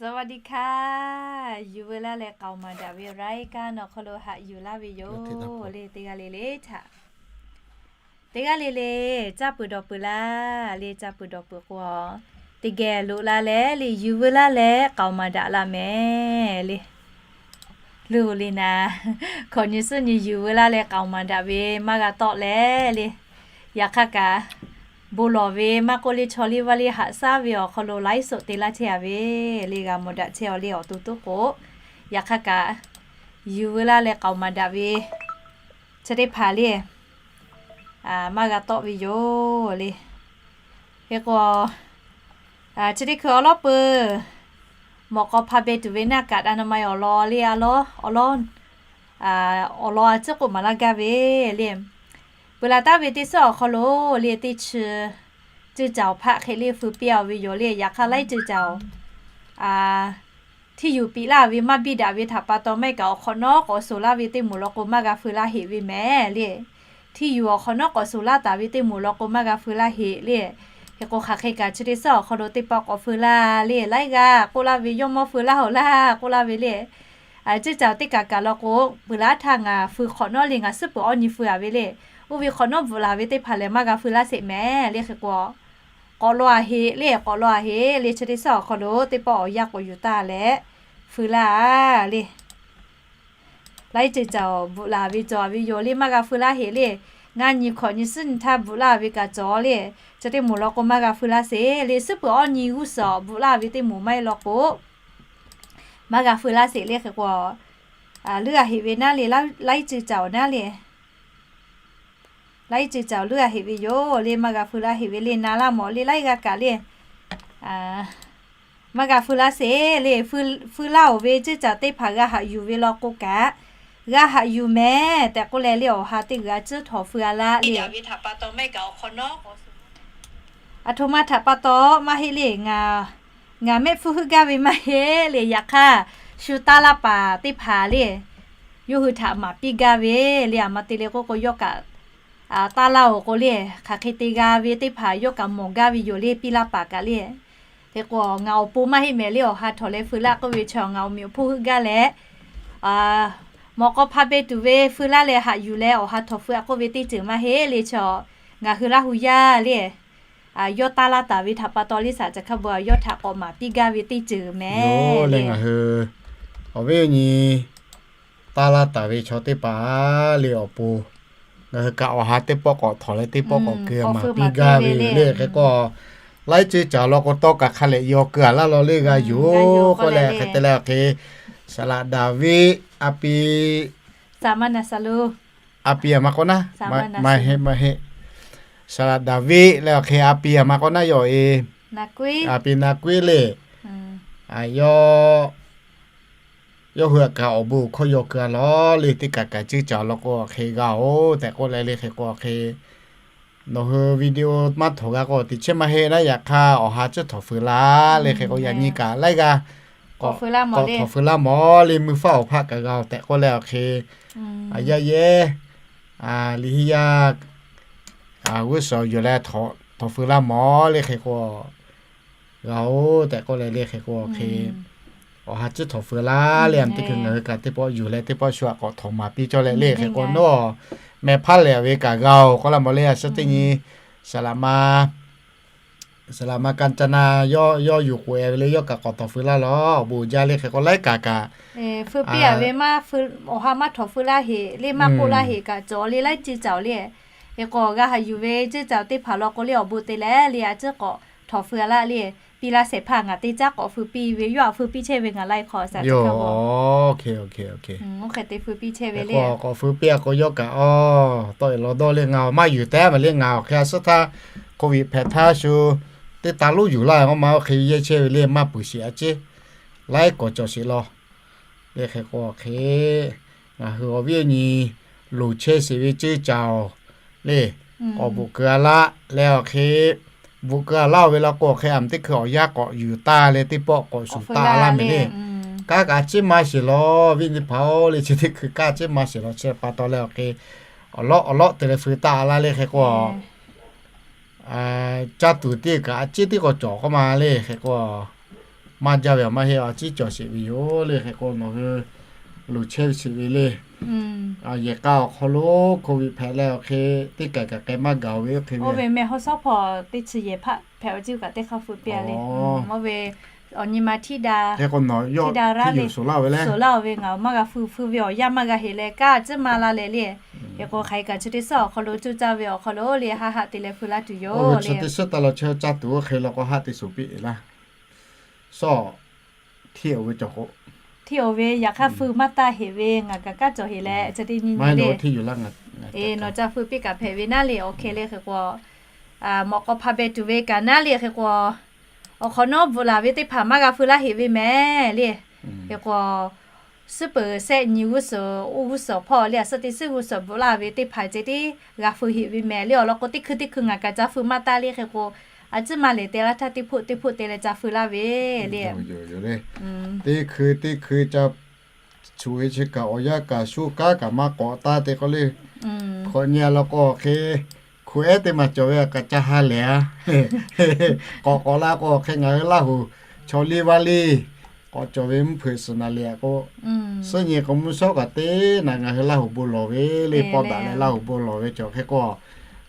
สวัสดีค่ะ Yuˬ veu laˇ leh k'aoˍ maˍ daꞈ ve รายการ awˬ hk'aw lo haꞈ yuˬ laˇ ve yoˬ le. Teˇ g'aˇ le le htaꞈ, teˇ g'aˇ le le caˇ peuˬ dawˬ peuˬ laˇ le. Caˇ peuˬ dawˬ peuˬ k'o, teˇ geh loꞈ la leh le, yuˬ veu laˇ leh k'aoˍ maˍ daꞈ laˇ mehˍ le. Luˬ le naˍ, hkawꞈ nyi suhˉ nyi yuˬ veu laˇ leh k'aoˍ maˍ daꞈ ve maˇ g'a tawˆ leh le. Yaꞈ hk'aˇ kaꞈ, bon lawˬ ve maˇ k'oˆ le, chaw liˇ vaˇ liˇ haꞈ shaˉ ve awˬ hk'aw lo ไลฟ์สด te laˇ chehˇ a ve le, g'a mawˬ daꞈ chehˇ a le awˬ to toˉ k'o, yaꞈ hk'aˇ kaꞈ yuˬ veu laˇ leh k'aoˍ maˍ daꞈ ve chi teˇ hpaˍ le maˇ g'a tawˆ ve yoˬ le. Hk'e k'o, chi teˇ hkui awˬ lawˉ peuˬ mawꞈ k'aw hpa beh tuˬ ve naˆ kaꞈ อนามัย awˬ lawn le, a lawˉ awˬ lawˉ, awˬ lawn a ciˉ k'oˆ maˍ laˇ gaˇ ve le. Peuˬ laˬ taˍ ve teˇ suhˉ awˬ hk'aw lo le, teˇ chi ceuˇ caoˬ hpaˆ hk'e le feu piˇ a ve yoˬ le. Yaꞈ hk'aˇ laiˉ ceuˇ caoˬ hteˇ yuˬ piꞈ laˇ ve maˇ biˇ daꞈ ve htaꞈ pa taw maˇ heˆ kaꞈ, awˬ hk'awꞈ nawˉ k'awꞈ suˍ laˇ ve teˇ moˍ law k'o maˇ g'a feu laˇ heꞈ ve mehˍ le. Hteˇ yuˬ awˬ hk'awꞈ nawˉ k'awꞈ suˍ laˇ taˍ ve teˇ moˍ law k'o maˇ g'a feu laˇ heꞈ le. Hk'e k'o, hk'aˬ hk'e kaꞈ chi teˇ suhˉ awˬ hk'aw lo teˇ pawˆ k'awꞈ feu laˇ le. Laiˉ g'aˇ k'oˆ laˇ ve, yawˇ mawˇ feu laˇ hoꞈ laˇ k'oˆ laˇ ve le. Ceuˇ caoˬ teˇ kaꞈ kaꞈ law k'o, peuˬ laˬ htaˇ ngaˬ feu hk'awꞈ nawˉ le, ngaˬ suhˉ peuˬ awˇ nyi feu a ve le. Oˇ ve hk'awꞈ nawˉ bvuhꞈ laˬ ve teˇ hpaˍ lehˬ maˇ g'a feu laˇ sheˍ mehˍ le. Hk'e k'o, k'awꞈ law a heꞈ le, k'awꞈ law a heꞈ le. Chi teˇ suhˉ awˬ hk'aw lo teˇ pawˆ awˬ yanˇ k'awꞈ yuˬ taˇ leh feu laˇ le. Laiˉ ceuˇ caoˬ bvuhꞈ laˬ ve cawˬ ve yoˬ le, maˇ g'a feu laˇ heꞈ le. Ngaˇ nyi hkawꞈ nyi suhˉ nyi htaˇ bvuhꞈ laˇ ve kaꞈ cawˬ le. Chi teˇ moˍ law k'o maˇ g'a feu laˇ sheˍ le. Suhˉ peuˬ awˇ nyi g'uˇ suhˍ bvuhꞈ laˇ ve teˇ moˍ maˇ heˆ law k'o, maˇ g'a feu laˇ sheˍ le. Hk'e k'o, luˇ a heꞈ ve naˉ le, laiˉ ceuˇ caoˬ naˉ le. Laiˉ ceuˇ caoˬ luˇ a heꞈ ve yoˬ le, maˇ g'a feu laˇ heꞈ ve le. Na laˇ mawˬ le, laiˉ g'aˇ kaꞈ le. Maˇ g'a feu laˇ sheˍ le. Feu laˇ oˬ ve ceuˇ caoˬ teˇ hpaˍ g'a haꞈ yuˬ ve law k'o kaꞈ, g'a haꞈ yuˬ mehˍ tehꞈ k'oˆ leh le, awˬ ha teˇ g'aˇ a ciˉ htawnˍ feu a laˇ le. Aˬ htoꞈ ma htaꞈ pa taw maˇ heˆ le. Ngaˬ mehˆ hpfuhˇ heuˆ gaˇ ve maˇ heˆ le. Yaꞈ hk'aˇ, shu taˇ laˇ paˍ teˇ hpaˍ le, yawˇ hui htaꞈ maˍ piˇ gaˇ ve le. Aˬ ma te le k'oˆ k'o, yawˇ kaꞈ taˇ laˇ oˬ k'o le, hk'aˬ hk'e te g'a ve teˇ hpaˍ yawˇ kaꞈ mawˬ gaˇ ve yoˬ le, piˇ laˇ paˍ kaꞈ le. Hk'e k'o, ngaˬ awˬ pon maˇ heˆ mehˍ le, awˬ ha htawnˍ leh feu laˇ k'oˆ ve chaw ngaˬ awˬ meꞈ awˬ hponˇ heuˆ gaˇ leh, mawꞈ k'aw hpa beh tuˬ ve feu laˇ leh haꞈ yuˬ leh awˬ ha htawnˍ feu a k'oˆ ve teˇ ceuˬ maˇ heˆ le. Chaw ngaˬ hui Laˇ hu yaˇ le, yawˇ taˇ laˇ taˍ ve htaꞈ pa taw le, saˍ caˬ hkaˇ bon yawˇ htaꞈ k'awꞈ maˍ piˇ gaˇ ve teˇ ceuˬ mehˍ le. Ngaˬ hui awˬ viˉ awˬ nyi taˇ laˇ taˍ ve chaw teˇ hpaˍ le awˬ pon, ngaˬ hui kaꞈ awˬ ha teˇ pawˆ k'awꞈ htawnˍ leh teˇ pawˆ k'awꞈ keu maˍ piˇ gaˇ ve le. Hk'e k'o, laiˉ ceuˇ caoˬ law k'o tawˇ kaꞈ hk'a lehꞈ yaw keu a laˇ law le g'a yoˬ k'oˆ leh hk'e te leh awˬ hk'e, Saˍ laꞈ Daˍviˆ a pi, a pi a ma k'awꞈ naˉ, maˇ heˆ, maˇ heˆ. Saˍ laꞈ Daˍviˆ leh awˬ hk'e a pi a ma k'awꞈ naˉ yoˬ e. A pi Na Kuiˉ le. Yawˇ hui a kaꞈ awˬ bon hkawˇ yaw keu a law le, teˇ kaꞈ kaꞈ ceuˇ caoˬ law k'o hk'e g'a oˬ tehꞈ k'oˆ leh le. Hk'e k'o hk'e, nawˬ hui video maˇ htawnˍ g'a k'o teꞈ chehˇ maˇ heˆ naˉ, yaꞈ hk'aˇ awˬ ha ciˉ htawnˍ feu laˇ le. Hk'e k'o yaꞈ nyi kaꞈ laiˉ g'aˇ k'awꞈ htawnˍ feu laˇ mawˬ le, mvuhˇ faˉ awˬ hpaˆ kaꞈ g'a oˬ tehꞈ k'oˆ leh awˬ hk'e, a yaˇ yehˬ, liꞈ henˇ yaˇ g'uˇ suhˍ yuˬ leh htawnˍ feu laˇ mawˬ le. Hk'e k'o g'a oˬ tehꞈ k'oˆ leh le. Hk'e k'o hk'e, awˬ ha ciˉ htawnˍ feu laˇ le. A teˇ hkui ngaˬ hui kaꞈ teˇ pawˆ yuˬ leh teˇ pawˆ shu a k'awꞈ htawnˍ maˍ piˇ cawˇ leh le. Hk'e k'o nawˬ mehˍ hpaˇ lehˬ ve kaꞈ g'a oˬ k'oˆ laˇ mawˬ le. A suhˉ teˇ nyi Saˍ laꞈ ma, Saˍ laꞈ ma Kaˍcaˍnaˍ yawˇ yuˬ k'oꞈ e ve le, yawˇ kaꞈ k'awꞈ htawnˍ feu laˇ law, awˬ bon jaˇ le. Hk'e k'o laiˉ kaꞈ kaꞈ feu piˇ a ve maˇ, awˬ ha maˇ htawnˍ feu laˇ heꞈ le, maˇ k'oˆ laˇ heꞈ kaꞈ cawˬ le, laiˉ ceuˇ caoˬ le. Hk'e k'o g'a haꞈ yuˬ ve ceuˇ caoˬ teˇ hpaˍ law k'o le awˬ bon te leh le, a ciˉ k'awꞈ htawnˍ feu a laˇ le. Piˇ laˇ shehˍ hpaˇ ngaˬ te caˉ k'awꞈ feu piˇ ve, yawˇ a feu piˇ chehˇ ve ngaˬ lai hk'aw saˍ caˬ hkaˇ bon. Oˇ hk'e te feu piˇ chehˇ ve le. K'awꞈ feu piˇ a k'o yawˇ kaꞈ awˬ tawˆ e law dawˇ le. Ngaˬ awˬ maˇ yuˬ tehꞈ maˬ le, ngaˬ awˬ hk'e a suhˉ htaˇ, Covid hpehꞈ htaˇ shu teˇ taˍ lonˉ yuˬ laˇ, ngaˬ ma oˇ hk'e yehˇ chehˇ ve le, maˇ puiˬ shiˍ a ciˉ laiˉ k'awꞈ cawˬ sheˍ law. Le hk'e k'o awˬ hk'e, ngaˬ hui awˬ viˉ awˬ nyi loˍ chehˇ sheˍ ve ceuˇ caoˬ le, k'awꞈ bvuhꞈ keu a laˇ leh awˬ hk'e, bvuhꞈ keu a laˇ oˬ ve law k'o awˬ hk'e, a teˇ hkui awˬ yanˇ k'awꞈ yuˬ taˇ leh teˇ pawˆ k'awꞈ shuˍ taˇ laˇ mehˍ le. Kanˉ kaꞈ a ciˉ maˇ sheˍ law, viˉ nyi hpaˍ-oˬ le, chi teˇ hkui kanˉ a ciˉ maˇ sheˍ law. Chi pa taw leh awˬ hk'e, awˬ lawˉ awˬ lawˉ te leh feu taˇ laˇ le. Hk'e k'o caˇ tuˬ teˇ kaꞈ a ciˉ teˇ k'awꞈ cawˬ k'oˆ ma le. Hk'e k'o Maˇ jaˇ ve awˬ maˇ heˆ, a ciˉ cawˬ sheˍ ve yoˬ le. Hk'e k'o nawˬ hui loˍ chehˇ ve sheˍ ve le. Yehˬ k'a awˬ hk'aw lo Covid hpehꞈ leh awˬ hk'e teˇ kaˬ kaꞈ k'ai maˇ gaˬ-oˬ ve oˇ hk'e ve meh haw shawˉ hpaw teˇ chi yehˬ hpaˆ hpehꞈ ve ciˉ kaꞈ teˇ hk'aˇ feu piˇ-a le. Oˇ ve awˬ nyi ma htiˇ da, htiˇ da raˇ le, suhˍ laˇ-oˬ ve ngaˬ maˇ g'a feu, feu ve awˬ yanˇ maˇ g'a heˆ leh, kanˉ a ciˉ ma la leh le. Hk'e k'o hk'aˬ hk'e kaꞈ chi teˇ suhˉ awˬ hk'aw lo cuˇ caˇ ve awˬ hk'aw lo le haˆ haˆ te leh feu laˇ tuˬ yoˬ le. Chi teˇ suhˉ taˍ law chehˇ caˇ tuˬ oˇ hk'e law k'o haˆ te suhˍ piˇ-e laˇ. Suhˉ hteˇ-oˬ ve cawˬ k'o, hteˇ-oˬ ve yaꞈ hk'aˇ feu maˇ taˇ heˆ ve ngaˬ kaꞈ kanˉ cawˬ heˆ leh chi teˇ nyi nyi le. Nawˬ ca feu piˇ kaꞈ hpehꞈ ve naˉ le awˬ hk'e le. Hk'e k'o mawꞈ k'aw hpa beh tuˬ ve kaꞈ naˉ le. Hk'e k'o awˬ hk'awꞈ nawˉ bvuhꞈ laˬ ve teˇ hpaˍ maˇ g'a feu laˇ heˆ ve mehˍ le. Hk'e k'o suhˉ peuˬ shehˆ nyi g'uˇ suhˍ oˇ g'uˇ suhˍ hpawˇ le a suhˉ teˇ suhˉ g'uˇ suhˍ bvuhꞈ laˇ ve teˇ hpaˍ ceh tiˉ g'a feu heˆ ve mehˍ le. Awˬ lawn k'o teˇ hkui teˇ hkui ngaˬ kaꞈ ca feu maˇ taˇ le. Hk'e k'o a ciˉ ma lehˬ te laˇ htaˇ teˇ hpoˆ teˇ hpoˆ te leh ca feu laˇ ve le. Teˇ hkui teˇ hkui ca cuˬ ve chi kaꞈ awˬ yanˇ kaꞈ shu kanˉ kaꞈ maˇ k'awꞈ taˇ te k'o le. Hk'awꞈ nyi law k'o hk'e hku ehˉ teˇ maˬ cawˬ ve kaꞈ ca ha lehˬ a. K'awꞈ k'awꞈ la k'o hk'e ngaˬ hui Laˇ huˍ chaw liˇ vaˇ liˇ k'awꞈ cawˬ ve mvuhˇ hpeuꞈ suhˍ naˍ liꞈ k'o, suhˉ nyi k'o mvuhˇ shawˉ kaꞈ teˇ naꞈ ngaˬ hui Laˇ huˍ bon lawˬ ve le. Pawˇ daꞈ leh Laˇ huˍ bon lawˬ ve cawˬ. Hk'e k'o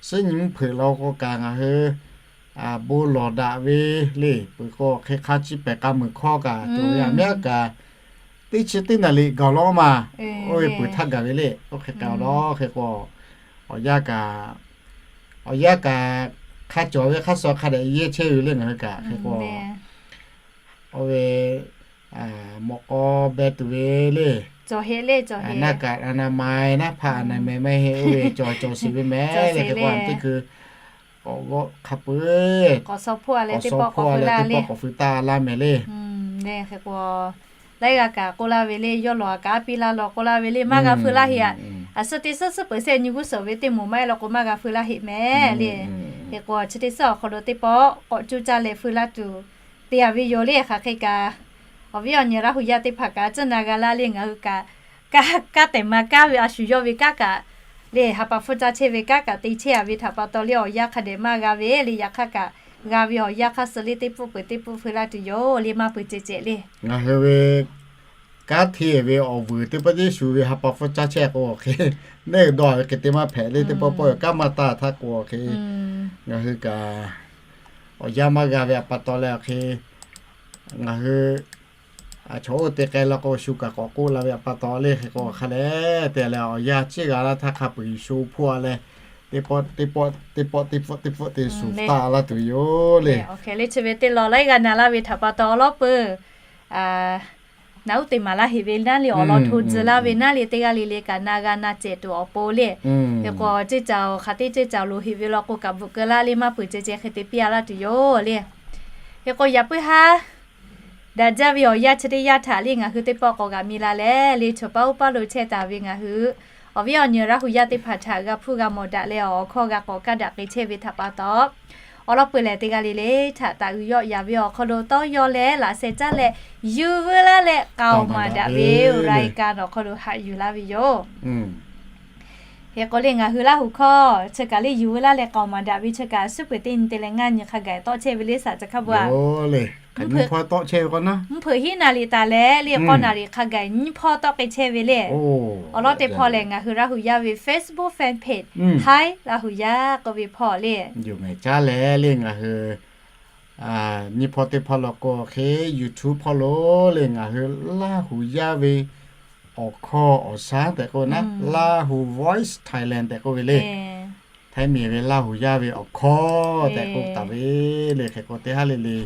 suhˉ nyi mvuhˇ hpeuꞈ law k'o kaꞈ ngaˬ hui bon lawˬ daꞈ ve le. Peuˬ k'o hk'e hk'a chi pehˍ k'a muiˬ hkawˇ kaꞈ cawˬ ve a miˉ kaꞈ teˇ chi teˇ naˍ liꞈ gaˬ lawˉ maˬ oˇ ve peuˬ htaˇ gaˬ ve le. Oˇ hk'e k'ai lawˬ. Hk'e k'o awˬ yanˇ kaꞈ, awˬ yanˇ kaꞈ hk'a cawˬ ve hk'a shuˍ hk'a dehꞈ yehˇ chehˇ ve le ngaˬ hui kaꞈ. Hk'e k'o oˇ ve mawꞈ k'aw beh tuˬ ve le, naˆ kaꞈ a na ma naˉ hpaˆ a na meh maˇ heˆ. Oˇ ve cawˬ cawˬ sheˍ ve mehˍ le. Hk'e k'o teˇ hkui k'awꞈ g'awˆ hk'a peu-eˬ k'awꞈ shaw hpawˇ a leh teˇ pawˆ k'awꞈ feu laˇ le. Hk'e k'o laiˉ g'aˇ kaꞈ k'oˆ laˇ ve le, yawˇ lawˬ a kaꞈ a piˇ laˇ law k'oˆ laˇ ve le, maˇ g'a feu laˇ heˆ a. A suhˉ teˇ suhˉ suhˉ peuˬ shehˆ nyi g'uˇ suhˍ ve teˇ moˍ maˇ heˆ law k'o maˇ g'a feu laˇ heˆ mehˍ le. Hk'e k'o chi teˇ suhˉ awˬ hk'aw lo teˇ pawˆ k'awꞈ cuˇ caˇ leh feu laˇ tuˬ te a ve yoˬ le. Hk'aˬ hk'e kaꞈ awˬ viˉ awˬ nyi Laˇ huˍ yaˇ teˇ hpaˍ kaꞈ a ciˉ na g'a laˇ le. Ngaˬ hui kaꞈ kanˉ tehˬ ma kanˉ ve a shu yawˇ ve kanˉ kaꞈ le ha pa hpfuhˇ caˇ chehˇ ve kanˉ kaꞈ te chehˇ a ve htaꞈ pa taw le awˬ yanˇ hk'a dehꞈ maˇ g'a ve le. Yaꞈ hk'aˇ kaꞈ g'a ve awˬ yanˇ hk'aˇ suh le teˇ pawˆ peuˬ teˇ pawˆ feu laˇ tuˬ yoˬ le. Maˇ peuˬ ceh ceh le. Ngaˬ hui ve kanˉ hteˇ ve awˬ vuiˬ teˇ pawˆ teˇ shu ve ha pa hpfuhˇ caˇ chehˇ k'o hk'e, neˇ dawˇ ve hk'e te maˇ hpehꞈ le. Teˇ pawˆ pawˆ kanˉ maˇ taˇ htaˇ k'o hk'e ngaˬ hui kaꞈ awˬ yanˇ maˇ g'a ve a pa taw leh awˬ hk'e ngaˬ hui chaw oˇ te k'ai la k'o shu kaꞈ k'awꞈ k'oˆ la ve a pa taw le. Hk'e k'o hk'a leh te leh awˬ yanˇ ciˉ g'a laˇ htaˇ hk'a peu-eˬ shu hpawˇ a leh teˇ pawˆ teˇ pawˆ teˇ pawˆ teˇ pawˆ teˇ pawˆ te shu taˆ laˇ tuˬ yoˬ le. Awˬ hk'e le chi ve teˇ law laiˉ g'aˇ na laˇ ve htaꞈ pa taw awˬ lawˉ peuˬ naˬ uˉ te maˍ laˇ heˆ ve naˉ le. Awˬ lawn hto tcuh laˇ ve naˉ le. Teˇ g'aˇ le le kaꞈ na g'a na cehˬ tuˬ awˬ pon le. Hk'e k'o ceˇ caˬ-oˬ hk'aˬ teˇ ceˇ caˬ loˍ heˆ ve law k'o kaꞈ bvuhꞈ keu laˇ le. Maˇ peuˬ ceh ceh hk'e te piˇ a laˇ tuˬ yoˬ le. Hk'e k'o yaꞈ puiˉ haˉ daꞈ jaˇ ve awˬ yanˇ chi teˇ yanˇ htaꞈ le ngaˬ hui teˇ pawˆ k'awꞈ g'aꞈ mi la leh le chaw paˉ uˉ paˉ lo chehˇ taˍ ve ngaˬ hui awˬ viˉ awˬ nyi Laˇ huˍ yaˇ teˇ hpaˍ htaꞈ g'a hpuˇ g'a mawˬ daꞈ leh awˬ hkawˇ g'a k'awꞈ kaˇ daꞈ k'ai chehˇ ve htaꞈ pa taw, awˬ lawn peuˬ lehˬ teˇ g'aˇ le le htaꞈ taˍ uiˍ yawˆ yaˍ ve awˬ hk'aw lo tawˇ yaw leh laꞈ sheh caˉ leh yuˬ veu laˇ leh k'aoˍ maˍ daꞈ ve รายการ awˬ hk'aw lo haꞈ yuˬ laˇ ve yoˬ. Hk'e k'o le ngaˬ hui Laˇ huˍ hkawˇ chi kaꞈ le yuˬ veu laˇ leh k'aoˍ maˍ daꞈ ve chi kaꞈ suhˉ peuˬ teˇ nyi te leh ngaˇ nyi hk'a gaˬ tawˆ chehˇ ve le saˍ ca hk'a bu a. Mvuhˇ hpeuꞈ hiˉ naˍ riˍ taˍ leh le k'awˇ naˍ riˍ hk'a gaˬ nyiˇ hpawˇ tawˆ k'ai chehˇ ve le. Awˬ lawn teˇ hpawˇ lehˬ ngaˬ hui Laˇ huˍ yaˇ ve Facebook fan page Hi Laˇ huˍ yaˇ k'oˆ ve hpawˇ le. Yoˬ mehˍ caˉ leh le ngaˬ hui nyiˇ hpawˇ teˇ hpawˇ law k'o hk'e YouTube hpawˇ lo le ngaˬ hui Laˇ huˍ yaˇ ve awˬ hkawˇ awˬ shaˉ tehꞈ k'oˆ ve naˉ Laˇ huˍ Voice Thailand tehꞈ k'oˆ ve le. Htaiˇ miˬ ve Laˇ huˍ yaˇ ve awˬ hkawˇ tehꞈ k'oˆ taˍ ve le. Hk'e k'o teˇ haˉ le le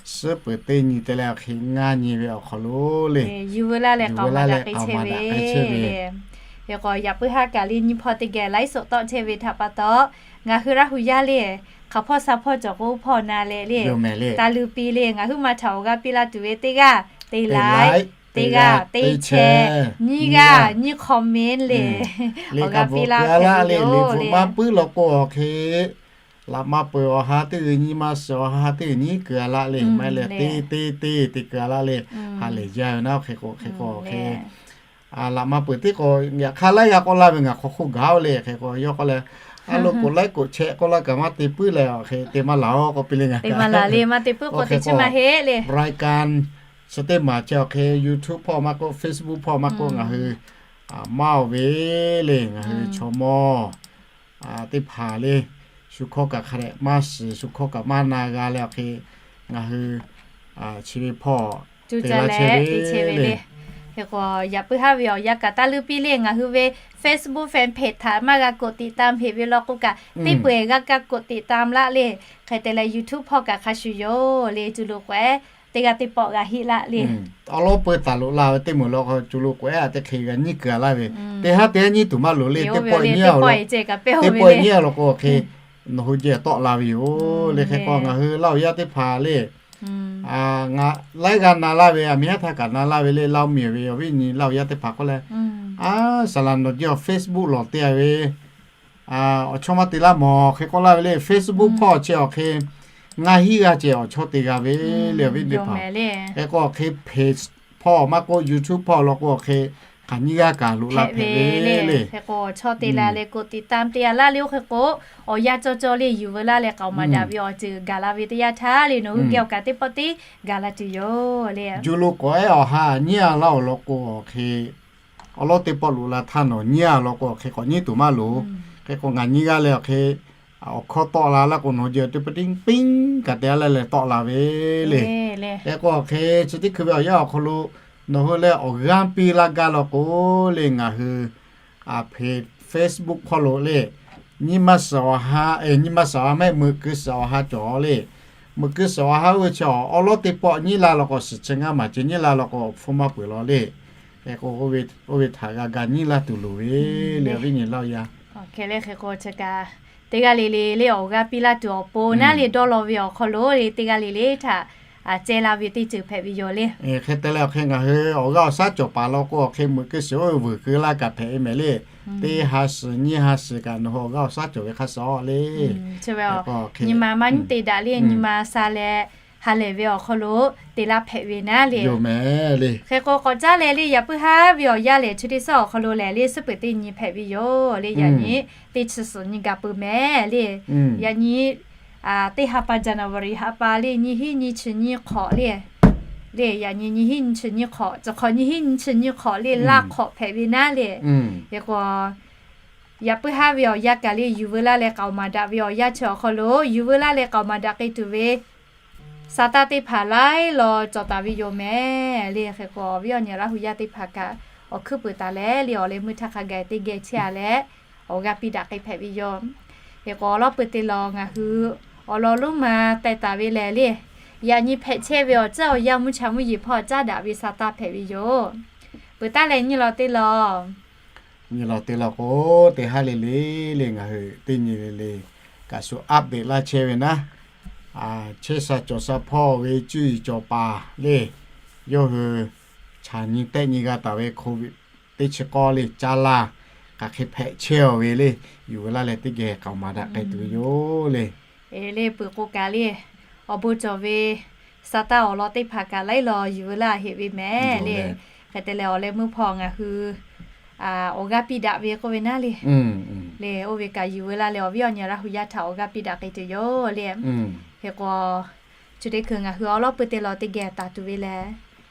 suhˉ peuˬ teˇ nyi te leh awˬ hk'e ngaˇ nyi ve awˬ hk'aw lo le yuˬ veu laˇ leh k'aoˍ maˍ daꞈ k'ai chehˇ ve le. Hk'e k'o yaꞈ puiˉ haˉ kaꞈ le nyiˇ hpawˇ teˇ geh ไลฟ์สด tawˆ chehˇ ve htaꞈ pa taw ngaˬ hui Laˇ huˍ yaˇ le hk'aˬ hpawˇ sha hpawˇ cawˬ k'o hpawˇ na leh le taˍ luˬ piˇ le ngaˬ hui maˇ htaꞈ awˬ g'aˇ piˇ laˇ tuˬ ve teˇ g'aˇ te ไลค์ teˇ g'aˇ teˇ แชร์ nyiˇ g'aˇ nyiˇ คอมเมนต์ le awˬ g'aˇ piˇ laˇ hpehꞈ ve yoˬ le. Maˇ puiˉ law k'o awˬ hk'e laꞈ maˇ peuˬ awˬ ha teˇ g'uiˬ nyi ma suhˍ awˬ ha teˇ g'uiˬ nyi kuiˬ a laˇ le. Maˇ heˆ leh te te te te kuiˬ a laˇ le. Ha lehˬ jaˇ ve naˉ hk'e k'o hk'e k'o hk'e laꞈ maˇ peuˬ teˇ k'o yaꞈ hk'aˇ laiˉ g'aˇ k'oˆ laˇ ve ngaˬ hk'aw hk'oˆ gaˬ-oˬ le. Hk'e k'o yawˇ k'oˆ leh A lo กดไลค์ กดแชร์ k'oˆ laˇ kaꞈ maˇ te puiˉ leh awˬ hk'e te maˇ laˬ-oˬ k'oˆ piˇ le ngaˬ. Te maˇ laˬ le, maˇ te puiˉ k'o te chi maˇ heˆ le. Raikan chi teˇ maˬ chi awˬ hk'e YouTube hpawˇ maˇ k'oˆ Facebook hpawˇ maˇ k'oˆ ngaˬ hui maˇ oˬ ve le ngaˬ hui chaw mawˇ teˇ hpaˍ le, shu hkawˇ kaꞈ hk'a dehꞈ maˇ shiˍ, shu hkawˇ kaꞈ maˇ na g'a leh awˬ hk'e ngaˬ hui chi ve hpawˇ te la chehˇ ve le. Hk'e k'o yaꞈ puiˉ haˉ ve awˬ yanˇ kaꞈ taˇ leuˉ piˇ le, ngaˬ hui ve Facebook fanpage htaꞈ maˇ g'a กดติดตาม heˆ ve law k'o kaꞈ, teˇ peu-eˬ g'a kaˇ กดติดตาม laˇ le. Hk'e te leh YouTube hpawˇ kaꞈ hk'a shuˍ yoˬ le, cu lo k'awehˉ teˇ g'aˇ teˇ pawˆ g'a heˆ laˇ le. Awˉ lawˉ peu taˍ loꞈ la ve teˇ moˍ law k'o, cu lo k'awehˉ a teˇ hk'e g'a nyiˇ kuiˬ a laˇ ve, teˇ haˉ teˇ haˉ nyiˇ tuˬ maˇ loˍ le, teˇ pawˆ nyiˇ a law k'o, teˇ pawˆ nyiˇ a law k'o awˬ hk'e nawˬ hui jehˬ tawˆ la ve yoˬ le. Hk'e k'o ngaˬ hui Laˇ huˍ yaˇ teˇ hpaˍ le, laiˉ g'aˇ na laˇ ve, a miˬ haˉ htaˇ kaꞈ na laˇ ve le, Laˇ huˍ miˬ ve awˬ viˉ nyi Laˇ huˍ yaˇ teˇ hpaˍ k'oˆ leh, a, saˍ laˍ nawˬ jehˬ awˬ Facebook lawˬ te a ve, awˬ chawˇ maˇ te laˇ mawˬ hk'e k'oˆ laˇ ve le. Facebook hpawˇ chi awˬ hk'e ngaˇ hinˉ g'aˇ ceh awˬ chawˇ te g'a ve le awˬ viˉ teˇ hpaˍ. Hk'e k'o awˬ hk'e page hpawˇ maˇ k'oˆ YouTube hpawˇ law k'o awˬ hk'e hk'aˬ nyiˇ g'aˇ kaꞈ loꞈ la hpehꞈ ve le. Hk'e k'o awˬ chawˇ te la leh กดติดตาม te a laˇ le, oˇ hk'e k'o awˬ yanˇ cawˇ cawˇ le yuˬ veu laˇ leh k'aoˍ maˍ daꞈ ve awˬ ceuˬ gaˬ la ve teˇ yanˇ htaˇ le, nawˬ hui geh awˬ kaꞈ teˇ pawˆ tiˉ gaˬ la tuˬ yoˬ le. Cu lo k'awehˉ awˬ ha nyiˇ a laˇ awˬ lawn k'o awˬ hk'e awˉ lawˉ teˇ pawˆ loꞈ la htaˇ nawˬ nyiˇ a law k'o awˬ hk'e k'awꞈ nyiˇ tuˬ maˇ loˍ. Hk'e k'o ngaˬ nyiˇ g'aˇ leh awˬ hk'e awˬ hkawˇ tawˆ la laˇ k'o nawˬ hui jehˬ teˇ pawˆ tiˉ piˉ kaꞈ te a leh leh tawˆ la ve le. Hk'e k'o awˬ hk'e chi teˇ hkui ve awˬ yanˇ awˬ hk'aw lo nawˬ hui leh awˬ g'aˇ piˇ laˇ gaˇ law k'o le ngaˬ hui a hpeꞈ Facebook hpawˇ lo le, nyi ma suhˍ awˬ ha, nyi ma suhˍ awˬ ha mehˆ meuꞈ keu suhˍ awˬ ha cawˬ le. Meuꞈ keu suhˍ awˬ ha oˇ ve chi awˉ lawˉ teˇ pawˆ nyiˇ la law k'o, suhˍ chi ngaˇ maˬ ceh nyiˇ la law k'o awˬ hpfuhˇ maˇ peuˬ law le. Hk'e k'o oˇ ve htaꞈ g'a ga nyiˇ laˇ tuˬ loˍ ve le awˬ viˉ nyi Laˇ huˍ yaˇ. Hk'e le hk'e k'o chi kaꞈ teˇ g'aˇ le le le awˬ g'aˇ piˇ laˇ tuˬ awˬ pon naˉ le dawˇ law ve awˬ hk'aw lo le teˇ g'aˇ le le htaꞈ a ceh la ve teˇ ceuˬ hpehꞈ ve yoˬ le. Hk'e te leh awˬ hk'e ngaˬ hui awˬ g'aˇ awˬ shaˉ cawˬ paˍ law k'o awˬ hk'e meuꞈ keu shiˍ oˇ vuiˬ keu laˇ kaꞈ hpehꞈ ve mehˍ le. Teˇ ha shiˍ nyiˇ ha shiˍ kaꞈ nawˬ hui awˬ g'aˇ awˬ shaˉ cawˬ ve hk'a shuˍ le. Nyi ma maˇ nyiˇ te daꞈ le, nyi ma sha leh ha lehˬ ve awˬ hk'aw lo te laˇ hpehꞈ ve naˉ le. Hk'e k'o k'awꞈ caˉ leh le yaꞈ puiˉ haˉ ve awˬ yanˇ lehˬ chi teˇ suhˉ awˬ hk'aw lo lehˬ le suhˉ peuˬ teˇ nyi hpehꞈ ve yoˬ le. Yaꞈ nyi teˇ chi suhˍ nyi gaˬ peuˬ mehˍ le. Yaꞈ nyi teˇ ha pa January ha pa le nyiˇ hinˉ nyiˇ chi nyiˇ hk'awꞈ le. Le yaꞈ nyi nyiˇ hinˉ nyiˇ chi nyiˇ hk'awꞈ, chi hk'awꞈ nyiˇ hinˉ nyiˇ chi nyiˇ hk'awꞈ le laˇ hk'awꞈ hpehꞈ ve naˉ le. Hk'e k'o yaꞈ puiˉ haˉ ve awˬ yanˇ kaꞈ le yuˬ veu laˇ leh k'aoˍ maˍ daꞈ ve awˬ yanˇ chi awˬ hk'aw lo yuˬ veu laˇ leh k'aoˍ maˍ daꞈ k'ai tuˬ ve sa taˇ teˇ hpaˍ laiˉ law cawˬ taˍ ve yoˬ mehˍ le. Hk'e k'o awˬ viˉ awˬ nyi Laˇ huˍ yaˇ teˇ hpaˍ kaꞈ awˬ hkuiˉ puiˍ taˍ leh le awˬ leh meuˇ htaˇ hk'a gaˬ teˇ geh chehˇ a leh awˬ g'aˇ piˇ daꞈ k'ai hpehꞈ ve yoˬ. Hk'e k'o awˉ lawˉ peu te law ngaˬ hui awˬ lawn lonˉ ma teh taˍ ve lehˬ le, yaꞈ nyi hpehꞈ chehˇ ve awˬ tcuhˉ awˬ yanˇ mvuhˇ cha mvuhˇ yeˬ hpawˇ caˉ daꞈ ve sa taˇ hpehꞈ ve yoˬ. Peuˬ taˉ leh nyi law te law nyi law te law k'o, teˇ haˉ le le le ngaˬ hui teˇ nyi le le kaꞈ shu update laˇ chehˇ ve naˉ, chehˇ sha cawˬ sha hpawˇ ve cuˇ yiˍ cawˬ paˍ le, yawˇ hui chaꞈ nyi tehˆ nyi g'a taˍ ve โควิด teˇ chi k'awˇ le caˇ laˇ, hk'aˬ hk'e hpehꞈ chehˇ a ve le, yuˬ veu laˇ leh teˇ geh k'aoˍ maˍ daꞈ k'ai tuˬ ve yoˬ le. Le peuˬ k'o kaꞈ le, awˬ bon cawˬ ve sa taˇ awˬ lawn teˇ hpaˍ kaꞈ laiˉ law yuˬ veu laˇ heˆ ve mehˍ le. Hk'e te leh awˬ leh meuˇ hpawˇ ngaˬ hui awˬ g'aˇ piˇ daꞈ ve k'oˆ ve naˉ le, le oˇ ve kaꞈ yuˬ veu laˇ leh awˬ viˉ awˬ nyi Laˇ huˍ yaˇ htaꞈ awˬ g'aˇ piˇ daꞈ k'ai tuˬ yoˬ le. Hk'e k'o chi teˇ hkui ngaˬ hui awˉ lawˉ peu te law teˇ geh taˍ tuˬ ve lehˬ,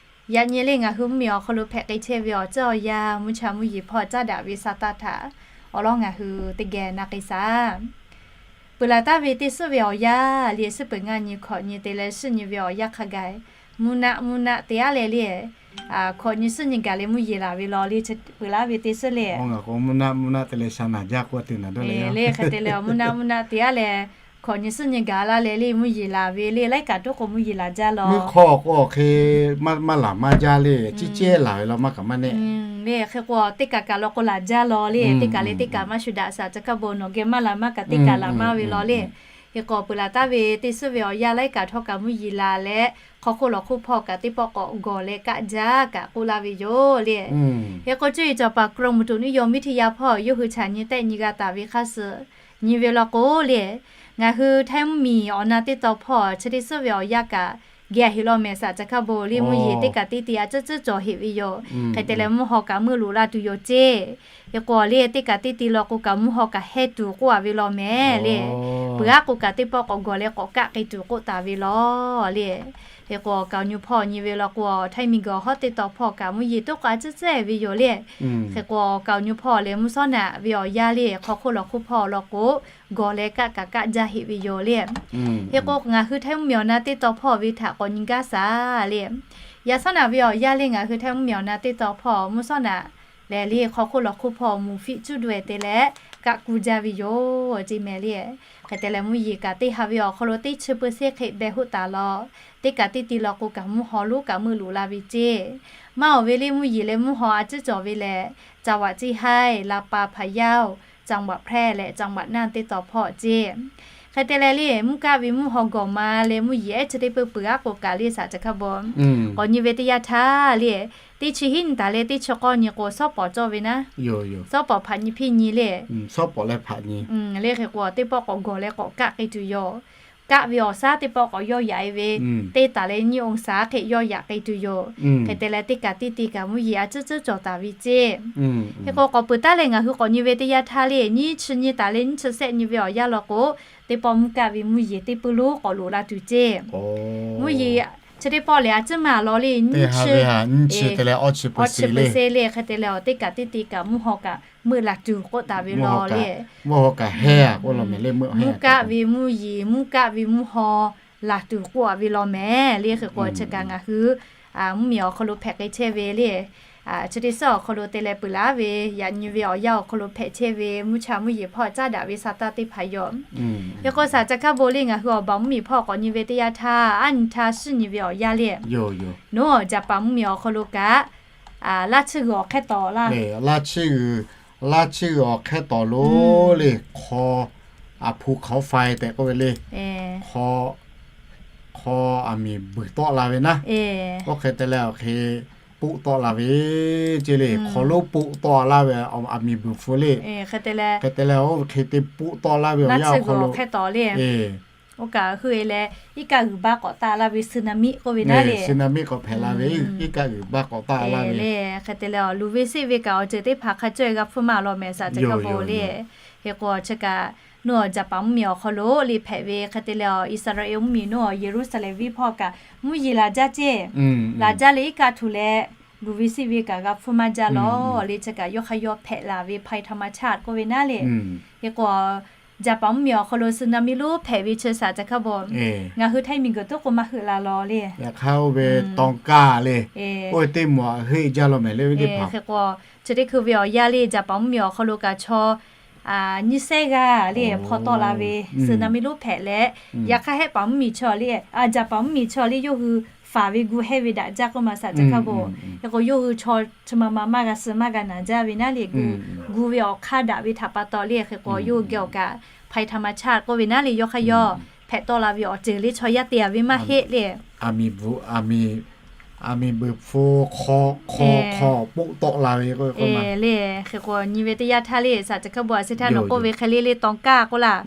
yaꞈ nyi le ngaˬ hui mvuhˇmiˬ awˬ hk'aw lo hpehꞈ k'ai chehˇ ve awˬ tcuhˉ awˬ yanˇ mvuhˇ cha mvuhˇ yeˬ hpawˇ caˉ daꞈ ve sa taˇ htaꞈ awˬ lawˉ ngaˬ hui teˇ geh na k'ai shaˍ. Peuˬ laˬ taˍ ve teˇ suhˉ ve awˬ yanˇ le, suhˉ peuˬ ngaˇ nyi hkawꞈ nyi te leh suhˉ nyi ve awˬ yanˇ hk'a gaˬ mvuhˇ naˆ mvuhˇ naˆ te aˉ leh le, hkawꞈ nyi suhˉ nyi gaˬ leh mvuhˇ yeˬ laˬ ve law le, peuˬ laˬ ve teˇ suhˉ le. Mvuhˇ naˆ mvuhˇ naˆ te leh sha naˬ jaˇ k'oˆ a te naˬ dawˇ le. Le hk'e te leh mvuhˇ naˆ mvuhˇ naˆ te aˉ leh hkawꞈ nyi suhˉ nyi gaˬ laˇ leh le mvuhˇ yeˬ laˬ ve le, laiˉ kaꞈ toˉ k'o mvuhˇ yeˬ laˬ jaˇ law. Mvuhˇ hk'aw k'o awˬ hk'e maˇ laˬ maˇ jaˇ le, ciˉ cehˇ laˬ ve law maˇ kaꞈ maˇ nehˆ. Le hk'e k'o teˇ kaꞈ kaꞈ law k'o laˬ jaˇ law le, teˇ kaꞈ leh teˇ kaꞈ maˇ shu daꞈ shaˍ ca kaˇ bon nawˬ geh maˇ laˬ maˇ kaꞈ teˇ kaꞈ laˬ maˇ ve law le. Hk'e k'o peuˬ laˬ taˍ ve teˇ suhˉ ve awˬ yanˇ laiˉ kaꞈ htawˇ kaꞈ mvuhˇ yeˬ laˬ leh hk'aw hk'oˆ lawˬ hk'oˆ hpawˇ kaꞈ teˇ pawˆ k'awꞈ gawˬ leh kaˆ jaˇ kaꞈ k'oˆ laˇ ve yoˬ le. Hk'e k'o cuˇ yiˍ cawˬ paˍ กรมอุตุนิยมวิทยา hpawˇ yawˇ hui chaꞈ nyi tehˆ nyi g'a taˍ ve hk'a shuˍ nyi ve law k'o le, ngaˬ hui htaiˇ mvuhˇmiˬ awˬ na teˇ taw hpawˇ chi teˇ suhˉ ve awˬ yanˇ kaꞈ geh heꞈ law mehˍ saˍ ca hkaˇ bon le mvuhˇ yeˬ teˇ kaꞈ teˇ ti a ciˉ ciˉ cawˬ heꞈ ve yoˬ. Hk'e te leh mvuhˇ haw kaꞈ meuˆ loꞈ la tuˬ yoˬ ceˇ. Hk'e k'o le teˇ kaꞈ teˇ ti law k'o kaꞈ mvuhˇ haw kaꞈ heh tuˬ k'oˆ a ve law mehˍ le. Peuˬ aˉ k'o kaꞈ teˇ pawˆ k'awꞈ gawˬ leh k'awꞈ kaˆ k'ai tuˬ k'oˆ taˍ ve law le. Hk'e k'o kaꞈ awˬ nyu hpawˇ nyi ve law k'o, Htaiˇ miˬ guiˬ awˬ hawˉ teˇ taw hpawˇ kaꞈ mvuhˇ yeˬ toˉ k'o a ciˉ ciˉ ve yoˬ le. Hk'e k'o kaꞈ awˬ nyu hpawˇ leh mvuhˇ shawˉ naꞈ ve awˬ yanˇ le hk'aw hk'oˆ lawˬ hk'oˆ hpawˇ law k'o, gawˬ leh kaˆ kaꞈ kaˆ jaˇ heꞈ ve yoˬ le. Hk'e k'o ngaˬ hui Htaiˇ mvuhˇ miˬ awˬ na teˇ taw hpawˇ ve htaꞈ k'awꞈ nyi gaˇ shaˍ le. Yaꞈ shawˉ naꞈ ve awˬ yanˇ le ngaˬ hui Htaiˇ mvuhˇ miˬ awˬ na teˇ taw hpawˇ mvuhˇ shawˉ naꞈ lehˬ le hk'aw hk'oˆ lawˬ hk'oˆ hpawˇ mvuhˇ fiˆ cuˉ daweh te leh kaˆ kuˬ jaˇ ve yoˬ ceˇ mehˍ le. Hk'e te leh mvuhˇ yeˬ kaꞈ teˇ ha ve awˬ hk'aw lo teˇ chi peu se hk'e beh hoˆ taˍ law. Teˇ kaꞈ teˇ ti law k'o kaꞈ mvuhˇ haw lonˉ kaꞈ meuˆ loꞈ la ve ceˇ. Maˇ awˬ ve le mvuhˇ yeˬ leh mvuhˇ haw a ciˉ cawˬ ve lehˬ, จังหวัดเชียงราย ลำปาง พะเยา จังหวัดแพร่ leh จังหวัดน่าน teˇ taw hpawˇ ceˇ. Hk'e te leh le mvuhˇ kaˆ ve mvuhˇ haw gawˬ ma leh mvuhˇ yeˬ ehˉ chi teˇ peu peuˬ aˉ k'o kaꞈ le saˍ ca hkaˇ bon k'awꞈ nyi ve teˇ yanˇ htaˇ le, teˇ chi hiˉ nyi taˍ leh teˇ chi k'awˇ nyi k'o shawˉ pawˍ cawˇ ve naˉ, shawˉ pawˍ hpaꞈ nyi hpiˇ nyi le. Le hk'e k'o teˇ pawˆ k'awꞈ gawˬ leh k'awꞈ kaˆ k'ai tuˬ yoˬ. Kaˆ ve awˬ shaˉ teˇ pawˆ k'awꞈ yawˇ yaꞈ e ve, teˇ taˍ leh nyiˇ องศา hk'e yawˇ yaꞈ k'ai tuˬ yoˬ. Hk'e te leh teˇ kaꞈ teˇ ti kaꞈ mvuhˇ yeˬ a ciˉ ciˉ cawˬ taˍ ve ceˇ. Hk'e k'o k'awꞈ peuˬ taˉ leh ngaˬ hui k'awꞈ nyi ve teˇ yanˇ htaˇ le nyiˇ chi nyi taˍ leh nyiˇ chi sehˆ nyi ve awˬ yanˇ law k'o, teˇ pawˆ mvuhˇ kaˆ ve mvuhˇ yeˬ teˇ peu lonˉ k'awꞈ loꞈ la tuˬ ceˇ. Mvuhˇ yeˬ chi teˇ pawˆ lehˬ a ciˉ maˇ law le nyiˇ chi, awˇ chi peu se le. Hk'e te leh awˬ teˇ kaꞈ teˇ ti kaꞈ mvuhˇ haw kaꞈ meuˆ la tuˬ k'oˆ taˍ ve law le. Mvuhˇ kaˆ ve mvuhˇ yeˬ, mvuhˇ kaˆ ve mvuhˇ haw laˬ tuˬ k'oˆ a ve law mehˍ le. Hk'e k'o chi kaꞈ ngaˬ hui mvuhˇ miˬ awˬ hk'aw lo hpehꞈ k'ai chehˇ ve le. Chi teˇ suhˉ awˬ hk'aw lo te leh peuˬ laˉ ve yaꞈ nyi ve awˬ yanˇ awˬ hk'aw lo hpehꞈ chehˇ ve mvuhˇ cha mvuhˇ yeˬ hpawˇ caˉ daꞈ ve sa taˇ teˇ hpaˍ yoˬ. Hk'e k'o saˍ ca hkaˇ bon le ngaˬ hui awˬ baˬ mvuhˇ miˬ hpawˇ k'awꞈ nyi ve teˇ yanˇ htaˇ, aˉ nyi htaˇ shiˉ nyi ve awˬ yanˇ le, nawˬ Jaˍpaˍ mvuhˇ miˬ awˬ hk'aw lo kaꞈ laˇ chiˇ g'uiˬ awˬ hk'ehˇ tawˍ laˇ. Laˇ chiˇ g'uiˬ, laˇ chiˇ g'uiˬ awˬ hk'ehˇ tawˍ lo le hk'aw a hpu hk'aw faiˍ tehꞈ k'oˆ ve le. Hk'aw, hk'aw aˬ miˍ buiˬ tawˆ la ve naˉ. Oˇ hk'e te leh awˬ hk'e poˆ tawˆ la ve ceˇ le. Hk'aw lonˉ poˆ tawˆ laˇ ve aˬ miˍ buiˬ hpu le. Hk'e te leh oˇ ve hk'e te poˆ tawˆ laˇ ve awˬ yanˇ awˬ hk'aw lo le, oˇ kaꞈ hui e leh iˉ kaˆ g'uiˬ baˆ k'awꞈ taˆ laˇ ve tsunami k'oˆ ve naˉ le. Tsunami k'awꞈ hpehꞈ la ve iˉ kaˆ g'uiˬ baˆ k'awꞈ taˆ laˇ ve le. Hk'e te leh awˬ luˬ ve seˆ ve kaꞈ awˬ ceuˬ teˇ hpaˍ hk'a cawˇ e g'a hpfuhˇ maˇ law mehˍ saˍ ca hkaˇ bon le. Hk'e k'o chi kaꞈ nawˬ Jaˍpaˍ mvuhˇ miˬ awˬ hk'aw lo le hpehꞈ ve hk'e te leh awˬ Iˉsaˍreˍlaˆ mvuhˇ miˬ nawˬ Yeˍruˆsaˍlehnˍ venˇ hpawˇ kaꞈ mvuhˇ yeˬ laˬ jaˇ ceˇ. Laˬ jaˇ leh iˉ kaˆ htuꞈ leh luˬ ve seˆ ve kaꞈ g'a hpfuhˇ maˇ jaˇ law le. Chi kaꞈ yawˇ hk'a yawˇ hpehꞈ laˬ ve ภัยธรรมชาติ k'oˆ ve naˉ le. Hk'e k'o Jaˍpaˍ mvuhˇ miˬ awˬ hk'aw lo tsunami lonˉ hpehꞈ ve chi saˍ ca hkaˇ bon ngaˬ hui Htaiˇ miˬ guiˬ tuˉ k'o maˇ heuˆ la law le. Yaꞈ hk'aˇ oˇ ve Tonga le, oˇ ve teˇ moˍ a heˆ jaˇ law mehˍ le ve teˇ hpaˍ. Hk'e k'o chi teˇ hkui ve awˬ yanˇ le Jaˍpaˍ mvuhˇ miˬ awˬ hk'aw lo kaꞈ chaw nyiˇ sehˉ g'aˇ le hpaw tawˆ la ve tsunami lonˉ hpehꞈ leh, yaꞈ hk'aˇ Hehˆ paˍ mvuhˇ miˬ chaw le, Jaˍpaˍ mvuhˇ miˬ chaw le yawˇ hui faˍ ve gu hehˇ ve daꞈ jaˇ k'oˆ ma saˍ ca hkaˇ bon. Hk'e k'o yawˇ hui chaw chi ma ma maˇ g'a suh maˇ g'a naˍ jaˇ ve naˉ le. Gu ve awˬ hk'aˇ daꞈ ve htaꞈ pa taw le. Hk'e k'o yawˇ hui geh awˬ kaꞈ ภัยธรรมชาติ k'oˆ ve naˉ le, yawˇ hk'aˇ yawˇ hpehꞈ tawˆ la ve awˬ ceuˬ le chaw yaˇ te a ve maˇ heˆ le. Aˬ miˍ buiˬ hpu hk'aw hk'aw poˆ tawˆ la ve k'o le. Hk'e k'o nyi ve teˇ yanˇ htaˇ le saˍ ca hkaˇ bon a sehˉ htaˇ nawˬ k'oˆ ve hk'e le le Tonga k'oˆ laˇ.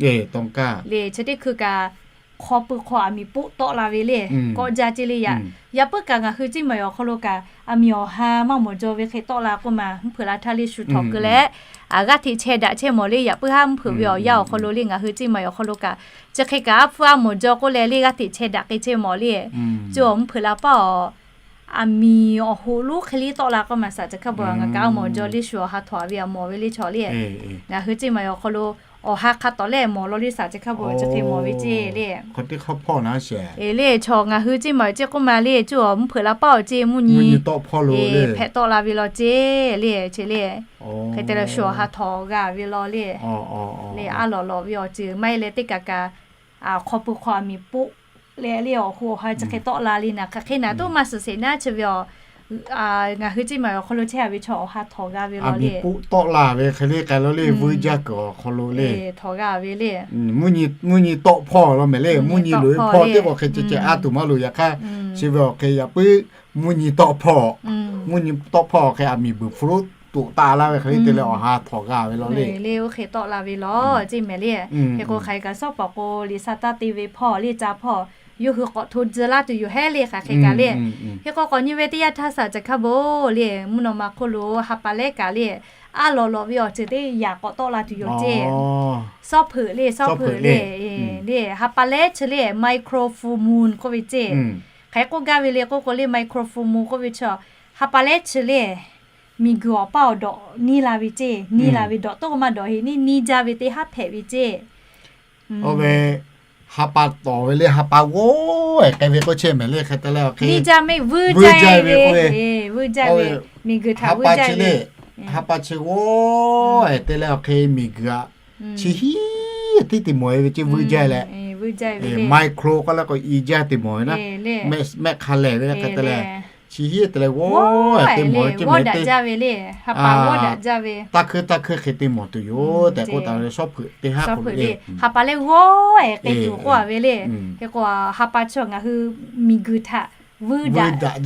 Le chi teˇ hkui kaꞈ hk'aw pui hk'aw aˬ miˍ poˆ tawˆ la ve le. Kawˆ jaˇ ceˇ le yaꞈ. Yaꞈ puiˉ kaꞈ ngaˬ hui Ciˇ Maiˍ awˬ hk'aw lo kaꞈ aˬ miˍ awˬ ha maˇ mawˬ jaw ve hk'e tawˆ la k'oˆ ma mvuhˇ hpeuꞈ la htaˇ le shu htawnˍ keu leh g'aˇ hteꞈ chehˇ daꞈ chehˇ mawˬ le. Yaꞈ puiˉ haˉ mvuhˇ hpeuꞈ ve awˬ yanˇ awˬ hk'aw lo le ngaˬ hui Ciˇ Maiˍ awˬ hk'aw lo kaꞈ chi hk'e kaꞈ aˉ hpfuhˇ aˉ mawˬ jaw k'oˆ leh le g'aˇ hteꞈ chehˇ daꞈ k'ai chehˇ mawˬ le. Cuˇ awˬ mvuhˇ hpeuꞈ la paˇ awˬ aˬ miˍ awˬ hoꞈ lonˉ hk'e le tawˆ la k'oˆ ma saˍ ca hk'a bvuhꞈ ngaˬ kaꞈ aˉ mawˬ jaw le shu awˬ ha htawꞈ a ve aˬ mawˬ ve le chaw le. Ngaˬ hui Ciˇ Maiˍ awˬ hk'aw lo awˬ ha hk'a tawˍ leh mawˬ law le saˍ ca hk'a bvuhꞈ chi hk'e mawˬ ve ceˇ le. Eˬ le chaw ngaˬ hui Ciˇ Maiˍ ceˇ k'oˆ ma le cuˇ awˬ mvuhˇ hpeuꞈ la paˇ awˬ ceˇ mvuhˇ nyi hpehꞈ tawˆ la ve law ceˇ le chi le. Hk'e te leh shu awˬ ha htawꞈ g'a ve law le. Le aˉ lawꞈ lawꞈ ve awˬ ceuˬ maˇ heˆ leh teˇ kaꞈ kaꞈ hk'aw pui hk'aw aˬ miˍ poˆ leh le awˬ hoꞈ awˬ ha chi hk'e tawˆ la le naˍ hk'aˬ hk'e naˍ toˇ maˇ suhˍ sheˍ naˉ chi ve a ngaˬ hui Ciˇ Maiˍ awˬ hk'aw lo chehˇ a ve chaw awˬ ha htawꞈ g'a ve law le. Poˆ tawˆ la ve hk'e le k'ai law le vuiˇ jaˇ kuiˬ awˬ hk'aw lo le. Htawꞈ g'a ve le. Mvuhˇ nyi tawˆ hpawˇ law mehˍ le. Mvuhˇ nyi loꞈ e hpawˇ teˇ k'o hk'e ceh ceh a tuˬ maˇ loˍ. Yaꞈ hk'aˇ chi ve awˬ hk'e yaꞈ puiˉ mvuhˇ nyi tawˆ hpawˇ, mvuhˇ nyi tawˆ hpawˇ awˬ hk'e aˬ miˍ buiˬ hpu lonˉ toꞈ taˆ laˇ ve hk'e le te leh awˬ ha htawꞈ g'a ve law le. Le oˇ hk'e tawˆ la ve law ceˇ mehˍ le. Hk'e k'o hk'aˬ hk'e kaꞈ shawˉ pawˍ k'o liꞈ sa taˇ te ve hpawˇ le ca hpawˇ Yawˇ hui k'awꞈ hto tcuh laˇ tuˬ yoˬ hehˉ le hk'aˬ hk'e kaꞈ le. Hk'e k'o k'awꞈ nyi ve teˇ yanˇ htaˇ saˍ caˬ hk'a bon le, mvuhˇ naw ma hk'oˆ lo ha pa lehˉ kaꞈ le, a lawꞈ lawꞈ ve awˬ ceuˬ teˇ yaꞈ k'awꞈ tawˆ la tuˬ yoˬ ceˇ. Sawˉ hpeuꞈ le, sawˉ hpeuꞈ le, le ha pa lehˉ chi le micro full moon k'oˆ ve ceˇ. Hk'aˬ hk'e k'oˆ gaˇ ve le k'oˆ k'o le micro full moon k'oˆ ve chi ha pa lehˉ chi le miˬguiˬ awˬ paˇ awˬ dawꞈ niˇ la ve ceˇ. Niˇ la ve dawꞈ tawˆ maˇ dawꞈ heˆ, niˇ niˇ jaˇ ve teˇ haˉ hpehꞈ ve ceˇ. Oˇ ve ha pa tawˍ ve le, ha pa g'awˇ ehˍ k'ai ve k'oˆ chehˇ mehˍ le hk'e te leh awˬ hk'e, vuiˇ jaˇ ve k'oˆ ve, vuiˇ jaˇ ve, miˬguiˬ htaꞈ vuiˇ jaˇ ve le. Ha pa chi g'awˇ ehˍ te leh awˬ hk'e miˬguiˬ aꞈ chi hiˉ tiˉ te mawˬ e ve ceˇ vuiˇ jaˇ leh, micro k'oˆ leh k'o i jaˇ te mawˬ ve naˉ, mehˆ hk'a lehˬ ve hk'e te leh, chi hiˉ te leh g'awˇ ehˍ te mawˬ ve ceˇ mehˍ le. Taˇ hkuiˇ taˇ hkuiˇ hk'e te mawˬ tuˬ yoˬ tehꞈ k'oˆ taˍ ve, sawˉ hpeuꞈ teˇ haˉ k'oˆ ve le. Ha pa lehˉ g'awˇ ehˍ k'ai tuˬ k'oˆ a ve le. Hk'e k'o ha pa chi ngaˬ hui miˬguiˬ htaꞈ vuiˇ daꞈ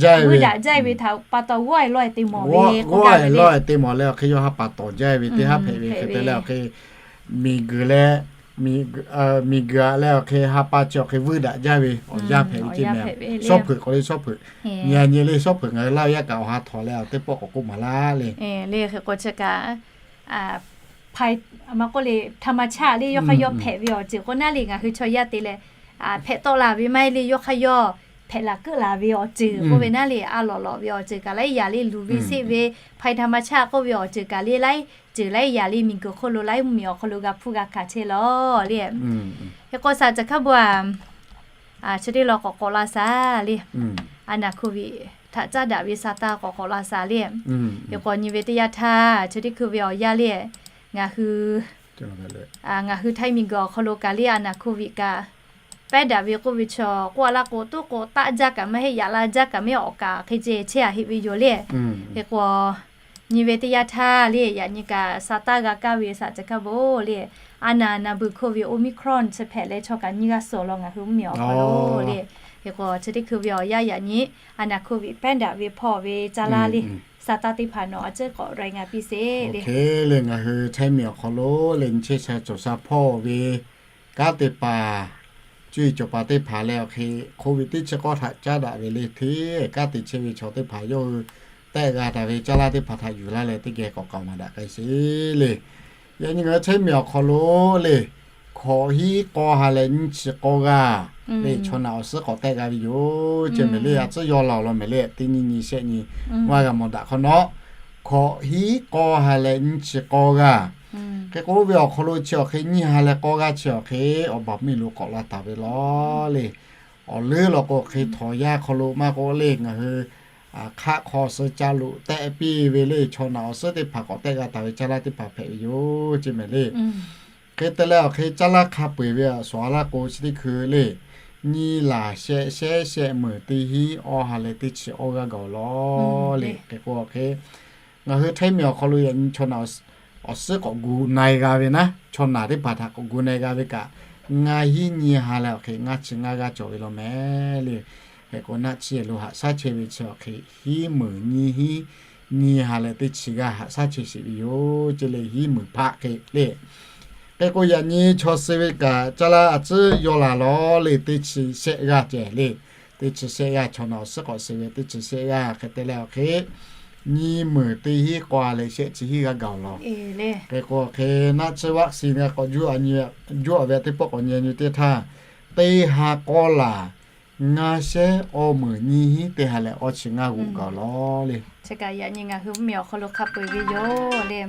jaˇ ve htaꞈ pa taw g'awˇ ehˍ lawˇ ehˍ te mawˬ ve, g'awˇ ehˍ lawˇ ehˍ te mawˬ leh awˬ hk'e yawˇ ha pa tawˍ jaˇ ve teˇ haˉ hpehꞈ ve hk'e te leh awˬ hk'e miˬguiˬ leh, miˬguiˬ aꞈ leh awˬ hk'e ha pa chi awˬ hk'e vuiˇ daꞈ jaˇ ve awˬ yanˇ hpehꞈ ve ceˇ mehˍ. Sawˉ hpeuꞈ k'oˆ le sawˉ hpeuꞈ, nyi a nyi le sawˉ hpeuꞈ ngaˬ hui laˇ ve yaˇ kaꞈ awˬ ha htawnˍ leh awˬ teˇ pawˆ k'awꞈ k'oˆ maˍ laˇ le. Le hk'e k'o chi kaꞈ ภัยธรรมชาติ le yawˇ hk'aˇ yawˇ hpehꞈ ve awˬ ceuˬ k'o naˉ le ngaˬ hui chaw yaˇ te leh hpehꞈ tawˆ la ve maˇ heˆ le, yawˇ hk'aˇ yawˇ hpehꞈ laˬ keuˆ laˬ ve awˬ ceuˬ k'oˆ ve naˉ le, a lawꞈ lawꞈ ve awˬ ceuˬ kaꞈ laiˉ yaꞈ le luˬ ve seˆ ve ภัยธรรมชาติ k'oˆ ve awˬ ceuˬ kaꞈ le laiˉ ceuˬ laiˉ yaꞈ le miˬguiˬ hk'oˆ lo la hpuˇ g'a hkanˍ chehˇ lawˬ le. Hk'e k'o saˍ caˬ hkaˇ bon a, chi teˇ law k'awꞈ k'awꞈ la saˍ le. A naˍ โควิด htaꞈ caˉ daꞈ ve sa taˇ k'awꞈ k'awꞈ la saˍ le. Hk'e k'o nyi ve teˇ yanˇ htaˇ chi teˇ hkui ve awˬ yanˇ le, ngaˬ hui ngaˬ hui Htaiˇ miˬguiˬ awˬ hk'aw lo kaꞈ le a naˍ โควิด kaꞈ pehˉ daꞈ ve k'oˆ ve chaw k'oˆ a laˇ k'o, toˉ k'o taˆ jaˇ kaꞈ maˇ heˆ, yaꞈ la jaˇ kaꞈ maˇ heˆ, awˬ kaꞈ hk'e ceh chehˇ a heˆ ve yoˬ le. Hk'e k'o nyi ve teˇ yanˇ htaˇ le yaꞈ nyi kaꞈ sa taˇ g'a kaˇ ve saˍ caˬ hkaˇ bon le, a naˍ naˍ beuˬ โควิด Omicron chi hpehꞈ leh chaw kaꞈ nyiˇ g'aˇ suhˍ law ngaˬ hui mvuhˇmiˬ awˬ hk'aw lo le. Hk'e k'o chi teˇ hkui ve awˬ yanˇ yaꞈ nyi a naˍ โควิด pehˉ daꞈ ve hpawˇ ve caˇ laˇ le, sa taˇ teˇ hpaˍ nawˬ a ciˉ k'awꞈ รายงาน piˇ sheˍ le. Le ngaˬ hui Htaiˇ miˬ awˬ hk'aw lo le nyi chehˇ sha cawˬ sha hpawˇ ve kanˉ teˇ hpaˍ, cuˇ yiˍ cawˬ paˍ teˇ hpaˍ leh awˬ hk'e โควิด teˇ chi k'awˇ htaꞈ caˉ daꞈ ve le hteˇ kanˉ te chehˇ ve chaw teˇ hpaˍ yawˇ hui tehˆ g'a taˍ ve caˇ laˇ teˇ hpaˍ htaꞈ yuˬ laˇ leh teˇ geh k'awꞈ k'aoˍ maˍ daꞈ k'ai sheˍ le. Yaꞈ nyi ngaˬ hui Htaiˇ miˬ awˬ hk'aw lo le hkawꞈ hiˉ k'aw ha leh nyiˇ chi k'awˇ g'aˇ le chaw naꞈ awˬ suhˉ k'awꞈ tehˆ g'a ve yoˬ ceˇ mehˍ le. A tcuhˉ yaw la awˬ lawn mehˍ le, teˇ nyiˇ nyi shehˆ nyi maˇ g'a mawˬ daꞈ hk'awꞈ nawˉ, hkawꞈ hiˉ k'aw ha leh nyiˇ chi k'awˇ g'aˇ. Hk'e k'o oˇ ve awˬ hk'aw lo chi awˬ hk'e nyiˇ ha leh k'awˇ g'aˇ chi awˬ hk'e awˬ baˬ miˬ lo k'awꞈ la taˍ ve law le. Awˬ leuˉ law k'o hk'e htawnˍ yaˇ hk'aw lo maˇ k'oˆ le ngaˬ hui hk'aˆ hk'aw suh ca loꞈ tehˆ piˇ ve le chaw naꞈ awˬ suhˉ teˇ hpaˍ k'awꞈ tehˆ g'a taˍ ve caˇ laˇ teˇ hpaˍ hpehꞈ ve yoˬ ceˇ mehˍ le. Hk'e te leh awˬ hk'e caˇ laˇ hk'a peu-eˬ ve a shawˍ a laˇ k'o chi teˇ hkui le nyiˇ laˬ shehˆ shehˉ shehˆ meunˍ teˇ hinˉ awˇ ha leh teˇ chi awˇ g'aˇ gaˬ awˬ lawn le. Hk'e k'o awˬ hk'e ngaˬ hui Htaiˇ miˬ awˬ hk'aw lo yaꞈ nyi chaw naꞈ awˬ suhˉ k'awꞈ gu na-e g'a ve naˉ, chaw naꞈ teˇ hpaˍ htaꞈ k'awꞈ gu na-e g'a ve kaꞈ, ngaˇ hinˉ nyiˇ ha leh awˬ hk'e ngaˇ chi ngaˇ g'aˇ cawˬ ve law mehˍ le. Hk'e k'o naˆ chi lo haꞈ shaˉ chehˇ ve chi awˬ hk'e hiˉ meunˍ nyiˇ hinˉ nyiˇ ha leh teˇ chi g'aˇ haꞈ shaˉ chehˇ sheˍ ve yoˬ ceˇ le, hiˉ meunˍ hpaˆ hk'e le. Hk'e k'o yaꞈ nyi chaw suh ve kaꞈ caˇ laˇ a tcuhˉ yaw laˬ law le teˇ chi shehˆ g'aˇ ceh le. Teˇ chi shehˆ g'aˇ chaw naꞈ awˬ suhˉ k'awꞈ suh ve teˇ chi shehˆ g'aˇ hk'e te leh awˬ hk'e nyiˇ meunˍ teˇ hinˉ k'awˇ ha leh shehˆ chi hinˉ g'aˇ gaˬ awˬ lawn. Hk'e k'o awˬ hk'e naˆ tsuhˇ vaccine g'a k'awꞈ juˇ a nyi, juˇ a ve teˇ pawˆ k'awꞈ nyi nyi teˇ htaˇ, teˇ ha k'awˇ laˬ ngaˇ shehˉ awˇ meunˍ nyiˇ hinˉ teˇ ha leh awˇ chi ngaˇ g'oꞈ gaˬ awˬ lawn le. Chi kaꞈ yaꞈ nyi ngaˬ hui mvuhˇmiˬ awˬ hk'aw lo hk'a peu-eˬ ve yoˬ le.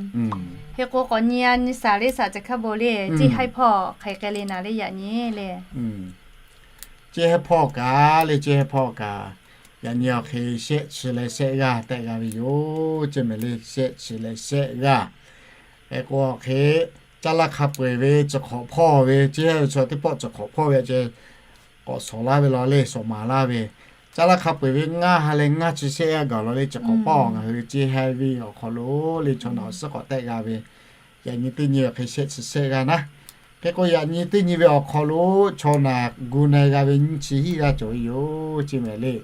Hk'e k'o k'awꞈ nyi a nyi saˍ le saˍ caˬ hkaˇ bon le, ceˇ haiˇ hpawˇ hk'aˬ hk'e le naˍ le yaꞈ nyi le. Ceˇ haiˇ hpawˇ kaꞈ le, ceˇ haiˇ hpawˇ kaꞈ yaꞈ nyi awˬ hk'e shehˆ chi leh shehˆ g'aˇ tehˆ g'a ve yoˬ ceˇ mehˍ le, shehˆ chi leh shehˆ g'aˇ. Hk'e k'o awˬ hk'e caˇ laˇ hk'a peu-eˬ ve chi hk'awꞈ hpawˇ ve ceˇ haiˇ ve chaw teˇ pawˆ chi hk'awꞈ hpawˇ ve ceh k'awꞈ shawˍ laˇ ve law le, shawˍ maˍ laˇ ve. Caˇ laˇ hk'a peu-eˬ ve ngaˇ ha leh ngaˇ chi shehˆ g'aˇ gaˬ law le, chi hk'awꞈ hpawˇ ngaˬ hui ceˇ haiˇ ve awˬ hk'aw lo le chaw naꞈ awˬ suhˉ k'awꞈ tehˆ g'a ve. Yaꞈ nyi teˇ nyi awˬ hk'e shehˆ chi shehˆ g'aˇ naˉ. Hk'e k'o yaꞈ nyi teˇ nyi ve awˬ hk'aw lo chaw naꞈ gu na-e g'a ve nyiˇ chi hinˉ g'aˇ cawˬ ve yoˬ ceˇ mehˍ le.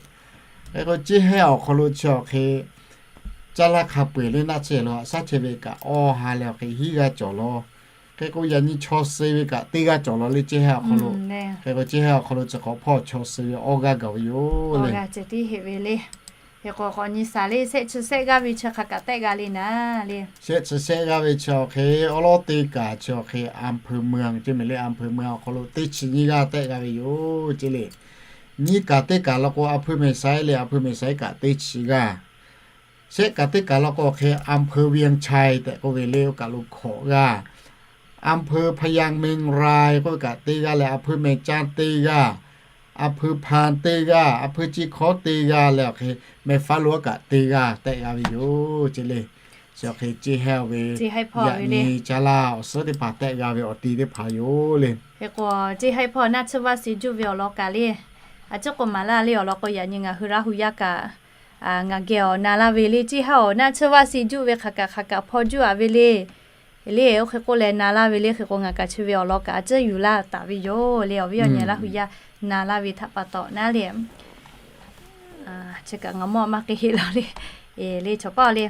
Hk'e k'o ceˇ haiˇ awˬ hk'aw lo chi awˬ hk'e caˇ laˇ hk'a peu-eˬ le naˆ tsuhˇ lo haꞈ shaˉ chehˇ ve kaꞈ awˇ ha leh awˬ hk'e hinˉ g'aˇ cawˬ law. Hk'e k'o, yaꞈ nyi chaw suh ve kaꞈ teˇ g'aˇ cawˬ law le, ceˇ hehˉ awˬ hk'aw lo. Hk'e k'o, ceˇ hehˉ awˬ hk'aw lo chi hk'awꞈ hpawˇ chaw suh ve awˇ g'aˇ gaˬ ve yoˬ le. K'awꞈ nyi saˍ le, shehˆ chi shehˆ g'aˇ ve chi hk'aˬ kaꞈ tehˆ g'a le naˍ le. Shehˆ chi shehˆ g'aˇ ve chi awˬ hk'e awˉ lawˉ teˇ kaꞈ chi awˬ hk'e อำเภอเมือง ceˇ mehˍ le, อำเภอเมือง awˬ hk'aw lo teˇ chi nyiˇ g'aˇ tehˆ g'a ve yoˬ ceˇ le. Nyiˇ kaꞈ teˇ kaꞈ law k'o, อำเภอแม่สาย le, อำเภอแม่สาย kaꞈ teˇ chi g'aˇ. Shehˆ kaꞈ teˇ kaꞈ law k'o, awˬ hk'e อำเภอเวียงชัย tehꞈ k'oˆ ve le, oˇ kaꞈ lo hkawꞈ g'aˇ. อำเภอพญาเมงราย k'oˆ ve kaꞈ teˇ g'aˇ leh, อำเภอแม่จัน teˇ g'aˇ, อำเภอพาน teˇ g'aˇ, อำเภอเชียงขาว teˇ g'aˇ leh, awˬ hk'e แม่ฟ้าหลวง kaꞈ teˇ g'aˇ tehˆ g'a ve yoˬ ceˇ le. Chi awˬ hk'e ceˇ hehˉ ve yaꞈ nyi caˇ laˇ awˬ suhˉ teˇ hpaˍ tehˆ g'a ve awˬ ti teˇ hpaˍ yoˬ le. Hk'e k'o, ceˇ haiˉ hpawˇ naˆ tsuhˇ vaˇ si juˆ ve awˬ lawn kaꞈ le, a ciˉ k'o maˍ laˇ le awˬ lawn k'o, yaꞈ nyi ngaˬ hui Laˇ hu yaˇ kaꞈ ngaˬ geh awˬ na laˇ ve le, ceˇ haiˉ awˬ naˆ tsuhˇ vaˇ si juˆ ve hk'aˬ kaꞈ hk'aˬ kaꞈ hpaw juˆ a ve le. Le, oˇ hk'e k'oˆ leh na laˇ ve le, hk'e k'o ngaˬ kaꞈ chi ve awˬ lawn kaꞈ a ciˉ yuˬ laˇ taˍ ve yoˬ le, awˬ viˉ awˬ nyi Laˇ hu yaˇ na laˇ ve htaꞈ pa taw naˉ le. Chi kaꞈ ngaˬ mawˇ maˇ k'e heˆ law le. Le chaw paˇ le.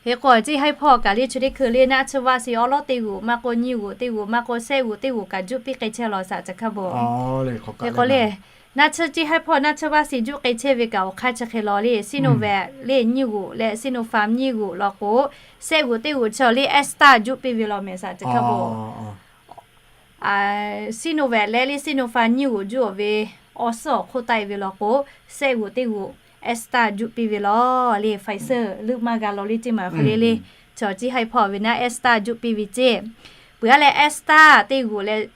Hk'e k'o, ceˇ haiˉ hpawˇ kaꞈ le chi teˇ hkui le naˆ tsuhˇ vaˇ si awˉ lawˉ teˇ g'uˬ maˇ k'o, nyiˇ g'uˬ teˇ g'uˬ maˇ k'o, shehˆ g'uˬ teˇ g'uˬ kaꞈ juˆ piˇ k'ai chehˇ law shaˍ chi hk'a bo. Hk'e k'o le, naˆ tsuhˇ, ceˇ haiˉ hpawˇ naˆ tsuhˇ vaˇ si juˆ k'ai chehˇ ve kaꞈ awˬ hk'aˇ chi hk'e law le, Sinovac le nyiˇ g'uˬ leh Sinopharm nyiˇ g'uˬ law k'o, shehˆ g'uˬ teˇ g'uˬ chi le Astra juˆ piˇ ve law mehˍ shaˍ chi hk'a bo. Sinovac leh le Sinopharm nyiˇ g'uˬ juˆ ve awˬ suhˉ awˬ hk'oˆ taˆ e ve law k'o, shehˆ g'uˬ teˇ g'uˬ Astra juˆ piˇ ve law le, Pfizer leuˆ maˇ g'a law le, ceˇ maˬ hk'e le le. Chaw ceˇ haiˉ hpawˇ ve naˆ Astra juˆ piˇ ve ceˇ. Peuˬ a leh Astra teˇ g'uˬ leh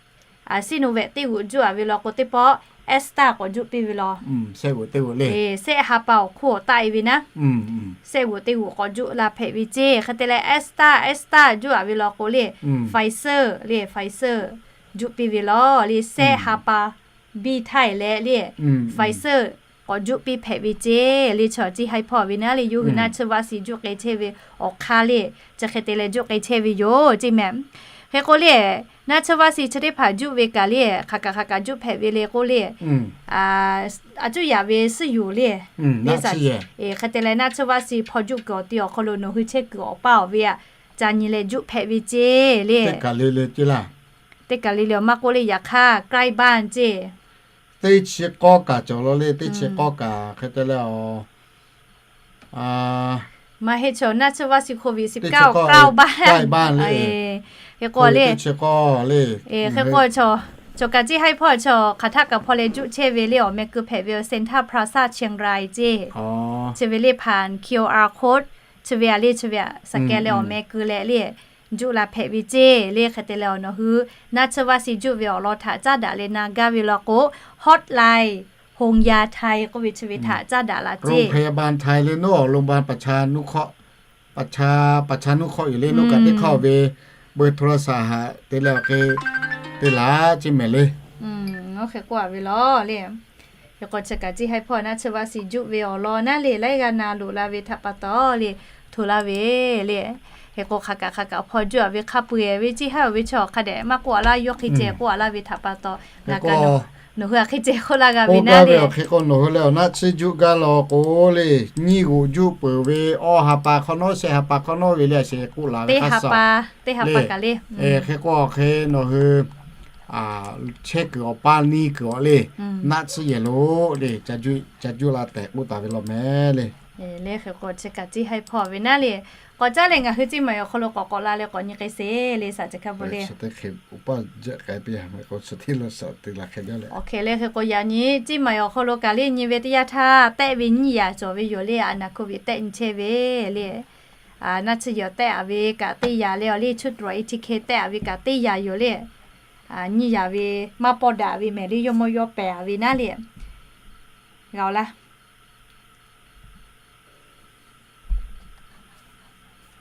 Sinovac teˇ g'uˬ juˆ a ve law k'o, teˇ pawˆ Astra k'awꞈ juˆ piˇ ve law. Shehˆ ha pa awˬ hk'oˆ taˆ e ve naˉ, shehˆ g'uˬ teˇ g'uˬ k'awꞈ juˆ la hpehꞈ ve ceˇ. Hk'e te leh Astra, Astra juˆ a ve law k'o le, Pfizer le, Pfizer juˆ piˇ ve law le, shehˆ ha pa biˇ htaˇ e leh le, Pfizer k'awꞈ juˆ piˇ hpehꞈ ve ceˇ le. Chaw ceˇ haiˉ hpawˇ ve naˉ le, yawˇ hui naˆ tsuhˇ vaˇ si juˆ k'ai chehˇ ve awˬ hk'aˇ le, chi hk'e te leh juˆ k'ai chehˇ ve yoˬ ceˇ mehˍ. Hk'e k'o le, naˆ tsuhˇ vaˇ si chi teˇ hpaˍ juˆ ve kaꞈ le, hk'aˬ kaꞈ hk'aˬ kaꞈ juˆ hpehꞈ ve le k'o le, a cuˇ yaꞈ ve suhˉ yoˬ le. Hk'e te leh naˆ tsuhˇ vaˇ si hpaw juˆ kuiˬ awˬ ti awˬ hk'aw lo nawˬ hui chehˇ kuiˬ awˬ paˇ awˬ ve aꞈ ca nyi leh juˆ hpehꞈ ve ceˇ le. Teˇ kaˬ le le awˬ maˇ k'oˆ le, yaꞈ hk'aˇ ใกล้บ้าน ceˇ. Teˇ chi k'awˇ kaꞈ cawˬ law le, teˇ chi k'awˇ kaꞈ hk'e te leh a maˇ heˆ, chaw naˆ tsuhˇ vaˇ si โควิดสิบเก้า ใกล้บ้าน hk'e k'o le, hk'e k'o chaw kaꞈ ceˇ haiˉ hpawˇ chaw hk'aˬ htaˆ kaꞈ hpaw leh juˆ chehˇ ve le, awˬ meh keu hpehꞈ ve Center Plaza Chiang Rai ceˇ. Chi ve le ผ่าน QR code chi ve a le, chi ve aꞈ scan leh awˬ meh keu leh le, juˆ la hpehꞈ ve ceˇ le. Hk'e te leh awˬ nawˬ hui naˆ tsuhˇ vaˇ si juˆ ve awˬ lawn htaꞈ caˉ daꞈ leh na gaˇ ve law k'o, hotline โรงยาไทย k'oˆ ve chi ve htaꞈ caˉ daꞈ laꞈ ceˇ. โรงพยาบาลไทย le, naw โรงพยาบาลประชานุเคราะห์ ประชา ประชานุเคราะห์ yoˬ le, naw kaꞈ teˇ hk'aˇ ve เบอร์โทรศัพท์ haꞈ te leh awˬ hk'e te laꞈ ceˇ mehˍ le. Oˇ hk'e k'oˆ a ve law le. Hk'e k'o chi kaꞈ ceˇ haiˉ hpawˇ naˆ tsuhˇ vaˇ si juˆ ve awˬ lawn naˉ le, laiˉ g'aˇ na loꞈ la ve htaꞈ pa taw le, hto laˇ ve le. Hk'e k'o hk'aˬ kaꞈ hk'aˬ kaꞈ hpaw juˆ a ve hk'a peu eˬ ve ceˇ haiˉ awˬ ve chaw hk'a dehꞈ maˇ k'oˆ a laˇ, yawˇ hk'e ceh k'oˆ a laˇ ve htaꞈ pa taw, ngaˬ kaꞈ nawˬ hui hk'e ceh k'oˆ laˇ g'a ve naˉ le. Hk'e k'o nawˬ hui leh awˬ naˆ tsuhˇ juˆ gaˇ law k'o le, nyiˇ g'uˬ juˆ peuˬ ve awˇ ha pa hk'awꞈ nawˉ, shehˆ ha pa hk'awꞈ nawˉ ve le, a sheˍ k'oˆ laˬ ve hk'a shuˍ le. Hk'e k'o hk'e nawˬ hui chehˇ kuiˬ awˬ paˇ niˇ kuiˬ awˬ le, naˆ tsuhˇ yehˬ lo le, ca juˆ la tehꞈ k'oˆ taˍ ve law mehˍ le. Le hk'e k'o chi kaꞈ ceˇ haiˉ hpawˇ ve naˉ le, k'awꞈ caˉ leh ngaˬ hui ceˇ maˬ awˬ hk'aw lo k'awꞈ k'awꞈ la leh k'awꞈ nyi k'ai sheˍ le, shaˍ chi hk'a bo le. Awˬ hk'e le, hk'e k'o yaꞈ nyi ceˇ maˬ awˬ hk'aw lo kaꞈ le nyi ve teˇ yanˇ htaˇ tehˆ ve nyiˇ yaꞈ cawˬ ve yoˬ le, a naˍ โควิด tehˆ nyi chehˇ ve le. Naˆ tsuhˇ yehˬ tehˆ a ve kaꞈ teˇ yaꞈ le, awˬ le ชุดตรวจ เอทีเค tehˆ a ve kaꞈ teˇ yaꞈ yoˬ le. Nyiˇ yaꞈ ve maˇ pawˇ daꞈ ve mehˍ le, yawˇ mawˇ yawˇ pehˍ a ve naˉ le. G'a laˇ.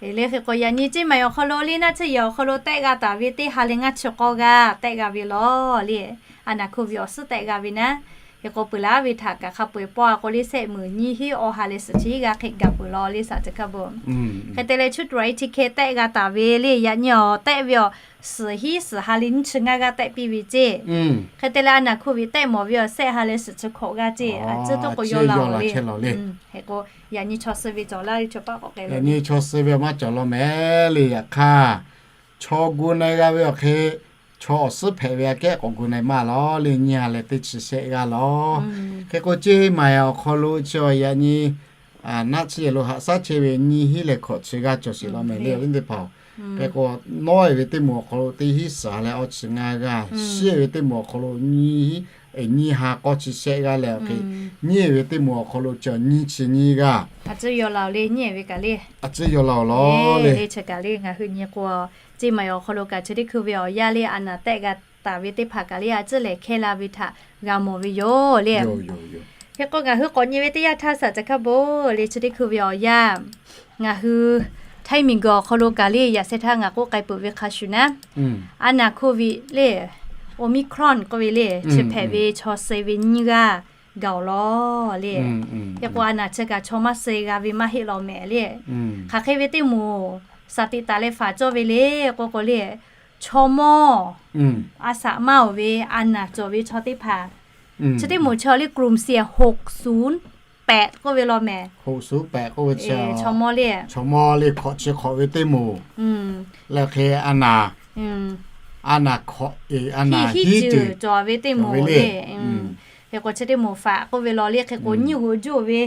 Le hk'e k'o yaꞈ nyi ceˇ maˬ awˬ hk'aw lo le, naˆ tsuhˇ yehˬ awˬ hk'aw lo tehˆ g'a taˍ ve teˇ ha leh ngaˇ chi k'awˇ g'aˇ tehˆ g'a ve law le. A naˍ โควิด awˬ suhˉ tehˆ g'a ve naˉ. Hk'e k'o peuˬ laˇ ve htaꞈ kaꞈ hk'a peu eˬ pawˆ a k'o le, shehˆ meunˍ nyiˇ hinˉ awˇ ha leh suhˍ chi hiˉ g'aˇ hk'e gaˬ peuˬ law le, shaˍ chi hk'a bo. Hk'e te leh ชุดตรวจ เอทีเค tehˆ g'a taˍ ve le, yaꞈ nyi awˬ tehˆ ve awˬ suhˍ hiˉ suhˍ ha leh nyiˇ chi ngaˇ g'aˇ tehˆ piˇ ve ceˇ. Hk'e te leh a naˍ โควิด tehˆ mawˬ ve awˬ shehˆ ha leh suhˍ chi hkawꞈ g'aˇ ceˇ, a tcuhˉ toˉ k'o yaw la le. Hk'e k'o yaꞈ nyi chaw suh ve cawˬ laˇ ve chaw paˆ k'awꞈ k'ai le, yaꞈ nyi chaw suh ve maˇ cawˬ law mehˍ le, yaꞈ hk'aˇ chaw gu na-e g'a ve awˬ hk'e, chaw awˬ suhˉ hpehꞈ ve aꞈ kehˉ k'awꞈ gu na-e maˇ lawˬ le, nyiˇ ha leh teˇ chi shehˆ g'aˇ lawˬ. Hk'e k'o, ceˇ maˍ awˬ hk'aw lo chi awˬ yaꞈ nyi naˆ chi yehˬ lo haꞈ shaˉ chehˇ ve nyiˇ hinˉ leh hkawꞈ chi g'aˇ cawˬ sheˍ law mehˍ le, awˬ viˉ teˇ hpaˍ-oˬ. Hk'e k'o, nawˉ-e ve teˇ moˍ awˬ hk'aw lo teˇ hinˉ suhˍ leh awˇ chi ngaˇ g'aˇ, shiˉ-e ve teˇ moˍ awˬ hk'aw lo nyiˇ hinˉ, nyiˇ ha k'awˇ chi shehˆ g'aˇ leh awˬ hk'e, nyiˇ-e ve teˇ moˍ awˬ hk'aw lo chi nyiˇ chi nyiˇ g'aˇ a ciˉ yaw la-oˬ le, nyiˇ-e ve kaꞈ le, a ciˉ yaw la-oˬ lawˬ le. Chi kaꞈ le ngaˬ hui nyi k'o, ceˇ maˍ awˬ hk'aw lo kaꞈ chi teˇ hkui ve awˬ yanˇ le a naˍ tehˆ g'a taˍ ve teˇ hpaˍ kaꞈ le a ciˉ lehˬ hkehˇ la ve htaꞈ g'a mawˬ ve yoˬ le. Hk'e k'o, ngaˬ hui k'awꞈ nyi ve teˇ yanˇ htaˇ saˍ ca hkaˇ bon le chi teˇ hkui ve awˬ yanˇ, ngaˬ hui Htaiˇ miˬguiˬ awˬ hk'aw lo kaꞈ le yaꞈ sheh htaˇ ngaˬ k'oˆ k'ai peuˬ ve hk'a shuˍ naˉ, a naˍ Covid le, Omicron k'oˆ ve le, chi hpehꞈ ve chaw suh ve nyiˇ g'aˇ gaˬ-oˬ lawˬ le. Hk'e k'o, a naˍ chi kaꞈ chaw maˇ suh g'a ve maˇ heˆ law mehˍ le. Hk'aˬ hk'e ve teˇ moˍ saˍ tiꞈ taˍ leh faˍ cawˇ ve le k'oˆ k'o le, chaw mawˇ a saꞈ maˇ-oˬ ve a naˍ cawˬ ve chaw teˇ hpaˍ, chi teˇ moˍ chi awˬ le กลุ่มเสี่ยง หกศูนย์แปด k'oˆ ve law mehˍ. Chaw mawˇ le, chaw mawˇ le hk'awꞈ chi hk'awꞈ ve teˇ moˍ leh hk'e a naˍ, a naˍ hk'awꞈ, a naˍ hiˉ ceuˬ cawˬ ve teˇ moˍ le. Hk'e k'o, chi teˇ moˍ faꞈ k'oˆ ve law le, hk'e k'o nyiˇ g'oꞈ juˇ-oˬ ve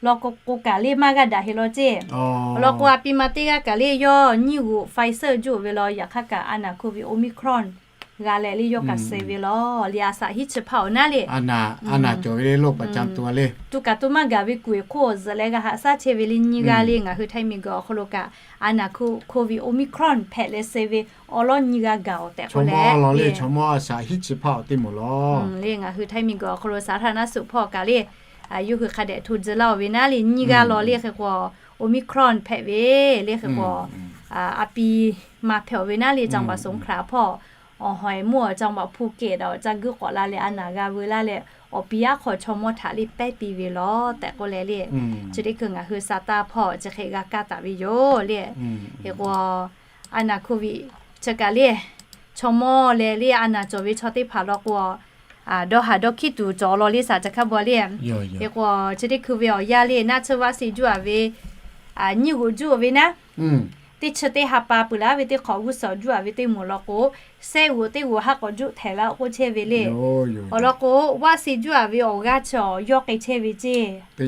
law k'o, k'o kaꞈ le maˇ g'aˇ daꞈ heˆ law ceˇ. Awˬ lawn k'o, a pi ma teˇ g'aˇ kaꞈ le yawˇ nyiˇ g'oꞈ Pfizer juˇ-oˬ ve law, yaꞈ hk'aˇ kaꞈ a naˍ Covid Omicron g'a leh le yawˇ kaꞈ suh ve law le, a saꞈ hiˉ chi hpaˇ awˬ naˉ le. A naˍ cawˬ ve le, loˇ paˍ ca tuˬ a le, tuꞈ kaꞈ tuꞈ maˇ gaˬ ve kuˬ-eˬ hk'oˆ zuhꞈ leh g'a haꞈ shaˉ chehˇ ve le nyiˇ g'aˇ le ngaˬ hui Htaiˇ miˬguiˬ awˬ hk'aw lo kaꞈ a naˍ Covid Omicron hpehꞈ leh suh ve awˬ lawn nyiˇ g'aˇ gaˬ-oˬ tehꞈ k'oˆ leh le, chaw mawˇ a saꞈ hiˉ chi hpaˇ awˬ teˇ moˍ lawˬ le. Ngaˬ hui Htaiˇ miˬguiˬ awˬ hk'aw lo saˍ htaˇ naˉ suꞈ hpawˇ kaꞈ le, yawˇ hui hk'a dehꞈ hto tcuh laˇ-oˬ ve naˉ le, nyiˇ g'aˇ law le hk'e k'o, Omicron hpehꞈ ve le hk'e k'o, a pi ma hpehꞈ-oˬ ve naˉ le, จังหวัดสงขลา hpawˇ awˬ hawˍ-e mvuhˇ awˬ จังหวัดภูเก็ต awˬ ca guiˇ k'awꞈ la leh a naˍ g'a veu laˇ leh, awˬ pi aˉ hk'aw chaw mawˇ htaꞈ le pehˉ piˇ ve lawˬ tehꞈ k'oˆ leh le, chi teˇ hkui ngaˬ hui saˍ taˇ hpawˇ chi hk'e g'a kaˇ taˍ ve yoˬ le. Hk'e k'o, a naˍ Covid chi kaꞈ le, chaw mawˇ leh le a naˍ cawˬ ve chaw teˇ hpaˍ law k'o, dawˇ haˍ dawˇ hkiˉ tuˬ cawˬ law le saˍ ca hkaˇ bon le. Hk'e k'o, chi teˇ hkui ve awˬ yanˇ le naˆ tsuhˇ vaˆ siˆ juˇ-a ve nyiˇ g'oꞈ juˇ-oˬ ve naˉ, teˇ chi teˇ ha pa peuˬ laˇ ve teˇ hk'awꞈ g'uˇ suhˍ juˇ-a ve teˇ moˍ law k'o, shehˆ g'oꞈ teˇ g'oꞈ haˉ k'awꞈ juˆ htehꞈ laˇ k'oˆ chehˇ ve le. Awˬ lawn k'o, vaˆ siˆ juˇ-a ve awˬ g'aˇ chi awˬ yawˇ k'ai chehˇ ve ceˇ. Teˇ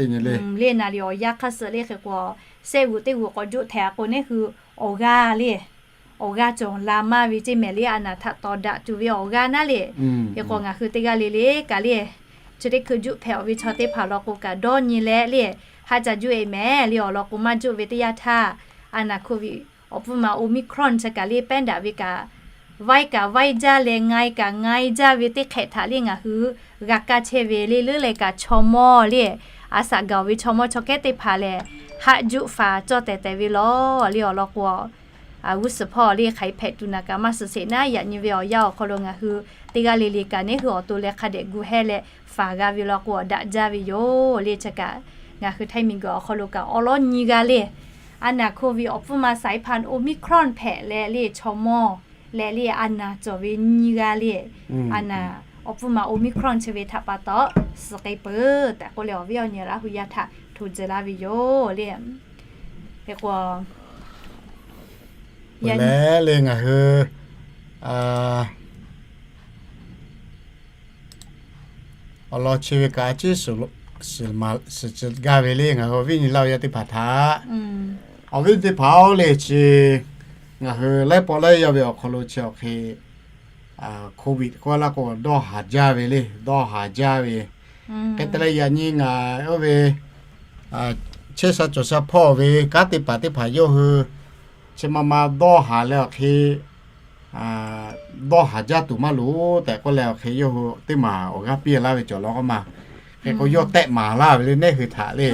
nyi le, naˍ riˍ awˬ yanˇ hk'aˇ suh le hk'e k'o, shehˆ g'oꞈ teˇ g'oꞈ k'awꞈ juˆ htehꞈ k'o neˉ hui awˬ g'aˇ le, awˬ g'aˇ cawˬ la maˇ ve ceˇ mehˍ le, a naˍ htaꞈ tawˍ daꞈ tuˬ ve awˬ g'aˇ naˉ le. Hk'e k'o, ngaˬ hui teˇ g'aˇ le le kaꞈ le, chi teˇ hkui juˆ hpehꞈ-oˬ ve chaw teˇ hpaˍ law k'o kaꞈ dawˇ nyi leh le, ha ca juˆ-e mehˍ le. Awˬ lawn k'o, maˇ juˆ ve teˇ yanˇ htaˇ a naˍ Covid awˬ pfuhˇ ma Omicron chi kaꞈ le pehˉ daꞈ ve kaꞈ, vaiˇ kaꞈ vaiˇ jaˇ leh ngai kaꞈ ngai jaˇ ve teˇ hk'ehꞈ htaꞈ le ngaˬ hui g'a kaˇ chehˇ ve le, leuˉ leh kaꞈ chaw mawˇ le, a saꞈ gaˬ-oˬ ve chaw mawˇ chaw kehˉ teˇ hpaˍ lehˬ, haˆ juˆ faˍ cawˇ tehˬ tehˬ ve lawˬ le. Awˬ lawn k'o, g'uˇ suhˍ hpawˇ le hk'aˬ hk'e hpehꞈ tuˬ naˍ kaꞈ maˇ suhˍ sheˍ naˉ, yaꞈ nyi ve awˬ yanˇ awˬ hk'aw lo ngaˬ hui teˇ g'aˇ le le kaꞈ neˉ hui awˬ to leh hk'a dehꞈ gu hehˇ leh faˍ g'a ve law k'o, awˬ daꞈ jaˇ ve yoˬ le. Chi kaꞈ ngaˬ hui Htaiˇ miˬguiˬ awˬ hk'aw lo kaꞈ awˬ lawn nyi g'a le. A naˍ Covid awˬ pfuhˇ ma สายพันธุ์ Omicron hpehꞈ leh le chaw mawˇ leh le a naˍ cawˬ ve nyiˇ g'aˇ le, a naˍ awˬ pfuhˇ ma Omicron chi ve htaꞈ pa taw suh k'ai peuˬ tehꞈ k'oˆ leh awˬ viˉ awˬ nyi Laˇ hu yaˇ htaꞈ hto tcuh laˇ ve yoˬ le. Hk'e k'o, le ngaˬ hui awˬ lawn chi ve kaꞈ a ciˉ suhˍ gaˇ ve le, ngaˬ hui awˬ viˉ nyi Laˇ hu yaˇ teˇ hpaˍ htaꞈ, awˬ viˉ teˇ hpaˍ-oˬ le, chi ngaˬ hui laiˉ pawˆ laiˉ yaˇ ve awˬ hk'aw lo chi awˬ hk'e Covid k'oˆ laˇ k'o dawˇ haˍ jaˇ ve le, dawˇ haˍ jaˇ ve. Hk'e te leh yaꞈ nyi ngaˬ oˇ ve chehˇ sha cawˬ sha hpawˇ ve kanˉ te paˍ teˇ hpaˍ yawˇ hui chi ma ma dawˇ haˍ leh awˬ hk'e dawˇ haˍ jaˇ tuˬ maˇ loˍ tehꞈ k'oˆ leh awˬ hk'e yawˇ hui teˇ maˬ awˬ g'aˇ piˇ laˇ ve cawˬ law k'oˆ ma. Hk'e k'o yawˇ tehˆ maˍ laˇ ve le neˉ hui htaꞈ le.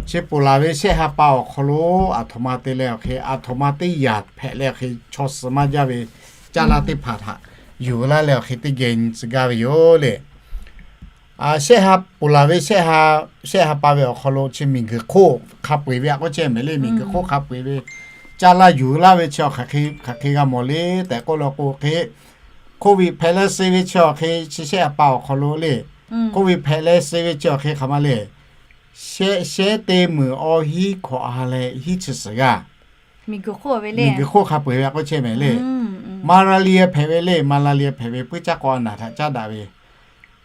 Chi ponˬ laˬ ve shehˆ ha pa awˬ hk'aw lo aˬ htoꞈ ma te leh awˬ hk'e, aˬ htoꞈ ma teˇ yanˇ hpehꞈ leh awˬ hk'e chaw suh maˇ jaˇ ve caˇ laˇ teˇ hpaˍ htaꞈ yuˬ laˇ leh awˬ hk'e teˇ geh nyi tcuh gaˇ ve yoˬ le. Shehˆ ha ponˬ laˬ ve shehˆ ha, shehˆ ha pa ve awˬ hk'aw lo chi miˬguiˬ hk'oˆ hk'a peu-eˬ ve a k'oˆ chehˇ mehˍ le, miˬguiˬ hk'oˆ hk'a peu-eˬ ve caˇ laˇ yuˬ laˇ ve chi awˬ hk'aˬ hk'e g'a mawˬ le tehꞈ k'oˆ law k'o hk'e, Covid hpehꞈ leh suh ve chi awˬ hk'e chi shehˆ ha pa awˬ hk'aw lo le, Covid hpehꞈ leh suh ve chi awˬ hk'e hk'aˬ ma le, shehˆ shehˉ teˇ meunˍ awˇ hiˉ hkawꞈ ha leh hiˉ chi suhˍ g'aˇ miˬguiˬ hk'oˆ hk'a peu-eˬ ve k'oˆ chehˇ mehˍ le. Malaria hpehꞈ ve le. Malaria hpehꞈ ve puiˉ caˇ k'aw a naˍ htaꞈ caˉ daꞈ ve,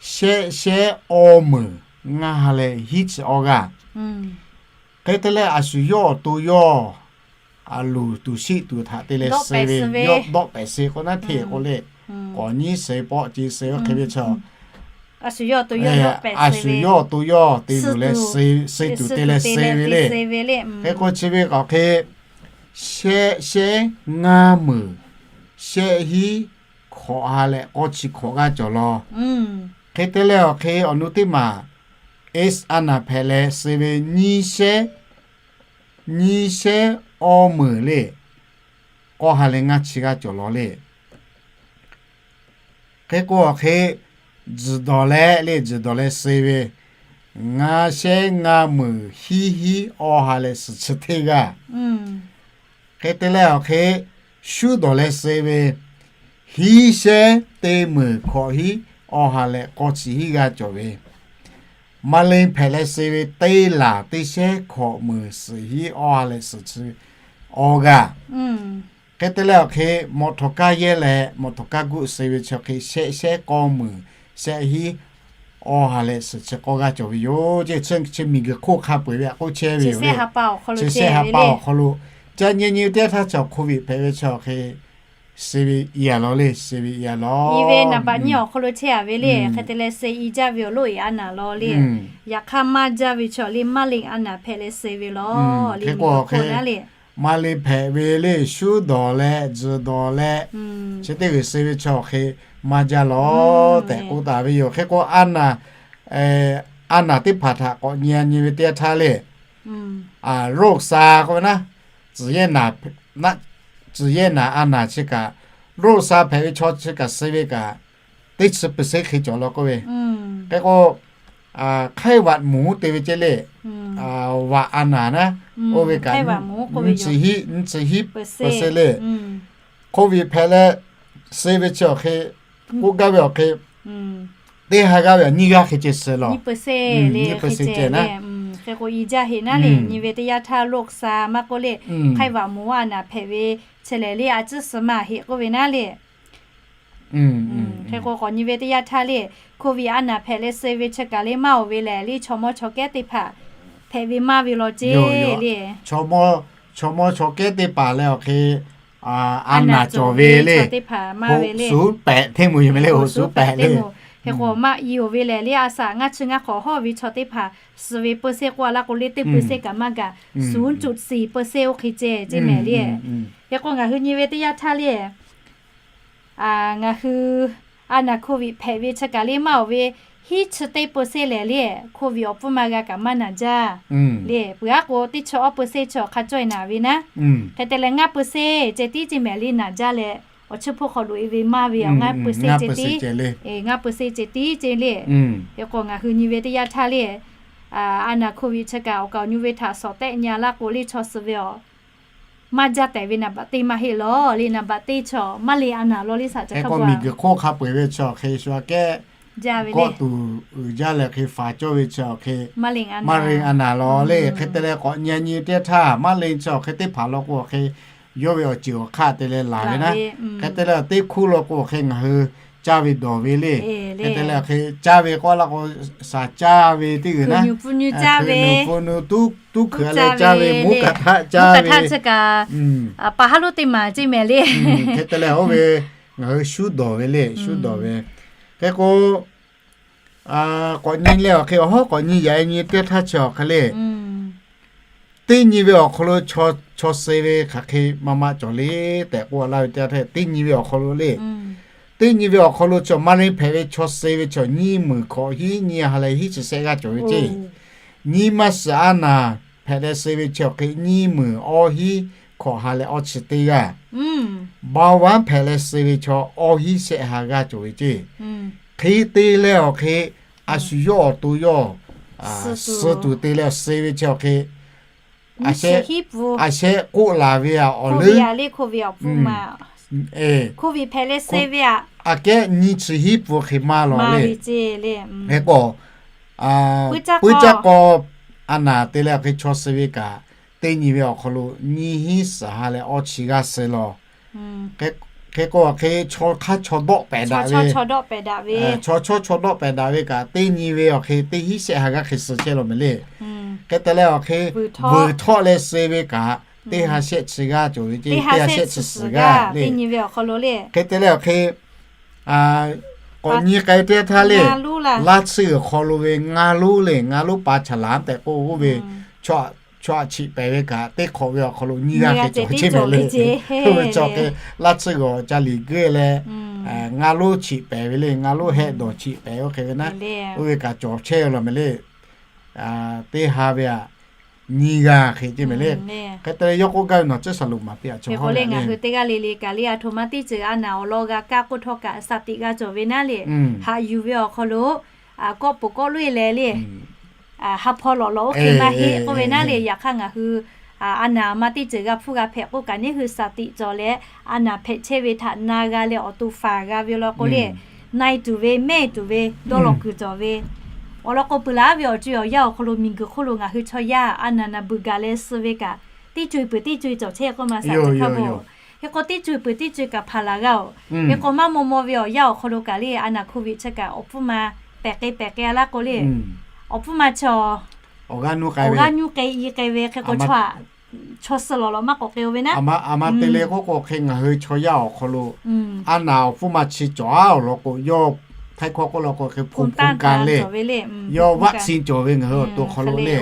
shehˆ shehˆ awˇ meunˍ ngaˇ ha leh hiˉ chi awˇ g'aˇ. Hk'e te leh a shu yawˇ awˬ to yawˇ a luˬ tuˬ shiˆ tuˬ htaꞈ te leh suh ve, yawˇ dawˆ pehˍ suh k'o naˉ hteˇ k'o le, k'awꞈ nyiˉ suh pawˆ ce suh ve hk'e ve chaw, a shu yawˇ awˬ to yawˇ te luˬ leh suh tuˬ te leh suh ve le. Hk'e k'o chi ve k'awꞈ hk'e shehˆ shehˆ ngaˇ meunˍ shehˆ hiˉ hkawꞈ ha leh k'awˇ chi hkawꞈ g'aˇ cawˬ law. Hk'e te leh awˬ hk'e awˬ nu teˇ maˬ a naˍ hpehꞈ leh suh ve nyiˇ shehˉ, nyiˇ shehˉ awˇ meunˍ le, k'awˇ ha leh ngaˇ chi g'aˇ cawˬ law le. Hk'e k'o awˬ hk'e tzuhˬ dawˬ leh le, tzuhˬ dawˬ leh suh ve ngaˇ shehˉ ngaˇ meunˍ hiˉ hiˉ awˇ ha leh suhˍ chi teˇ g'aˇ. Hk'e te leh awˬ hk'e shuˉ dawˬ leh suh ve hiˉ shehˉ teˇ meunˍ hkawꞈ hiˉ awˇ ha leh k'awˇ chi hiˉ g'aˇ cawˬ ve, maˍ leˇ hpehꞈ leh suh ve teˇ laˬ teˇ shehˉ hkawꞈ meunˍ suhˍ hiˉ awˇ ha leh suhˍ chi awˇ g'aˇ. Hk'e te leh awˬ hk'e mawꞈ htawnˍ kaˇ yehˇ leh mawꞈ htawnˍ kaˇ guˆ suh ve chi awˬ hk'e shehˆ shehˉ k'awˇ meunˍ shehˆ hiˉ awˇ ha leh suhˍ chi k'awˇ g'aˇ cawˬ ve yoˬ. Chi chi miˬguiˬ hk'oˆ hk'a peu-eˬ ve a k'oˆ chehˇ ve yoˬ le. Chi shehˆ ha pa awˬ hk'aw lo ca nyi nyi teˇ yanˇ htaˇ chi COVID hpehꞈ ve chi awˬ hk'e suh ve i a law le, suh ve i a law. I ve naˍ baꞈ nyiˇ awˬ hk'aw lo chehˇ a ve le. Hk'e te leh suh i jaˇ ve awˬ loˆ e a naˍ law le. Yaꞈ hk'aˇ maˇ jaˇ ve chi awˬ le maˇ leˇ a naˍ hpehꞈ leh suh ve law le. Maˇ leˇ hpehꞈ ve le, shuˉ dawˬ leh tzuhˬ dawˬ leh chi teˇ g'uiˬ suh ve chi awˬ hk'e maˇ jaˇ law tehꞈ k'oˆ taˍ ve yoˬ. Hk'e k'o a naˍ, a naˍ teˇ hpaˍ htaꞈ k'awꞈ nyi a nyi ve teˇ yanˇ htaˇ le, โรคซา k'oˆ ve naˉ, tcuhˍ yehˇ naˍ a naˍ chi kaꞈ, โรคซา hpehꞈ ve chaw chi kaꞈ suh ve kaꞈ teˇ chi เปอร์เซ็นต์ hk'e cawˬ law k'oˆ ve. Hk'e k'o ไข้หวัดหมู te ve ceh le, vaꞈ a naˍ naˉ, oˇ ve kaꞈ nyiˇ chi hiˉ, nyiˇ chi hiˉ เปอร์เซ็นต์ le. COVID hpehꞈ leh suh ve chi awˬ hk'e k'oˆ gaˇ ve awˬ hk'e teˇ ha g'aˇ ve awˬ nyiˇ g'aˇ hk'e ceh suh law. Nyiˇ เปอร์เซ็นต์ le, hk'e ceh le. Hk'e k'o i jaˇ heˆ naˉ le, nyi ve teˇ yanˇ htaˇ โรคซา maˇ k'oˆ le, ไข้หวัดหมู a naˍ hpehꞈ ve chi lehˬ le a ciˉ suh maˇ heˆ k'oˆ ve naˉ le. Hk'e k'o k'awꞈ nyi ve teˇ yanˇ htaˇ le, COVID a naˍ hpehꞈ leh suh ve chi kaꞈ le maˇ oˬ ve lehˬ le, chaw mawˇ chaw kehˉ teˇ hpaˍ hpehꞈ ve maˇ ve law ceˇ le. Chaw mawˇ chaw kehˉ teˇ hpaˍ leh awˬ hk'e a naˍ cawˬ ve le, teˇ hpaˍ maˇ ve le, shu pehꞈ hteˇ moˍ yoˬ meh le, shu pehꞈ le. Hk'e k'o maˇ i oˬ ve lehˬ le, a shaꞈ ngaˇ chi ngaˇ hk'awꞈ hawˉ ve chaw teˇ hpaˍ suh ve เปอร์เซ็นต์ k'oˆ a laˇ k'o le, teˇ เปอร์เซ็นต์ kaꞈ maˇ gaˬ, ศูนย์จุดสี่เปอร์เซ็นต์ oˇ hk'e ceh ceˇ mehˍ le. Hk'e k'o ngaˬ hui nyi ve teˇ yanˇ htaˇ le, ngaˬ hui a naˍ COVID hpehꞈ ve chi kaꞈ le maˇ oˬ ve, hiˉ chi teˇ เปอร์เซ็นต์ lehˬ le, COVID awˬ pfuhˇ ma g'a kaꞈ maˇ naˬ jaˇ le. Peuˬ aˉ k'o teˇ chi awˇ เปอร์เซ็นต์ chi awˬ hk'a cawˇ e naˍ ve naˉ. Hk'e te leh ngaˇ เปอร์เซ็นต์ ceh tiˉ ceˇ mehˍ le naˍ jaˇ leh, awˬ chi hpawˇ hk'aw loꞈ e ve maˇ ve ngaˇ เปอร์เซ็นต์ ceh tiˉ, ngaˇ เปอร์เซ็นต์ ceh tiˉ ceˇ le. Hk'e k'o ngaˬ hui nyi ve teˇ yanˇ htaˇ le, a naˍ COVID chi kaꞈ awˬ kaˍ awˬ nyu ve htaꞈ shawˍ tehˆ nyi a laˇ k'o le, chaw suh ve awˬ maˇ jaˇ tehꞈ ve naˍ baꞈ teˇ maˇ heˆ law le. Naˍ baꞈ teˇ chaw maˇ le a naˍ law le, shaꞈ ca hk'a k'o miˬguiˬ hk'oˆ hk'a peu-eˬ ve chi awˬ hk'e shu aꞈ kehˉ kawˆ tuˬ uiˍ jaˇ leh hk'e faˍ cawˇ ve chi awˬ hk'e maˇ le a naˍ law le. Hk'e te leh k'awꞈ nyi a nyi teˇ htaˇ maˇ le chi awˬ hk'e teˇ hpaˍ law k'o awˬ hk'e yawˇ ve awˬ ceuˬ awˬ hk'aˇ te leh laˬ ve naˉ. Hk'e te leh teˇ hkuˇ law k'o awˬ hk'e ngaˬ hui caˇ ve dawˬ ve le. Hk'e te leh awˬ hk'e caˇ ve k'oˆ laˇ k'o, shaˍ caˇ ve teˇ g'uiˬ naˉ, pun nu tuˉ hkui a leh caˇ ve, mvuhˇ kaꞈ htaˆ caˇ ve, pa haˉ loˉ teˇ maˬ ceˇ mehˍ le. Hk'e te leh oˇ ve ngaˬ hui shuˉ dawˬ ve le, shuˉ dawˬ ve. Hk'e k'o k'awꞈ nyi leh awˬ hk'e awˬ hawˉ k'awꞈ nyi yaꞈ e nyi teˇ htaˇ chi awˬ hk'e le, teˇ nyi ve awˬ hk'aw lo chaw suh ve hk'aˬ hk'e maˇ maˇ cawˬ le tehꞈ k'oˆ laˇ ve teˇ yanˇ htaˇ, teˇ nyi ve awˬ hk'aw lo le, teˇ nyi ve awˬ hk'aw lo chaw maˇ le hpehꞈ ve chaw suh ve chaw nyiˇ meunˍ hkawꞈ hiˉ nyi ha leh hiˉ chi shehˆ g'aˇ cawˬ ve ceˇ. Nyiˇ maˇ shiˍ a naˍ hpehꞈ leh suh ve chi awˬ hk'e nyiˇ meunˍ awˇ hiˉ hkawꞈ ha leh awˇ chi teˇ g'aˇ. Baoˍ vaˉ hpehꞈ leh suh ve chaw awˇ hiˉ shehˆ ha g'aˇ cawˬ ve ceˇ. Hk'e te leh awˬ hk'e a shu yawˇ awˬ to yawˇ suh tuˬ te leh suh ve chi awˬ hk'e a shehˆ k'oˆ laˬ ve a awˬ leuˉ, aꞈ kehˉ nyiˇ chi hiˉ pun hk'e maˇ law le. Hk'e k'o puiˉ caˇ k'aw a naˍ te leh awˬ hk'e chaw suh ve kaꞈ teˇ nyi ve awˬ hk'aw lo nyiˇ hinˉ suhˍ ha leh awˇ chi g'aˇ suh lawˬ. Hk'e k'o, hk'e chaw hk'aˇ chaw dawˆ pehˍ daꞈ ve, chaw chawˇ chaw dawˆ pehˍ daꞈ ve kaꞈ, teˇ nyi ve awˬ hk'e teˇ hinˉ shehˆ ha g'aˇ hk'e suh chehˇ lawˬ mehˍ le. Hk'e te leh awˬ hk'e vuiˬ htawˆ leh suh ve kaꞈ, teˇ ha shehˆ chi g'aˇ cawˬ ve ceˇ, teˇ ha shehˆ chi suhˍ g'aˇ le. Hk'e te leh awˬ hk'e k'awꞈ nyi k'ai teˇ htaˇ le, laˇ tsuhˇ awˬ hk'aw lo ve ngaˇ lonˉ le, ngaˇ lonˉ pa chaˬ laˬ tehꞈ k'oˆ, oˇ ve chaw aꞈ chiꞈ pehˍ ve kaꞈ, teˇ hk'awꞈ ve awˬ hk'aw lo nyiˇ g'aˇ hk'e cawˬ chehˇ mehˍ le. Oˇ ve chaw hk'e laˇ tsuhˇ g'awˬ ca liꞈ geuˆ leh, ngaˇ lonˉ chiꞈ pehˍ ve le, ngaˇ lonˉ hehˆ dawˬ chiꞈ pehˍ oˇ hk'e ve naˉ, oˇ ve kaꞈ cawˬ chehˇ lawˬ mehˍ le. Teˇ ha ve aꞈ nyiˇ g'aˇ hk'e ceˇ mehˍ le. Hk'e te leh yawˇ k'oˆ gaˇ ve nawˬ tcuhˉ shaˍ loꞈ maˍ piˇ aꞈ chaw hk'e le, ngaˬ hui teˇ g'aˇ le le kaꞈ le, aˬ htoꞈ ma teˇ ceuˬ a naˍ awˬ lawn g'a kaˇ k'oˆ htawˇ kaꞈ, shaˍ tiꞈ g'a cawˬ ve naˉ le. Haꞈ yuˬ ve awˬ hk'aw lo kawˆ peuˬ kawˆ loꞈ e leh le, ha hpaw lawꞈ lawꞈ oˇ hk'e maˇ heˆ k'oˆ ve naˉ le. Yaꞈ hk'aˇ ngaˬ hui a naˍ ma teˇ ceuˬ g'a hpfuhˇ g'a hpehꞈ k'oˆ kaꞈ, neˇ hui shaˍ tiꞈ cawˬ leh a naˍ hpehꞈ chehˇ ve htaꞈ na g'a leh awˬ to faˍ g'a ve law k'o le, na e tuˬ ve mehˇ tuˬ ve dawˇ law kuiˬ cawˬ ve, awˬ lawn k'o peuˬ laˬ ve awˬ co-e awˬ yanˇ awˬ hk'aw lo miˬguiˬ hk'oˆ lo ngaˬ hui chaw yaˇ a naˍ naˍ beuˬ gaˬ leh suh ve kaꞈ, teˇ co-e peuˬ teˇ co-e cawˬ chehˇ k'oˆ ma shaˍ tiꞈ hk'a beuꞈ. Hk'e k'o teˇ co-e peuˬ teˇ co-e kaꞈ hpaˍ laˬ g'a oˬ. Hk'e k'o maˇ maw maw ve awˬ yanˇ awˬ hk'aw lo kaꞈ le, a naˍ hk'oˆ viꞈ chi kaꞈ awˬ hpfuhˇ ma pehˬ k'ai pehˬ k'ai a laˇ k'o le, awˬ hpfuhˇ ma chi awˬ g'aˇ nuˇ k'ai ve k'ai ve hk'e k'o chaw suh lawˬ lawˬ maˇ k'awꞈ k'ai-o ve naˉ. Aˬ ma te le k'oˆ k'o hk'e ngaˬ hui chaw yaˇ awˬ hk'aw lo a naˍ awˬ hpuˇ ma chi cawˬ a awˬ lawn k'o, yawˇ htaiˇ hkawˇ k'oˆ law k'o hk'e hpu hpu ka le, yawˇ vaccine cawˬ ve ngaˬ hui awˬ to hk'aw lo le.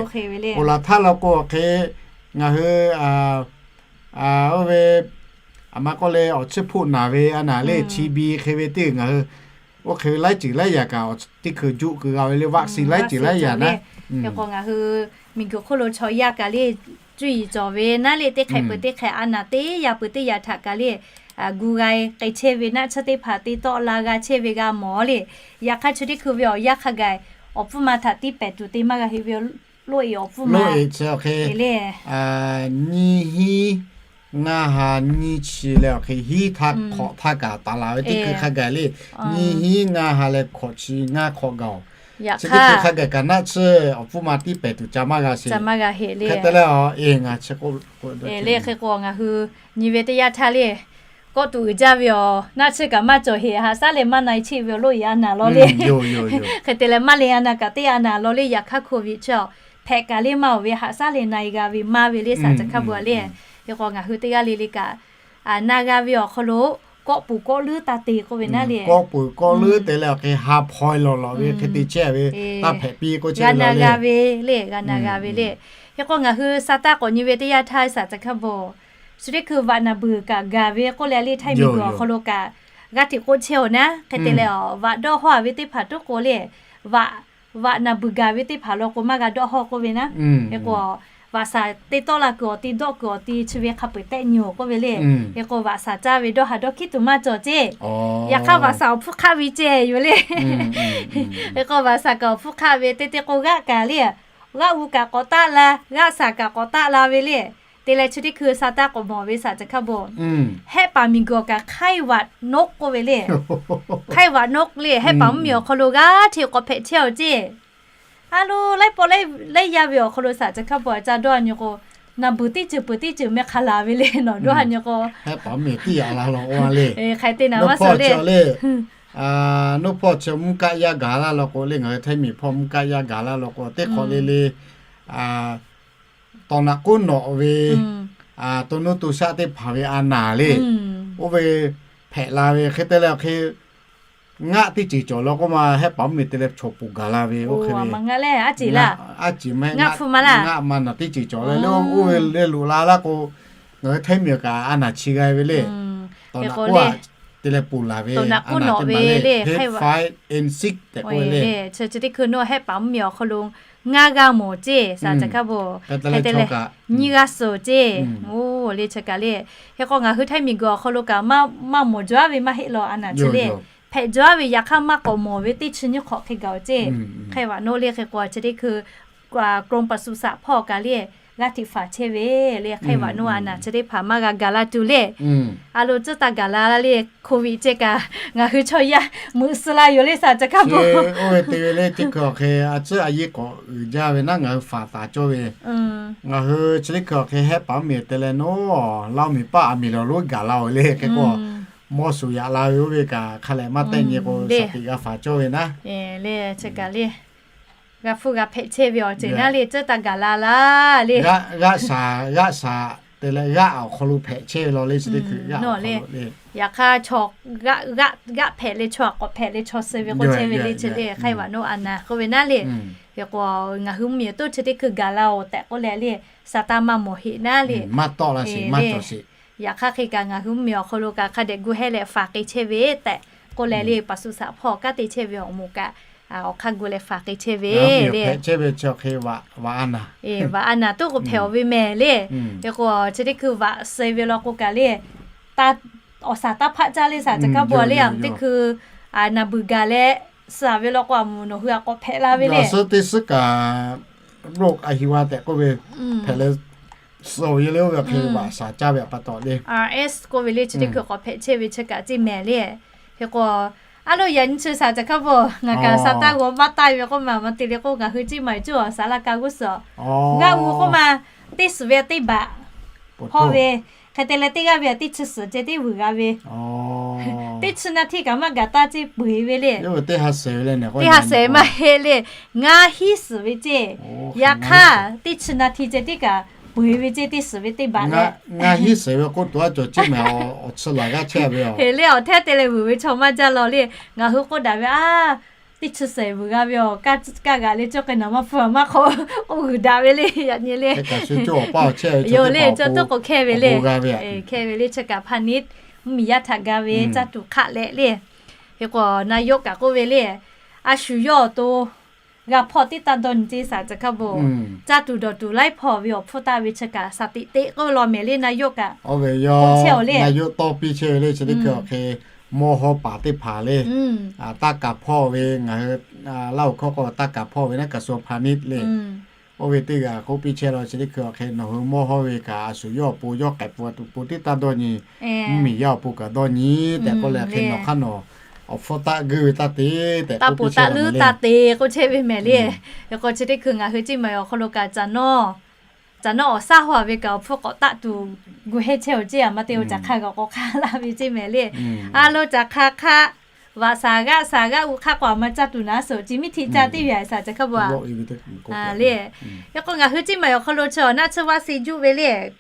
Oˬ laˬ htaˇ law k'o hk'e ngaˬ hui oˇ ve aˬ ma k'oˆ le awˬ chiˇ hpoˆ naˍ ve a naˍ le, chi bi hk'e ve teˇ ngaˬ hui oˇ hk'e ve laiˉ ceuˬ laiˉ yaꞈ kaꞈ teˇ hkui juˆ keu g'a ve le, vaccine laiˉ ceuˬ laiˉ yaꞈ naˉ. Hk'e k'o ngaˬ hui miˬguiˬ hk'oˆ lo chaw yaˇ kaꞈ le cuˇ yiˍ cawˬ ve naˉ le, teˇ hk'ehꞈ peuˬ teˇ hk'ehꞈ a naˍ teˇ yaꞈ peuˬ teˇ yaꞈ htaꞈ kaꞈ le gu g'a k'ai chehˇ ve naˆ tsuhˇ teˇ hpaˍ te tawˆ la g'a chehˇ ve g'a mawˬ le. Yaꞈ hk'aˇ chi teˇ hkui ve awˬ yanˇ hk'a gaˬ awˬ hpfuhˇ ma htaꞈ tiˉ pehˍ tuˬ te maˇ g'a heˆ ve loˆ e awˬ hpfuhˇ ma le. Nyiˇ hinˉ ngaˇ ha nyiˇ chi leh awˬ hk'e hiˉ htaˇ hk'awꞈ htaˇ kaꞈ taˍ laˬ ve teˇ hkui hk'a gaˬ le. Nyiˇ hinˉ ngaˇ ha leh hk'awꞈ chi ngaˇ hk'awꞈ gaˬ-oˬ. Chi teˇ hkui hk'a gaˬ kaꞈ naˆ tsuhˇ awˬ hpfuhˇ ma tiˉ pehˍ tuˬ ca maˇ g'a sheˍ. Hk'e te leh a e ngaˬ chi k'o le hk'e k'o ngaˬ hui nyi ve teˇ yanˇ htaˇ le kawˆ tuˬ uiˍ jaˇ ve awˬ naˆ tsuhˇ kaꞈ maˇ cawˬ heˍ, haꞈ shaˉ leh maˇ na e cheˆ ve awˬ loˆ e a naˍ law le. Hk'e te leh maˇ le a naˍ kaꞈ teˇ a naˍ law le. Yaꞈ hk'aˇ hk'oˆ viꞈ chi hpehꞈ kaꞈ le maˇ oˬ ve, haꞈ shaˉ leh na e g'a ve maˇ ve le shaˍ caˬ hk'a bvuhꞈ le. Hk'e k'o ngaˬ hui teˇ g'aˇ le le kaꞈ na g'a ve awˬ hk'aw lo kawˆ puˍ kawˆ leuˉ taˇ te k'oˆ ve naˉ le. Kawˆ puˍ kawˆ leuˉ te leh awˬ hk'e ha hpaw lawˬ lawˬ ve hk'e te chehˇ ve taˇ hpehꞈ piˇ k'oˆ chehˇ ve le. G'a na g'a ve le, g'a na g'a ve le. Hk'e k'o ngaˬ hui sa taˇ k'awꞈ nyi ve teˇ yanˇ htaˇ shaˍ caˬ hk'a bvuhꞈ, chi teˇ hkui vaꞈ naˬ beuˬ kaꞈ gaˬ ve k'oˆ leh le, htaiˇ miˬguiˬ awˬ hk'aw lo kaꞈ g'aˇ hteꞈ k'oˆ chehˇ-oˬ naˉ. Hk'e te leh vaꞈ dawˇ hawˇ a ve teˇ hpaˍ tuˉ k'o le, vaꞈ vaꞈ naˬ beuˬ gaˬ ve teˇ hpaˍ law k'o maˇ g'a dawˇ hawˇ k'oˆ ve naˉ. Hk'e k'o vaꞈ shaˍ te tawˆ la kuiˬ awˬ ti dawˆ kuiˬ awˬ ti chi ve hk'a peu-eˬ tehˆ nyi-oˬ k'oˆ ve le. Hk'e k'o vaꞈ shaˍ caˇ ve dawˇ haˍ dawˇ hkiˉ tuˬ maˇ cawˬ ceˇ. Yaꞈ hk'aˇ vaꞈ shaˍ awˬ hpfuhˇ hk'aˆ ve ceˇ yoˬ le. Hk'e k'o vaꞈ shaˍ kaꞈ awˬ hpfuhˇ hk'aˆ ve teˇ teˇ k'o g'aˆ kaꞈ le, g'aˆ u kaꞈ k'awꞈ taˆ la, g'aˆ shaˍ kaꞈ k'awꞈ taˆ la ve le. Te leh chi teˇ hkui sa taˇ k'awꞈ mawˬ ve shaˍ caˬ hk'a bvuhꞈ, hehˆ paˍ miˬguiˬ awˬ kaꞈ hk'aiˇ vaꞈ noˆ k'oˆ ve le. Hk'aiˇ vaꞈ noˆ le, hehˆ paˍ mvuhˇmiˬ awˬ hk'aw lo g'aˇ hteꞈ k'awꞈ hpehꞈ chehˇ-oˬ ceˇ. A lo laiˉ pawˆ laiˉ yaˇ ve awˬ hk'aw lo shaˍ caˬ hk'a bvuhꞈ ca dawˇ a nyi k'o, naˬ beuˬ teˇ ceuˬ peuˬ teˇ ceuˬ meh hk'a laˬ ve le nawˬ dawˇ a nyi k'o, hehˆ paˍ mvuhˇmiˬ tiˉ yaꞈ la law k'o a le, hk'ai te naˍ maˇ suh le. Noˉ hpawˇ chi mvuhˇ kaˆ yaˇ gaˬ laˇ law k'o le, ngaˬ hui htaiˇ miˬ hpawˇ mvuhˇ kaˆ yaˇ gaˬ laˇ law k'o teˇ hk'awꞈ le le tawˍ naꞈ k'oˉ nawꞈ ve to nuˇ to shaˆ teˇ hpaˍ ve a naˍ le, oˇ ve hpehꞈ la ve hk'e te leh awˬ hk'e ngaˆ teˇ ceuˬ cawˬ law k'oˆ ma, hehˆ paˍ mvuhˇmiˬ te leh chaw puˍ gaˬ la ve oˇ hk'e ve, a ciˍ meh ngaˆ hpu ma laˇ, ngaˆ ma naˬ teˇ ceuˬ cawˬ le le, oˇ ve le loꞈ la laˇ k'o, ngaˬ hui htaiˇ miˬ kaꞈ a naˍ chi g'a ve le. Tawˍ naꞈ k'oˉ a te leh puˍ laˬ ve, tawˍ naꞈ k'oˉ nawꞈ ve le, hehˆ paˍ mvuhˇmiˬ awˬ hk'aw lo ngaˇ g'aˇ mawˬ ceˇ shaˍ caˬ hk'a bvuhꞈ, hk'e te leh nyiˇ g'aˇ suhˍ ceˇ. Oˇ le chi kaꞈ le, hk'e k'o ngaˬ hui htaiˇ miˬguiˬ awˬ hk'aw lo kaꞈ maˇ mawˬ jaw a ve maˇ heˆ law a naˍ chi le, hpehꞈ jaw a ve yaꞈ hk'aˇ maˇ k'awꞈ mawˬ ve teˇ chi nyiˇ hk'awꞈ hk'e gaˬ-oˬ ceˇ. Hk'e vaꞈ noˆ le hk'e k'o chi teˇ hkui กรมปศุสัตว์ hpawˇ kaꞈ le g'aˇ hteꞈ faˍ chehˇ ve le. Hk'e vaꞈ naw a naˍ chi teˇ hpaˍ maˇ g'a gaˬ la tuˬ le. A lo tcuhˉ taˇ gaˬ la le, COVID ceh kaꞈ ngaˬ hui chaw yaˇ meuꞈ suh la yoˬ le saˍ ca hkaˇ bon. Oˇ ve te ve le, teˇ hkui awˬ hk'e a tcuhˉ a yeˇ k'awꞈ uiˍ jaˇ ve naˉ ngaˬ hui faˍ taˍ cawˇ ve. Ngaˬ hui chi teˇ hkui awˬ hk'e hehˆ paˍ mvuhˇmiˬ te leh nawˉ, Laˇ oˇ miˬ paˆ a miˬ lawˬ lonˉ gaˬ la oˬ le. Hk'e k'o mawˇ shuˍ yaꞈ la ve oˇ ve kaꞈ hk'a lehˬ maˇ tehˆ nyi k'o, shaˍ tiꞈ g'a faˍ cawˇ ve naˉ. Le chi kaꞈ le, g'a hpfuhˇ g'a hpehꞈ chehˇ ve awˬ ceuˬ naˉ le, tcuhˉ taˇ gaˬ la laˇ le. G'aˆ shaˍ, g'aˆ shaˍ te leh g'aˆ awˬ hk'aw lo hpehꞈ chehˇ ve law le, chi teˇ hkui g'aˆ awˬ hk'aw lo le. Yaꞈ hk'aˇ chaw g'aˆ, g'aˆ hpehꞈ leh chaw aꞈ k'awꞈ hpehꞈ leh chaw suh ve k'oˆ chehˇ ve le chi le. Hk'e vaꞈ naw a naˍ k'oˆ ve naˉ le. Hk'e k'o ngaˬ hui mvuhˇmiˬ awˬ toˇ chi teˇ hkui gaˬ la oˬ tehꞈ k'oˆ leh le, shaˍ taˇ maˇ mawˬ heꞈ naˉ le. Maˇ tawˆ la sheˍ, maˇ cawˬ sheˍ. Yaꞈ hk'aˇ hk'e kaꞈ ngaˬ hui mvuhˇmiˬ awˬ hk'aw lo kaꞈ hk'a dehꞈ gu hehˇ leh faˍ k'e chehˇ ve tehꞈ k'oˆ leh le, paˍ suh shaˍ hpawˇ kanˉ te chehˇ ve awˬ moˍ kaꞈ awˬ hk'aˇ gu leh faˍ k'e chehˇ ve le. Hpehꞈ chehˇ ve chi hk'e vaꞈ a naˍ, vaꞈ a naˍ toˆ k'o hpehꞈ awˬ ve mehˍ le. Hk'e k'o chi teˇ hkui vaꞈ suh ve law k'o kaꞈ le, awˬ shaˍ taˇ hpaˆ caˇ le shaˍ ca hkaˇ bon le. A mvuhˇ teˇ hkui naˍ beuˬ gaˬ leh suh ve law k'o a mvuhˇ nawˬ hui a k'awꞈ hpehꞈ la ve le. Suh teˇ suhˉ kaꞈ โรคอหิวา tehꞈ k'oˆ ve hpehꞈ leh suh ve le, oˇ ve hk'e vaꞈ shaˍ caˇ ve a pa taw le. RS k'oˆ ve le, chi teˇ hkui k'awꞈ hpehꞈ chehˇ ve chi kaꞈ ceˇ mehˍ le. Hk'e k'o a loˉ yaꞈ nyi chi shaˍ ca hkaˇ bon ngaˬ kaꞈ shaˍ taˇ g'aw maˇ taˇ ve k'oˆ ma, maˇ te le k'o ngaˬ hui ceˇ ma cawˇ shaˍ laˇ ka g'uˇ suhˍ g'aˆ u k'oˆ ma, teˇ suhˍ ve teˇ baꞈ hawˇ ve, hk'e te leh teˇ g'aˇ ve teˇ chi suhˍ ceh teˇ vuiˬ g'a ve, teˇ chi naˍ htiˇ kaꞈ maˇ gaˬ taˇ ceˇ peuˬ ve le. Teˇ ha suhˍ maˇ heˆ le, ngaˇ hiˉ suhˍ ve ceˇ. Yaꞈ hk'aˇ teˇ chi naˍ htiˇ ceh tiˉ kaꞈ peuˬ ve ceˇ, teˇ suhˍ ve teˇ baꞈ leh. Ngaˇ hiˉ suhˍ ve k'oˆ tuˬ a cawˬ ceˇ mehˍ, awˬ chi laˬ g'aˇ chehˇ ve a. Heˍ le, awˬ hteˇ te leh vuiˬ ve chaw maˇ jaˇ law le. Ngaˬ hui k'oˆ daꞈ ve a, teˇ chi suhˍ vuiˬ g'a ve awˬ, kaˇ g'aꞈ le cawˇ k'ai naˍ maˇ hpu maˇ hk'awꞈ k'oˆ g'uiˬ daꞈ ve le, yaꞈ nyi le. Yoˬ le, cawˇ tuˉ k'o hkehˇ ve le. Hkehˇ ve le, chi kaꞈ พาณิชย์ mvuhˇmiˬ yaˇ htaꞈ ga ve caˇ tuˬ hk'aˆ leh le. Hk'e k'o naˍ yawˆ kaꞈ k'oˆ ve le, a shu yawˇ awˬ to g'a hpawˇ teˇ taˇ dawˇ nyi ceˇ shaˍ ca hkaˇ bon. Caˇ tuˬ dawˬ tuˬ laiˉ hpawˇ ve awˬ hpfuhˇ taˆ ve chi kaꞈ shaˍ tiꞈ teˇ k'oˆ ve law mehˍ le, naˍ yawˆ kaꞈ. Oˇ ve yawˇ naˍ yawˆ tawˇ piˇ chehˇ ve le, chi teˇ hkui awˬ hk'e mawˇ hawˉ paˍ teˇ hpaˍ le, taˇ kaˍ hpawˇ ve ngaˬ hui Laˇ huˍ hkawˇ k'o taˇ kaˍ hpawˇ ve naˉ กระทรวงพาณิชย์ le. Oˇ ve teˇ g'aˇ k'oˆ piˇ chehˇ law, chi teˇ hkui awˬ hk'e nawˬ hui mawˇ hawˉ ve kaꞈ a shu yawˇ awˬ pon yawˇ k'ai pon tuˬ pon teˇ taˇ dawˇ nyi, mvuhˇmiˬ yaˇ awˬ pon kaꞈ dawˇ nyi tehꞈ k'oˆ leh hk'e nawˬ hk'aˇ nawˬ awˬ hpfuhˇ taˆ guˇ ve taˇ te tehꞈ k'oˆ piˇ chehˇ ve le. Taˇ te k'oˆ chehˇ ve mehˍ le. Hk'e k'o chi teˇ hkui ngaˬ hui ceˇ ma awˬ hk'aw lo kaꞈ caꞈ nawˉ, caꞈ nawˉ awˬ shaˉ haw ve kaꞈ awˬ hpfuhˇ k'awꞈ taˆ tuˬ gu hehˇ chehˇ oˬ ceˇ a, maˇ te oˬ caꞈ hk'aˇ g'aꞈ k'awꞈ hk'aˇ laˇ ve ceˇ mehˍ le. A lo caꞈ hk'aˇ hk'aˇ, vaꞈ shaˍ g'aˆ shaˍ g'aˆ u hk'aˇ k'o a maˇ caˇ tuˬ naˉ suhˍ, chi miˇ htiꞈ caˇ teˇ ve a shaˍ ca hk'a bon a le. Hk'e k'o ngaˬ hui ceˇ ma awˬ hk'aw lo chi naˆ tsuhˇ vaˆ se juˆ ve le.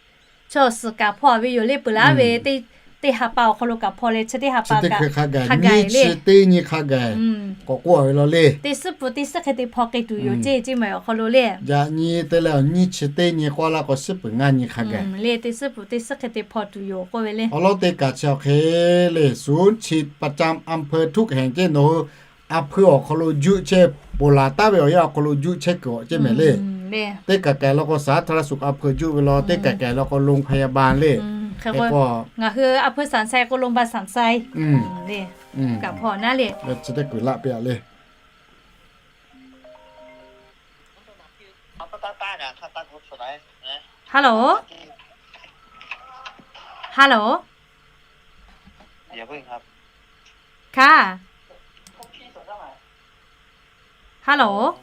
Chaw suhˍ kaꞈ hpaw ve yoˬ le, peuˬ laˉ ve teˇ ha pa awˬ hk'aw lo kaꞈ hpaw leh chi teˇ ha pa kaꞈ hk'a gaˬ le. K'awꞈ k'oˆ ve law le. Teˇ suhˉ peuˬ teˇ suhˉ hk'e te hpaw k'ai tuˬ yoˬ ceˇ, ceˇ ma awˬ hk'aw lo le. Yaꞈ nyi te leh awˬ nyi chi teˇ nyi k'oˆ laˇ k'o suhˉ peuˬ ngaˇ nyi hk'a gaˬ le. Teˇ suhˉ peuˬ teˇ suhˉ hk'e te hpaw tuˬ yoˬ k'oˆ ve le. Awˬ lawn teˇ kaꞈ chi awˬ hk'e le, ศูนย์ฉีดประจำอำเภอทุกแห่ง ceˇ nawˬ hui อำเภอ awˬ hk'aw lo juˆ chehˇ, ponˬ laˬ taˉ ve awˬ yanˇ awˬ hk'aw lo juˆ chehˇ kuiˬ awˬ ceˇ mehˍ le. Teˇ kaꞈ kaꞈ law k'o สาธารณสุขอำเภอ juˆ ve law, teˇ kaꞈ kaꞈ law k'o โรงพยาบาล le. Ngaˬ hui อำเภอสันทราย k'o โรงพยาบาลสันทราย le. Kaꞈ hpaw naˉ le. Chi teˇ kuiˬ laˆ piˇ a le. Hello, hello. Hello.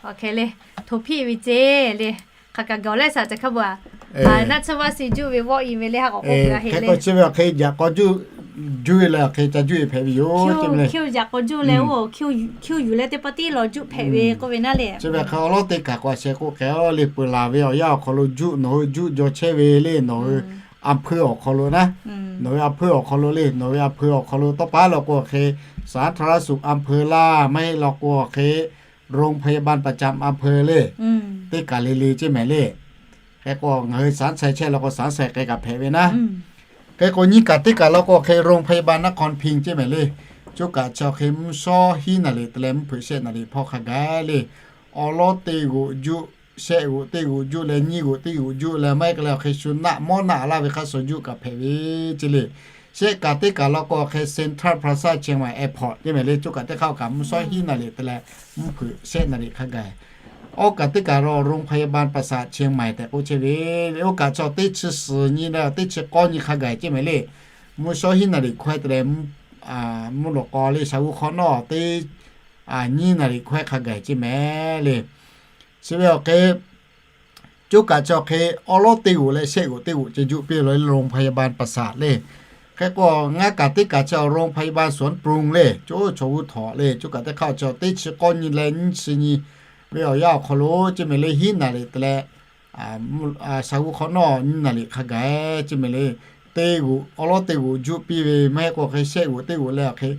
Awˬ hk'e le, hto hpiˆ ve ceˇ le. Hk'aˬ kaꞈ gaˬ leh shaˍ ca hk'a bon a, naˆ tsuhˇ vaˆ se juˆ ve vawˆ i ve le, ha k'awꞈ k'oˆ gaˬ heˆ le. Chi ve awˬ hk'e jaꞈ k'aw juˆ, juˆ ve leh awˬ hk'e ca juˆ e hpehꞈ ve yoˬ. Hkiˇ jaꞈ k'aw juˆ leh oˇ, hkiˇ yuˬ leh teˇ pa tiˉ law juˆ hpehꞈ ve k'oˆ ve naˉ le. Chi ve hk'e awˬ lawn teˇ kaꞈ k'awꞈ sheh k'oˆ hk'e le, peuˬ laˬ ve awˬ yanˇ awˬ hk'aw lo juˆ, nawˬ hui juˆ jaw chehˇ ve le, nawˬ hui อำเภอ awˬ hk'aw lo naˉ. Nawˬ ve อำเภอ awˬ hk'aw lo le, nawˬ ve อำเภอ awˬ hk'aw lo tawˇ paˉ law k'o awˬ hk'e สาธารณสุขอำเภอ laˇ, maˇ heˆ law k'o awˬ hk'e โรงพยาบาลประจำอำเภอ le. Teˇ kaˬ le le ceˇ mehˍ le. Hk'e k'o ngaˬ hui สามชัย chehˇ law k'o สามชัย k'ai kaꞈ hpehꞈ ve naˉ. Hk'e k'o nyiˇ kaˬ teˇ kaˬ law k'o awˬ hk'e โรงพยาบาลนครพิงค์ ceˇ mehˍ le. Coˇ kaꞈ chi awˬ hk'e mvuhˇ shawˉ hiˉ naˍ riˍ te leh mvuhˇ hpeuꞈ shehˆ naˍ riˍ hpawˇ hk'a gaˬ le. Awˬ lawn teˇ g'oꞈ juˆ, shehˆ g'oꞈ teˇ g'oꞈ juˆ leh nyiˇ g'oꞈ teˇ g'oꞈ juˆ leh maˇ heˆ k'ai leh awˬ hk'e shu naˆ mawˇ naˆ laˇ ve hk'a shuˍ juˆ kaꞈ hpehꞈ ve ceˇ le. Shehˆ kaꞈ teˇ kaꞈ law k'o hk'e Central Plaza เชียงใหม่ Airport ceˇ mehˍ le. Coˇ kaꞈ teˇ hk'aˇ kaꞈ mvuhˇ shawˉ hiˉ naˍ riˍ te leh mvuhˇ hpeuꞈ shehˆ naˍ riˍ hk'a gaˬ. Awˇ kaꞈ teˇ kaꞈ law โรงพยาบาลประสาท เชียงใหม่ tehꞈ k'oˆ chehˇ ve le. Oˇ kaꞈ chaw teˇ chi suhˍ nyi leh teˇ chi k'awˇ nyi hk'a gaˬ ceˇ mehˍ le. Mvuhˇ shawˉ hiˉ naˍ riˍ hkawehˇ te leh mvuhˇ lawꞈ k'aw le shaˍ g'uˇ hk'awꞈ nawˉ teˇ nyiˇ naˍ riˍ hkawehˇ hk'a gaˬ ceˇ mehˍ le. Chi ve awˬ hk'e coˇ kaꞈ chaw hk'e awˉ lawˉ teˇ g'uꞈ leh shehˆ g'uꞈ teˇ g'uꞈ ceh juˆ piˇ ve law le โรงพยาบาลประสาท le. Hk'e k'o ngaˇ kaꞈ teˇ kaꞈ chaw โรงพยาบาลสวนปรุง le, coˇ chaw g'uˇ htawnˍ le. Coˇ kaꞈ teˇ hk'aˇ chaw teˇ chi k'awˇ nyi leh nyiˇ chi nyi ve awˬ yanˇ awˬ hk'aw lo ceˇ mehˍ le hiˉ naˍ riˍ te leh shaˍ g'uˇ hk'awꞈ nawˉ nyiˇ naˍ riˍ hk'a gaˬ ceˇ mehˍ le. Teˇ g'uꞈ awˉ lawˉ teˇ g'uꞈ juˆ piˇ ve maˇ heˆ k'o hk'e shehˆ g'uꞈ teˇ g'uꞈ leh awˬ hk'e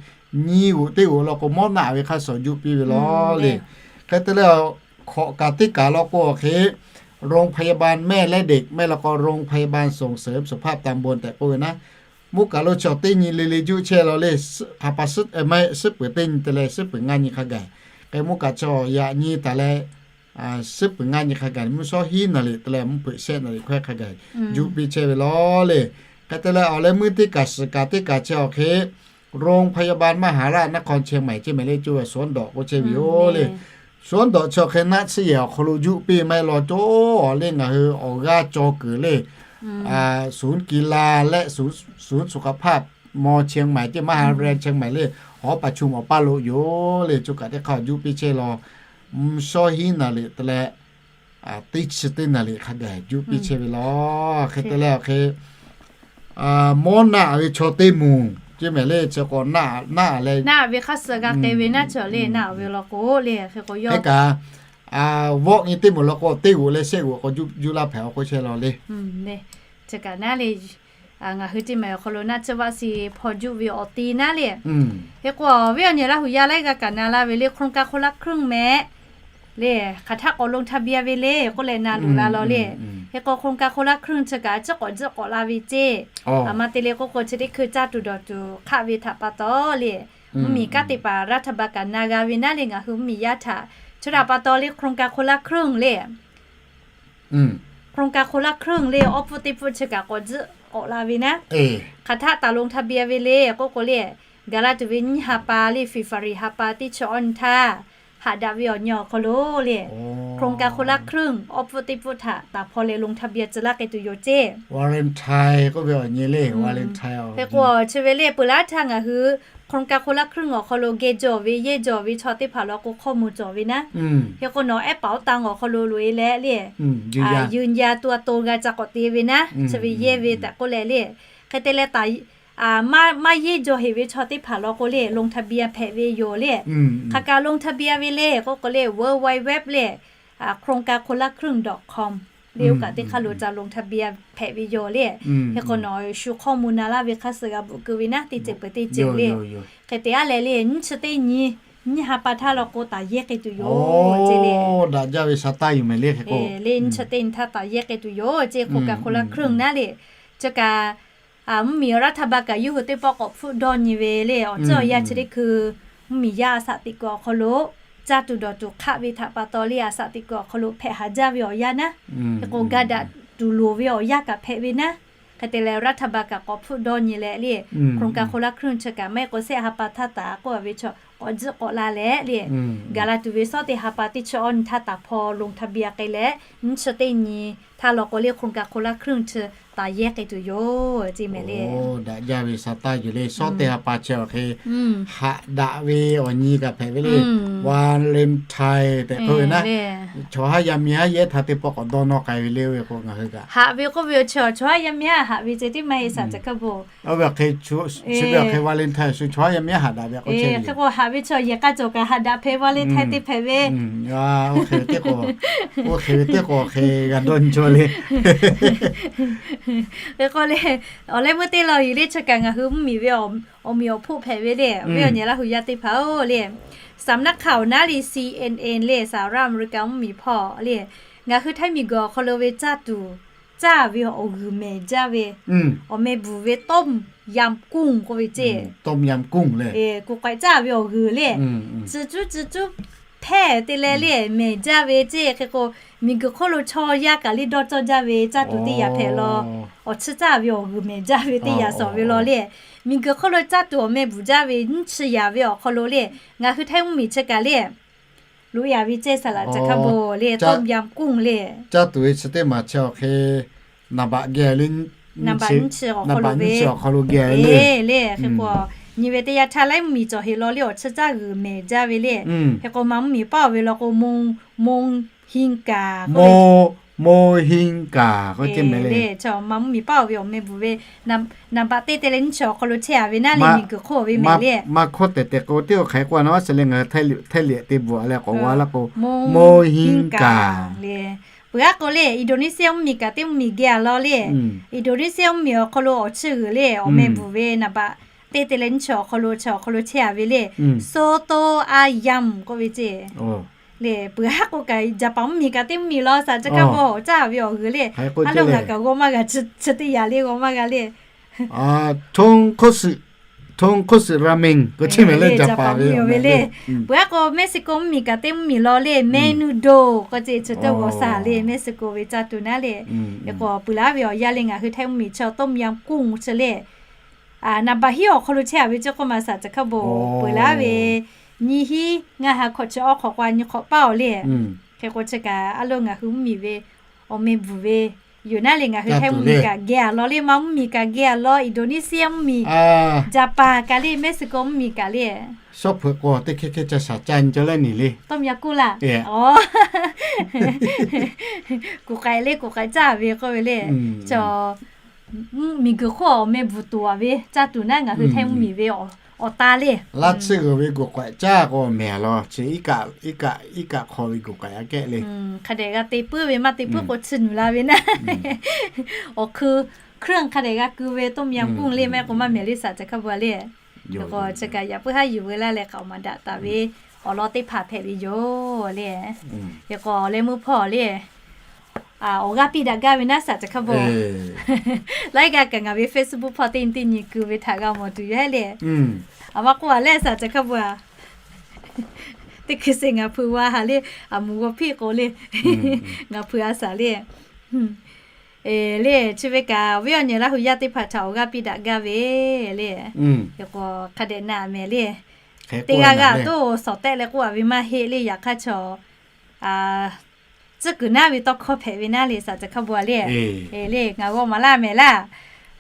nyiˇ g'uꞈ teˇ g'uꞈ law k'o mawˇ naˆ ve hk'aˇ suh juˆ piˇ ve law le. Hk'e te leh hkawꞈ kaꞈ teˇ kaꞈ law k'o awˬ hk'e โรงพยาบาลแม่และเด็ก maˇ heˆ law k'o โรงพยาบาลส่งเสริมสุขภาพตำบล tehꞈ k'oˆ ve naˉ. Mvuhˇ kaꞈ lo chaw teˇ nyi le le juˆ chehˇ law le. Hk'a pa suhˉ peuˍ teˇ nyi te leh suhˉ peuˍ ngaˇ nyi hk'a gaˬ. Hk'e mvuhˇ kaꞈ chaw yaꞈ nyi taˍ leh suhˉ peuˍ ngaˇ nyi hk'a gaˬ mvuhˇ shawˉ hiˉ naˍ riˍ te leh mvuhˇ hpeuꞈ shehˆ naˍ riˍ hkawehˇ hk'a gaˬ juˆ piˇ chehˇ ve law le. Hk'e te leh awˬ leh meuˇ teˇ kaꞈ suhˍ kaꞈ teˇ kaꞈ chaw awˬ hk'e โรงพยาบาลมหาราชนครเชียงใหม่ ceˇ mehˍ le coˇ ve สวนดอก k'oˆ chehˇ ve yoˬ le. สวนดอก chaw hk'e naˆ tsuhˇ yehˬ awˬ hk'aw lo juˆ piˇ maˇ heˆ law coˇ awˬ le ngaˬ hui awˬ g'aˇ caw kuiˬ le ศูนย์กีฬา และ ศูนย์สุขภาพมอเชียงใหม่ ceˇ มหาวิทยาลัยเชียงใหม่ le, hawˉ paˍ chum awˬ paˇ lo yoˬ le. Coˇ kaꞈ teˇ hk'aˇ juˆ piˇ chehˇ law mvuhˇ shawˉ hiˉ naˍ riˍ te leh teˇ chi teˇ naˍ riˍ hk'a gaˬ juˆ piˇ chehˇ ve law. Hk'e te leh awˬ hk'e mawˇ naˆ ve chaw teˇ moˍ ceˇ mehˍ le. Chi k'awꞈ naˆ naˆ leh naˆ ve hk'aˇ suh g'a k'ai ve naˉ chaw le naˆ ve law k'o le hk'e k'o yawˇ kaꞈ vawˆ nyi teˇ moˍ law k'o teˇ g'uꞈ leh shehˆ g'uꞈ k'awꞈ juˆ laˇ hpehꞈ awˬ k'oˆ chehˇ law le. Chi kaꞈ naˉ le ngaˬ hui teˇ maˬ awˬ hk'aw lo naˆ tsuhˇ vaˆ si hpaw juˆ ve awˬ ti naˉ le. Hk'e k'o viˉ awˬ nyi Laˇ huˍ yaˇ laiˉ g'aˇ kaꞈ na la ve le โครงการคนละครึ่ง mehˍ le. Hk'aˬ htaˆ k'awꞈ ลงทะเบียน ve le k'oˆ leh na loˍ la law le. Hk'e k'o โครงการคนละครึ่ง chi kaꞈ a ciˉ k'awꞈ jiˆ k'awꞈ la ve ceˇ. A ma te le k'oˆ k'o chi teˇ hkui caˇ tuˬ dawˬ tuˬ hk'aˆ ve htaꞈ pa taw le, mvuhˇmiˬ kanˉ teˇ hpaˍ รัฐบาล kaꞈ na g'a ve naˉ le ngaˬ hui mvuhˇmiˬ yaˇ htaꞈ chi htaꞈ pa taw le โครงการคนละครึ่ง le โครงการคนละครึ่ง le awˉ pfuhˇ teˇ pfuhˇ chi kaꞈ k'awꞈ jiˆ k'awꞈ la ve naˉ. Hk'aˬ htaˆ taˍ ลงทะเบียน ve le k'oˆ k'o le, gaˬ la tuˬ ve nyiˇ ha pa le February ha pa teˇ chi awˇ nyi htaˇ haꞈ daꞈ ve awˬ nyi awˬ hk'aw lo le โครงการคนละครึ่ง awˉ pfuhˇ teˇ pfuhˇ htaꞈ taˍ hpaw leh ลงทะเบียน tcuh laˇ k'ai tuˬ yoˬ ceˇ. Valentine k'oˆ ve awˬ nyi le, Valentine. Hk'e k'o chi ve le peuˬ laˇ htaˇ ngaˬ hui โครงการคนละครึ่ง awˬ hk'aw lo geh jawˬ ve yehˇ jawˬ ve chaw teˇ hpaˍ law k'o hkawˇ mvuh cawˬ ve naˉ. Hk'e k'o nawˬ แอปเป๋าตัง awˬ hk'aw lo loꞈ e leh le ยืนยันตัวตน g'a ca k'awꞈ te ve naˉ, chi ve yehˇ ve tehꞈ k'oˆ leh le. Hk'e te leh maˇ yehˇ jawˬ heˍ ve chaw teˇ hpaˍ law k'o le ลงทะเบียน hpehꞈ ve yoˬ le. Hk'aˬ kaꞈ ลงทะเบียน ve le k'oˆ k'o le เวิลด์ไวด์เว็บ le โครงการคนละครึ่ง ดอทคอม le oˇ kaꞈ teˇ hk'aˇ lo ca ลงทะเบียน hpehꞈ ve yoˬ le. Hk'e k'o nawˬ shu hkawˇ mvuh na laˇ ve hk'aˇ suh g'a bvuhꞈ keu ve naˉ teˇ ceuˬ peuˬ teˇ ceuˬ le. Hk'e te a leh le nyiˇ chi teˇ nyi, nyiˇ ha pa htaˇ law k'o taˍ yehˇ k'ai tuˬ yoˬ ceˇ le. Daꞈ jaˇ ve sa taˇ yoˬ mehˍ le hk'e k'o. Le nyiˇ chi teˇ nyi htaˇ taˍ yehˇ k'ai tuˬ yoˬ ceˇ โครงการคนละครึ่ง naˉ le. Chi kaꞈ mvuhˇmiˬ รัฐบาล kaꞈ yawˇ hui teˇ pawˆ k'awꞈ hpfuhˆ dawˇ nyi ve le awˬ ceuˬ awˬ yanˇ chi teˇ hkui mvuhˇmiˬ yaˇ a shaꞈ teꞈ kuiˬ awˬ hk'aw lo caˇ tuˬ dawˬ tuˬ hk'aˆ ve htaꞈ pa taw le a shaꞈ teꞈ kuiˬ awˬ hk'aw lo hpehꞈ haˍ jaˇ ve awˬ yanˇ naˉ. Hk'e k'o ga daꞈ tuˬ loˍ ve awˬ yanˇ kaꞈ hpehꞈ ve naˉ. Hk'e te leh รัฐบาล kaꞈ k'awꞈ hpfuhˆ dawˇ nyi leh le โครงการคนละครึ่ง chi kaꞈ maˇ heˆ k'o shehˆ ha pa htaˇ taˍ k'oˆ ve chaw k'awꞈ jiˆ k'awꞈ la leh le gaˬ la tuˬ ve shawˉ teˇ ha pa teˇ chi awˇ nyi htaˇ taˍ hpaw ลงทะเบียน k'ai leh nyiˇ chi teˇ nyi htaˇ law k'o le โครงการคนละครึ่ง chi taˍ yehˇ k'ai tuˬ yoˬ ceˇ mehˍ le. Daꞈ jaˇ ve sa taˇ yoˬ le. Shawˉ teˇ ha pa chi awˬ hk'e haꞈ daꞈ ve awˬ nyi kaꞈ hpehꞈ ve le. Valentine tehꞈ k'oˆ ve naˉ, chaw haˉ yaˇ miˇ haˉ yehˇ htaˇ teˇ pawˆ k'awꞈ dawˇ nawˇ k'ai ve le oˇ ve k'o ngaˬ hui kaꞈ haꞈ ve k'oˆ ve awˬ chi chaw haˉ yaˇ miˇ haˉ haꞈ ve ceh tiˉ maˇ heˆ shaˍ ca hkaˇ bo. Oˇ ve awˬ hk'e chi ve awˬ hk'e Valentine shu chaw haˉ yaˇ miˇ haˉ haꞈ daꞈ ve k'o, hk'e k'o haꞈ ve chaw yehˬ k'a cawˬ kaꞈ haꞈ daꞈ hpehꞈ Valentine te hpehꞈ ve. Oˇ hk'e ve teˇ k'o, oˇ hk'e ve teˇ k'o hk'e g'a dawˇ nyi cawˇ le. Hk'e k'o le, awˬ leh meuˇ teˇ law yuˬ le chi kaꞈ ngaˬ hui mvuhˇmiˬ ve awˬ miˬ awˬ hpoˆ hpehꞈ ve le. Awˬ viˉ awˬ nyi Laˇ huˍ yaˇ teˇ hpaˍ-oˬ le, สำนักข่าว นารี ซีเอ็นเอ็น le สหรัฐอเมริกา mvuhˇmiˬ hpawˇ le, ngaˬ hui Htaiˇ miˬguiˬ awˬ hk'aw lo ve caˇ tuˬ caˇ ve awˬ g'uiˬ mehˍ jaˇ ve awˬ meh bvuhˬ ve ต้มยำกุ้ง k'oˆ ve ceˇ. Kuˬ k'ai caˇ ve awˬ g'uiˬ le, tcuh cuˉ tcuh cuˉ hpehˇ te leh le mehˬ jaˇ ve ceˇ. Hk'e k'o, miˬguiˬ hk'oˆ lo chaw yaˇ kaꞈ le dawˇ cawˇ jaˇ ve caˇ tuˬ teˇ yanˇ hpehꞈ law. Awˬ chiˇ caˇ ve awˬ g'uiˬ mehˬ jaˇ ve teˇ yanˇ shawˍ ve law le. Miˬguiˬ hk'oˆ lo caˇ tuˬ awˬ meh bvuhˬ jaˇ ve nyiˇ chi yaꞈ ve awˬ hk'aw lo le, ngaˬ hui Htaiˇ mvuhˇmiˬ chi kaꞈ le, loꞈ e a ve ceˇ saˍ laꞈ chi hk'a bvuhˬ le, ต้มยำกุ้ง le. Caˇ tuˬ ve chi teˇ maˬ chi awˬ hk'e naˍ baꞈ geh le, naˍ baꞈ nyiˇ chi awˬ hk'aw lo geh le. Hk'e k'o, nyi ve teˇ yanˇ Htaiˇ mvuhˇmiˬ cawˬ heˍ law le awˬ chiˇ caˇ g'uiˬ mehˬ jaˇ ve le. Hk'e k'o, ma mvuhˇmiˬ paˉ oˬ ve law k'o, โมฮิงกา โม โมฮิงกา k'o ceˇ mehˍ le. Chaw ma mvuhˇmiˬ paˉ oˬ ve awˬ meh bvuhˬ ve naˍ baꞈ teˇ te leh nyiˇ chi awˬ hk'aw lo chehˇ a ve naˉ le, miˬguiˬ hk'oˆ ve mehˍ le. Ma hkawˇ tehˬ tehˬ k'o, teˇ awˬ hk'aˬ hk'e k'oˆ a naˉ, a sha le ngaˬ hui Htaiˇ liꞈ te bvuhˬ a leh k'awꞈ g'a laˇ k'o, โมฮิงกา le. Peuˬ aˉ k'o le, Indonesia mvuhˇmiˬ kaꞈ teˇ mvuhˇmiˬ geh a law le. Indonesia mvuhˇmiˬ awˬ hk'aw lo awˬ chiˇ g'uiˬ le awˬ meh bvuhˬ ve naˍ baꞈ teˇ te leh nyiˇ chi awˬ hk'aw lo chi awˬ hk'aw lo chehˇ a ve le, โซโตอายัม k'oˆ ve ceˇ. Le peuˬ aˉ k'o kaꞈ Jaˍpaˍ mvuhˇmiˬ kaꞈ teˇ mvuhˇmiˬ law saˍ chi hk'a bvuhˬ caˇ ve awˬ g'uiˬ le. Aˉ lo ngaˬ kaꞈ g'aw maˇ g'a, chi teˇ yanˇ le g'aw maˇ g'a le. 豚骨スープ k'o chi mehˍ le, Jaˍpaˍ mvuhˇmiˬ ve le. Peuˬ aˉ k'o Mexico mvuhˇmiˬ kaꞈ teˇ mvuhˇmiˬ law le, menudo k'o ceˇ, chi teˇ g'aw saˍ le, Mexico ve caˇ tuˬ naˉ le. Hk'e k'o, peuˬ laˇ ve awˬ yanˇ le ngaˬ hui Htaiˇ mvuhˇmiˬ chi ต้มยำกุ้ง chi le, naˍ baꞈ hiˉ awˬ hk'aw lo chehˇ a ve ceˇ k'oˆ ma saˍ chi hk'a bvuhˬ peuˬ laˇ ve nyiˇ hinˉ ngaˇ ha hkawꞈ chi awˬ hk'awꞈ k'o a nyi hk'awꞈ paˉ oˬ le. Hk'e k'o chi kaꞈ aˉ lo ngaˬ hui mvuhˇmiˬ ve awˬ meh bvuhˬ ve yoˬ naˉ le, ngaˬ hui Htaiˇ mvuhˇmiˬ kaꞈ geh a law le, ma mvuhˇmiˬ kaꞈ geh a law, Indonesia mvuhˇmiˬ, Jaˍpaˍ kaꞈ le, Mexico mvuhˇmiˬ kaꞈ le. Shawˉ hpeuꞈ k'o teˇ hkehˇ hkehˇ ca shaˍ ca nyi ca leh niˬ le. ต้มยำกุ้ง laˇ. Kuˬ k'ai le kuˬ k'ai caˇ ve k'oˆ ve le. Chaw miˬguiˬ hk'oˆ awˬ meh bvuhˬ tuˬ a ve caˇ tuˬ naˉ ngaˬ hui Htaiˇ mvuhˇmiˬ ve awˬ ta le. Laˇ tsuhˇ g'uiˬ ve kuˬ k'ai caˇ k'o mehˍ law, chi iˉ kaˆ hk'aw ve kuˬ k'ai aꞈ kehˉ le. Hk'a dehꞈ g'a te puiˉ ve maˇ te puiˉ k'o tsuhˇ nuˬ la ve naˉ. Awˬ hkui เครื่อง hk'a dehꞈ g'a ku ve ต้มยำกุ้ง le maˇ heˆ k'o maˇ mehˍ le saˍ chi hk'a bvuhˬ le. Hk'e k'o chi kaꞈ yaꞈ puiˉ haˉ yuˬ veu laˇ leh k'aoˍ maˍ daꞈ taˍ ve awˬ lawn teˇ hpaˍ hpehꞈ ve yoˬ le. Hk'e k'o leh mvuhˇ hpawˇ le, awˬ g'aˇ piˇ daꞈ gaˇ ve naˉ saˍ chi hk'a bvuhˬ. Laiˉ g'aˇ kaꞈ ngaˬ ve Facebook hpawˇ teˇ nyi teˇ nyi ku ve htaꞈ g'a mawˬ tuˬ yoˬ heˉ le. A ma k'oˆ a leh saˍ chi hk'a bvuhˬ a, teˇ hkui se ngaˬ hpui va ha le, a mvuhˬ g'aw piˇ k'o le, ngaˬ hpui a saˍ le. Le chi ve kaꞈ awˬ viˉ awˬ nyi Laˇ hu yaˇ teˇ hpaˍ htaꞈ awˬ g'aˇ piˇ daꞈ gaˇ ve le. Hk'e k'o hk'a dehꞈ na mehˍ le. Teˇ g'aˇ g'aˇ toˇ shawˍ tehˆ leh k'oˆ a ve maˇ heˆ le, yaꞈ hk'aˇ chaw tcuhˉ kuiˬ naˉ ve tawˇ hkawˇ hpehꞈ ve naˉ le saˍ chi hk'a bvuhˬ a le. Le ngaˬ g'aw maˍ laˇ mehˍ laˇ.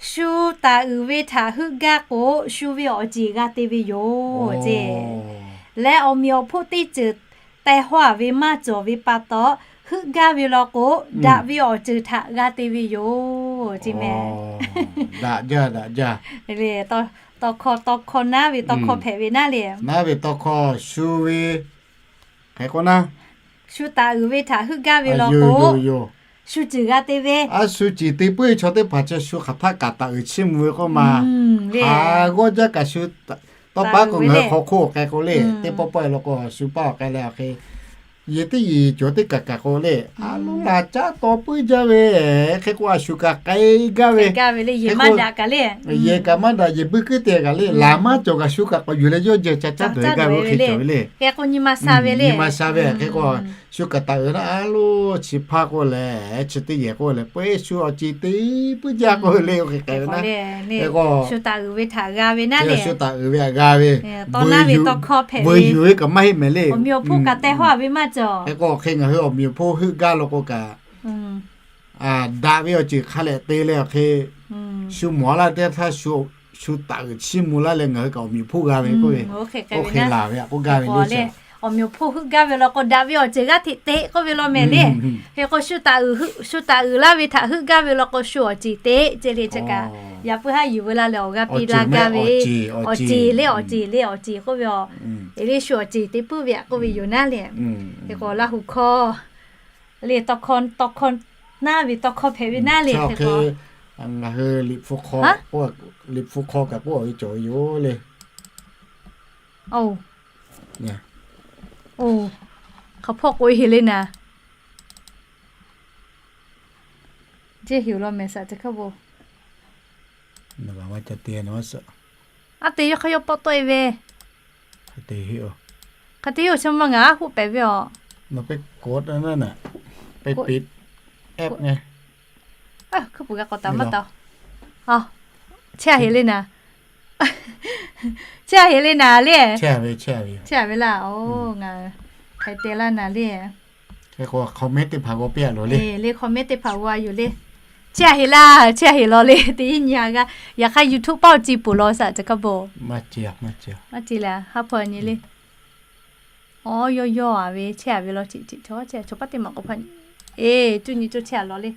Shu taˍ uiˍ ve htaꞈ heuˆ gaˇ k'o, shu ve awˬ ceˬ g'a te ve yoˬ ceˇ. Leh awˬ meꞈ awˬ hponˇ teˇ ceuˬ teh hawˇ a ve maˇ cawˬ ve pa taw, heuˆ gaˇ ve law k'o, daꞈ ve awˬ ceuˬ htaꞈ g'a te ve yoˬ ceˇ mehˍ. Tawˇ hkawˇ, tawˇ hkawˇ naˉ ve tawˇ hkawˇ hpehꞈ ve naˉ le. Naˉ ve tawˇ hkawˇ shu ve hk'e k'o naˉ, shu taˍ uiˍ ve htaꞈ heuˆ gaˇ ve law k'o, shu ceuˬ g'a te ve. A shu ceuˬ te puiˉ ve chaw teˇ hpaˍ chi shu hk'aˬ htaˆ kaꞈ taˍ uiˍ chiˇ mvuh ve k'oˆ ma. Haˍ g'awˇ jaˇ kaꞈ shu tawˇ paˉ k'o ngaˬ hui hk'aw hk'oˆ k'ai k'o le, teˇ pawˆ pawˆ e law k'o shu paˇ awˬ k'ai leh awˬ hk'e, yehˬ teˇ yehˬ cawˬ teˇ kaˬ kaˬ k'o le, a loˉ la caˉ taw puiˉ jaˇ ve. Hk'e k'o a shu kaꞈ k'ai gaˇ ve, yehˬ kaꞈ maˇ daꞈ, yehˬ buiˇ kuiˉ te kaꞈ le, laˬ maˇ cawˬ kaꞈ shu kaꞈ k'awꞈ yuˬ leh yawˇ jehˬ ca caˉ dawˬ e gaˇ ve oˇ hk'e cawˬ ve le. Hk'e k'o nyi ma sha ve le, nyi ma sha ve. Hk'e k'o shu kaꞈ taˍ uiˍ naˉ a loˉ chi hpaˇ k'oˆ leh chi teˇ yehˬ k'oˆ leh peuˬ shu awˬ ceˬ te puiˉ jaˇ k'oˆ ve le, oˇ hk'e k'ai ve naˉ. Hk'e k'o shu taˍ uiˍ ve htaꞈ g'a ve naˉ le, shu taˍ uiˍ ve htaꞈ g'a ve, tawˇ naˉ ve tawˇ hkawˇ hpehꞈ ve, vuiˬ yuˬ ve kaꞈ maˇ heˆ mehˍ le. Awˬ meꞈ awˬ hponˇ kaꞈ teh hawˇ a ve maˇ cawˬ. Hk'e k'o hk'e ngaˬ hui awˬ meꞈ awˬ hponˇ heuˆ gaˇ law k'o kaꞈ, daꞈ ve awˬ ceuˬ hk'a lehꞈ te leh awˬ hk'e shu mawˬ laˇ teˇ htaˇ shu taˍ uiˍ chiˇ mvuh laˇ leh ngaˬ hui kaꞈ awˬ meꞈ awˬ hponˇ g'a ve k'oˆ ve, oˇ hk'e laˬ ve htaꞈ k'oˆ gaˇ ve le. Awˬ meꞈ awˬ hponˇ heuˆ gaˇ ve law k'o daꞈ ve awˬ ceuˬ g'aˇ hteꞈ te k'oˆ ve law mehˍ le. Hk'e k'o shu taˍ uiˍ laˇ ve htaꞈ heuˆ gaˇ ve law k'o shu awˬ ceˬ te ceˇ le. Chi kaꞈ yaꞈ puiˉ haˉ yuˬ veu laˇ leh awˬ g'aˇ piˇ laˇ gaˇ ve, awˬ ceˬ le, awˬ ceˬ le, awˬ ceˬ k'oˆ ve a, e le shu awˬ ceˬ te puiˉ ve aꞈ k'oˆ ve yoˬ naˉ le. Hk'e k'o Laˇ hu hkawˇ le, tawˇ hkawˇ naˉ ve tawˇ hkawˇ hpehꞈ ve naˉ le. Hk'e k'o ngaˬ hui liꞈ hpu hk'aw kaꞈ k'oˆ ve cawˬ ve yoˬ le. Oˇ, hk'aˬ hpawˇ k'oꞈ e heˍ le naˍ. Jeˇ heˍ law mehˍ saˍ teˇ hkawˇ bo. Aˉ te yawˇ hk'aˇ yawˇ pawˆ tawˆ e ve. Hk'aˬ te yoˬ, chi ma ngaˬ aˉ hoˆ pehꞈ ve aˬ. กดอันนั้นน่ะ ไปปิดแอปไง Hk'e puˬ g'a k'awꞈ taˍ maˇ taˍ. Chehˇ a heˍ le naˍ. Chehˇ a heˍ le naˍ le. Chehˇ a ve laˇ. Oˬ, ngaˬ hk'e te laˇ naˍ le. Comment teˇ hpaˍ g'aw piˇ a loˬ le. Le comment teˇ hpaˍ g'aw a yoˬ le. Chehˇ a heˍ laˇ, chehˇ a heˍ law le. Teˇ nyi a g'aˇ. Yaꞈ hk'aˇ YouTube paˆ awˬ ci peuˬ law saꞈ ca kaˇ bo. Maˇ ci a, maˇ ci a. Maˇ ci le, ha hpaw nyi le. Awˬ, yawˇ yawˇ a ve chehˇ a ve law, chi chi chaw chehˇ a chaw paˉ teˇ maˬ k'awꞈ hpaˇ nyi. Eˬ, cuˇ nyi cuˇ chehˇ a law le.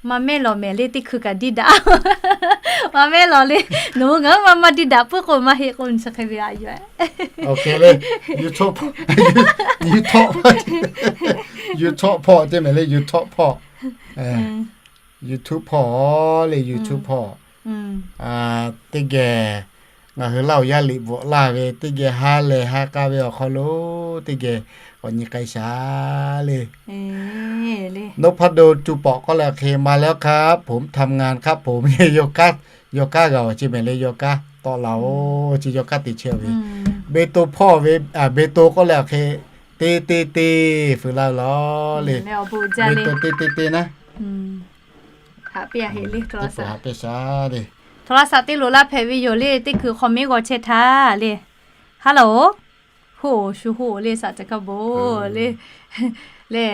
Maˇ mehˉ law mehˍ le, teˇ hkui kaꞈ diˇ daꞈ. Maˇ mehˉ law le. Nawˬ hui ngaˬ hui maˇ maˇ diˇ daꞈ puiˉ k'o maˇ heˆ k'o chi hk'e ve a yoˬ. YouTube, YouTube hpawˇ, YouTube hpawˇ teˇ mehˍ le, YouTube hpawˇ. YouTube hpawˇ le, YouTube hpawˇ. Teˇ geh ngaˬ hui Laˇ huˍ yaˇ liꞈ bvuhꞈ laˇ ve teˇ geh ha lehˬ ha k'a ve awˬ hk'aw lo teˇ geh k'awꞈ nyi k'ai shaˍ le. Nawˬ hpaˇ do tu pawꞈ k'oˆ leh hk'e มาแล้วครับ ผมทำงานครับผม yawˇ kanˉ, yawˇ kanˉ g'a awˬ chi mehˍ le, yawˇ kanˉ tawˆ la oˬ, chi yawˇ kanˉ te chehˇ ve. Beˇ to hpawˇ ve, beˇ to k'oˆ leh hk'e te te te fuiˍ la laˬ le. Beˇ to te te te naˉ. Haꞈ peˇ a heˆ le, โทรศัพท์ haꞈ peˇ shaˍ le. โทรศัพท์ te loꞈ la hpehꞈ ve yoˬ le, teˇ hkui comment g'aw chehˇ htaˇ le. Hello. Hoˆ, shu hoˆ le, saꞈ ca kaˇ bo le. Le,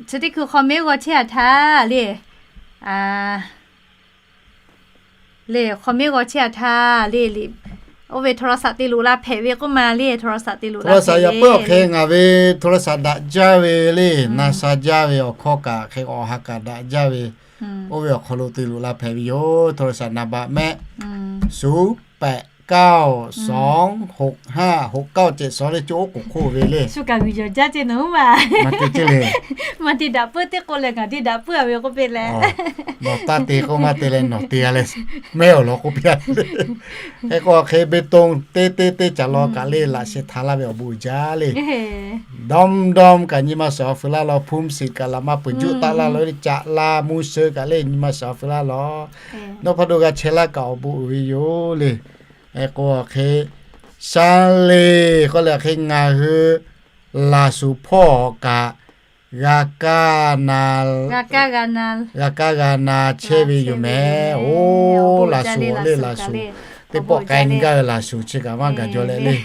chi teˇ hkui comment g'aw chehˇ a htaˇ le. Le, comment g'aw chehˇ a htaˇ le, le, oˇ ve โทรศัพท์ te loꞈ la hpehꞈ ve k'oˆ ma le, โทรศัพท์ te loꞈ la hpehꞈ ve. Yaꞈ puiˉ awˬ hk'e ngaˬ ve โทรศัพท์ daꞈ jaˇ ve le, na sha jaˇ ve awˬ hkawˇ kaꞈ hk'e awˬ ha kaꞈ daꞈ jaˇ ve, oˇ ve awˬ hk'aw lo te loꞈ la hpehꞈ ve yoˬ. โทรศัพท์ naˍ baꞈ mehˆ ศูนย์แปดเก้าสองหกห้าหกเก้าเจ็ดสอง le, co oˉ k'oˍ hk'oˆ ve le. Shu kaꞈ g'uiˬ yawˬ jaˇ ce nawˬ hui ma. Maˇ te ce le. Maˇ te daꞈ puiˉ teˇ k'oˆ leh ngaˬ te daꞈ puiˉ a ve k'oˆ piˇ leh. Nawˬ taˇ te k'oˆ maˇ te leh nawˬ te a leh mehˆ awˬ lawn k'oˆ piˇ a le. Hk'e k'o hk'e เบตง teˇ teˇ teˇ caꞈ law kaꞈ le laꞈ sheh htaꞈ laˇ ve awˬ bon uiˍ jaˇ le. Dawˇ dawˇ kaꞈ nyi ma suhˍ awˬ fuiˍ laˇ law, ภูมิสิทธิ์ kaꞈ laꞈ maˇ peuˬ juˆ taˆ laˇ law le, caꞈ la mvuhˇ sheu kaꞈ le nyi ma suhˍ awˬ fuiˍ laˇ law. Nawˬ hpaˇ do g'a chehˇ laˇ kaꞈ awˬ bon uiˍ ve yoˬ le. Hk'e k'o hk'e, sha le k'oˆ leh hk'e ngaˬ hui laˬ shuˍ hpawˇ kaꞈ g'a kaˇ na, g'a kaˇ g'a na chehˇ ve yoˬ mehˍ. Oˇ, laˬ shuˍ le, laˬ shuˍ. Teˇ pawˆ k'ai nyi gaˇ ve laˬ shuˍ chi kaꞈ maˇ gaˬ jaw leh le.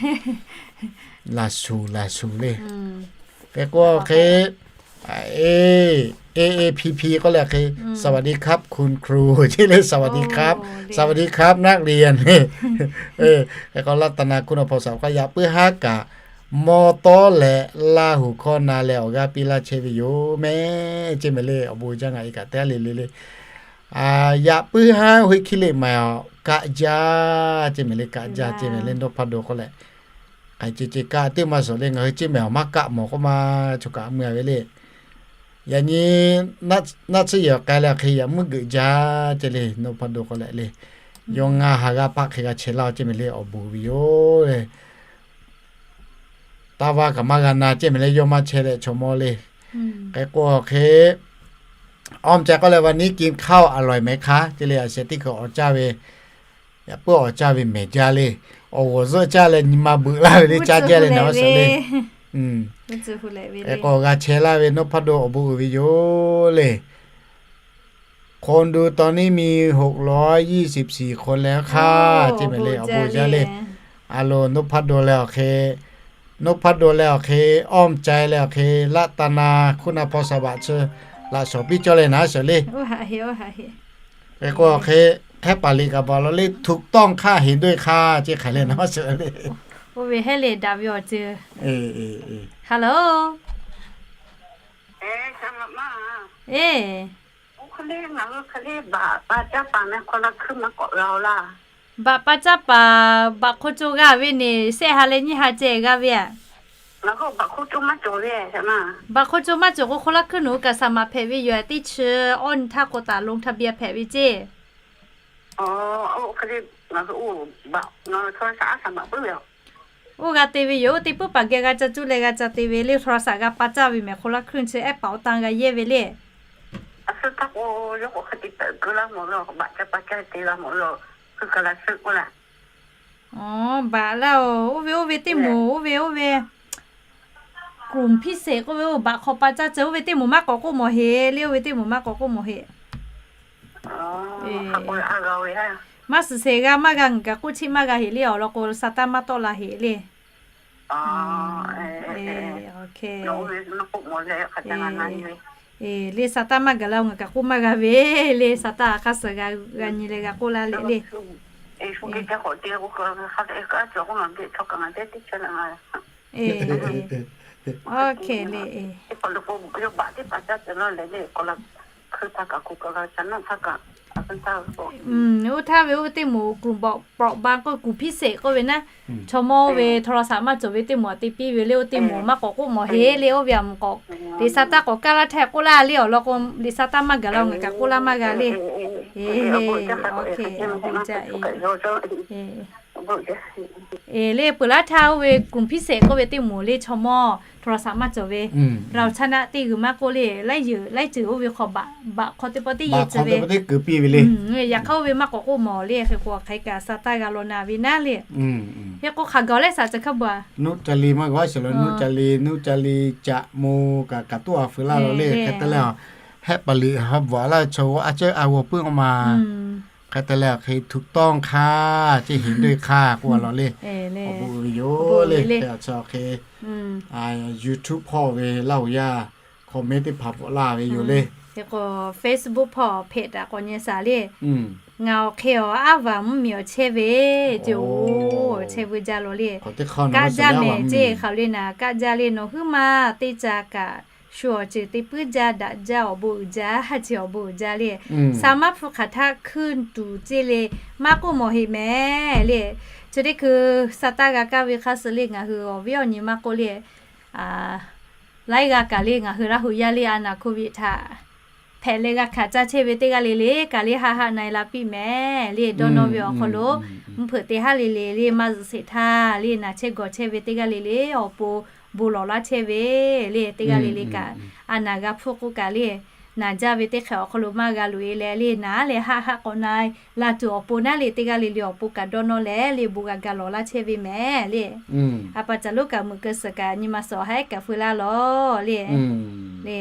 Laˬ shuˍ, laˬ shuˍ le. Hk'e k'o hk'e, e, e, e, pi pi k'oˆ leh hk'e, สวัสดีครับคุณครู ce le, สวัสดีครับ สวัสดีครับนักเรียน le. Hk'e k'o รัตนาคุณพรสวัสดิ์ k'o yaꞈ puiˉ haˉ kaꞈ mawˇ tawˉ leh Laˇ huˍ hkawˇ na leh awˬ g'aˇ piˇ laˇ chehˇ ve yoˬ mehˍ ce mehˍ le. Awˬ bon jaˇ, ngaˬ e kaꞈ te a le le le. Yaꞈ puiˉ haˉ hoˆ hkiˇ le mehˍ, kaꞈ jaˇ ce mehˍ le, kaꞈ jaˇ ce mehˍ le, nawˬ hpaˇ do k'oˆ leh. K'ai ce ce kaꞈ teˇ maˇ suhˍ le, ngaˬ hui ce mehˍ awˬ maˇ kaˆ mawˬ k'oˆ ma, chaw kaꞈ mui a ve le. Yaꞈ nyi naˆ tsuhˇ yehˬ k'ai leh hk'e yaꞈ muiˉ geuꞈ jaˇ ce le, nawˬ hpaˇ do k'oˆ leh le. Yawˇ ngaˬ ha g'a hpaˆ hk'e g'a chehˇ laˇ ce mehˍ le, awˬ bon ve yoˬ le. Taˇ vaˇ kaꞈ maˇ g'a na ce mehˍ le, yawˇ maˇ chehˇ leh chaw mawˇ le. Hk'e k'o hk'e, awˇ meh ca k'oˆ leh วันนี้กินข้าวอร่อยไหมคะ ce le, a sheh teˇ hkui awˬ caˇ ve, yaꞈ puiˉ awˬ caˇ ve mehˍ jaˇ le. Awˬ g'awˬ zuhˆ caˇ leh nyi ma beuꞈ laˇ ve le, caˇ jaˇ leh nawˬ suhˍ le. Hk'e k'o g'a chehˇ laˇ ve nawˬ hpaˇ do awˬ bon uiˍ ve yoˬ le. คนดูตอนนี้มีหกร้อยยี่สิบสี่คนแล้วค่ะ ce mehˍ le, awˬ bon jaˇ le. A lo, nawˬ hpaˇ do leh awˬ hk'e, nawˬ hpaˇ do leh awˬ hk'e, awˇ meh ca leh awˬ hk'e, รัตนาคุณพรสวัสดิ์ chi laꞈ shawˍ piˇ cawˇ leh naˉ suhˍ le. Hk'e k'o hk'e, hk'e paˍ liꞈ kaꞈ baˬ law le, ถูกต้องค่ะ เห็นด้วยค่ะ ce hk'aˬ leh naˉ suhˍ le. Oˇ ve heˆ le daꞈ ve awˬ ceuˬ. Hello. Baꞈ pa caˇ paˍ baꞈ hk'o co g'a ve neˬ, shehˆ ha leh nyiˇ ha ceh g'a ve a. Baꞈ hk'o co maˇ cawˬ k'o, hk'oˆ laˇ hkuiˉ nawˬ hui kaꞈ สมัคร hpehꞈ ve yoˬ, teˇ chi awˇ nyi htaˇ k'o taˍ ลงทะเบียน hpehꞈ ve ceˇ. Oˇ g'a te ve yoˬ, teˇ puiˉ paˍ geh g'a ca cuˇ leh g'a ca te ve le, โทรศัพท์ g'a pa caˇ ve mehˍ, hk'oˆ laˇ hkuiˉ chi ehˉ paˍ awˬ tan g'a yehˇ ve le. Aˬ, baꞈ laˇ oˬ, oˇ ve oˇ ve teˇ moˍ, oˇ ve oˇ ve, เออ เออ เออ เออ เออ เออ เออ เออ เออ เออ เออ เออ เออ เออ เออ เออ เออ เออ กลุ่มพิเศษ k'oˆ ve oˇ baꞈ hk'aw pa caˇ ceh oˇ ve teˇ moˍ maˇ k'awꞈ k'oˆ mawˬ heˆ le, oˇ ve teˇ moˍ maˇ k'awꞈ k'oˆ mawˬ heˆ. Maˇ suhˍ shehˍ g'a maˇ g'a ngaˬ kaꞈ k'oˆ cheˆ maˇ g'a heˆ le, awˬ lawn k'o sa taˇ maˇ tawˆ la heˆ le. Eˬ, le sa taˇ maˇ gaˬ la ngaˬ kaꞈ k'oˆ maˇ g'a ve le, sa taˇ hk'aˇ suh g'a nyi leh g'a k'oˆ laˇ le le. Eˬ, le. Oˇ htaˇ ve oˇ ve teˇ moˍ กลุ่มเปราะบาง k'oˆ กลุ่มพิเศษ k'oˆ ve naˉ, chaw mawˇ ve โทรศัพท์ maˇ cawˬ ve teˇ moˍ a te piˇ ve le, oˇ teˇ moˍ maˇ k'awꞈ k'oˆ mawˬ heˆ le, oˇ ve a moˍ k'awꞈ liꞈ sa taˇ k'awꞈ kaˇ laˇ htaˇ k'oˆ laˇ le, awˬ lawn k'o liꞈ sa taˇ maˇ gaˬ la ngaˬ kaꞈ k'oˆ laˇ maˇ g'a le. Eˬ, le peuˬ laˇ htaˇ oˇ ve กลุ่มพิเศษ k'oˆ ve teˇ moˍ le chaw mawˇ โทรศัพท์ maˇ cawˬ ve เราชนะ teˇ g'uiˬ maˇ k'oˆ le, laiˉ yeuˬ laiˉ ceuˬ oˇ ve hk'aw baꞈ hk'aw teˇ pawˆ teˇ yehˬ ceh ve, yaꞈ hk'aˇ oˇ ve maˇ k'awꞈ k'oˆ mawˬ le, hk'e k'o hk'aˬ hk'e kaꞈ sa taˇ g'a law na ve naˉ le. Hk'e k'o hk'aˬ gaˬ leh saˍ ceh hk'a bvuhꞈ a, nuˇ ca li maˇ g'a sheˍ la, nuˇ ca li, nuˇ ca li caꞈ mo kaꞈ kaꞈ toˆ a feu laˇ lo le, hk'e te leh hehˆ paˍ liꞈ ha bvuhꞈ a laˇ ve chaw a ceh a g'aw puiˉ k'o ma. Hk'e te leh hk'e ถูกต้องค่ะ ceˇ heˍ doˇ hk'aˇ k'oˆ a law le. Awˬ bon ve yoˬ le, hk'e a chaw hk'e YouTube hpawˇ ve laˇ oˬ yaˇ comment teˇ hpaˍ bvuhꞈ laˇ ve yoˬ le. Hk'e k'o Facebook hpawˇ hpehꞈ taˍ k'awꞈ nyi saˍ le. Ngaˬ awˬ hk'e awˬ aˉ vaˬ mvuhˇmiˬ awˬ chehˇ ve ceˇ, oˬ chehˇ ve jaˇ law le. Kaˆ jaˇ mehˍ ceˇ hk'aˬ le naˍ, kaˆ jaˇ le, nawˬ huiˉ ma teˇ ca kaꞈ shu awˬ ceuˬ te puiˉ jaˇ, daꞈ jaˇ, awˬ bon uiˍ jaˇ, ha ceh awˬ bon uiˍ jaˇ le. Sa maˇ hpu hk'aˬ htaˇ hkuiˇ tuˬ ceˇ le, maˇ k'oˆ mawˬ heˆ mehˍ le. Chi teˇ hkui sa taˇ g'a kaˇ ve hk'aˇ suh le ngaˬ hui awˬ viˉ awˬ nyi maˇ k'oˆ le, laiˉ g'aˇ kaꞈ le ngaˬ hui Laˇ huˍ yaˇ le a naˍ โควิด htaꞈ hpehꞈ leh g'a hkanˍ caˇ chehˇ ve teˇ g'aˇ le le kaꞈ le haˆ haˆ na e la piˇ mehˍ le. Dawˇ nawˇ ve awˬ hk'aw lo mvuhˇ hpeuꞈ te haˉ le le le maˇ zuhꞈ sheˍ htaˇ le naˬ chehˇ gawˬ chehˇ ve teˇ g'aˇ le le awˬ pon bon lawˬ laˇ chehˇ ve le teˇ g'aˇ le le kaꞈ a naˍ g'a hpuˇ k'oˆ kaꞈ le naˬ jaˇ ve teˇ hk'e awˬ hk'aw lo maˇ g'a loꞈ e leh le naˬ leh haˆ haˆ k'awꞈ na e la tuˬ awˬ pon naˉ le teˇ g'aˇ le le awˬ pon kaꞈ dawˇ nawˇ leh le bon g'a ga lawˬ laˇ chehˇ ve mehˍ le. A pa caˬ lonˉ kaꞈ meuꞈ keu suhˍ kaꞈ nyi ma suhˍ awˬ haiˉ kaꞈ feu laˇ lawˬ le. Le,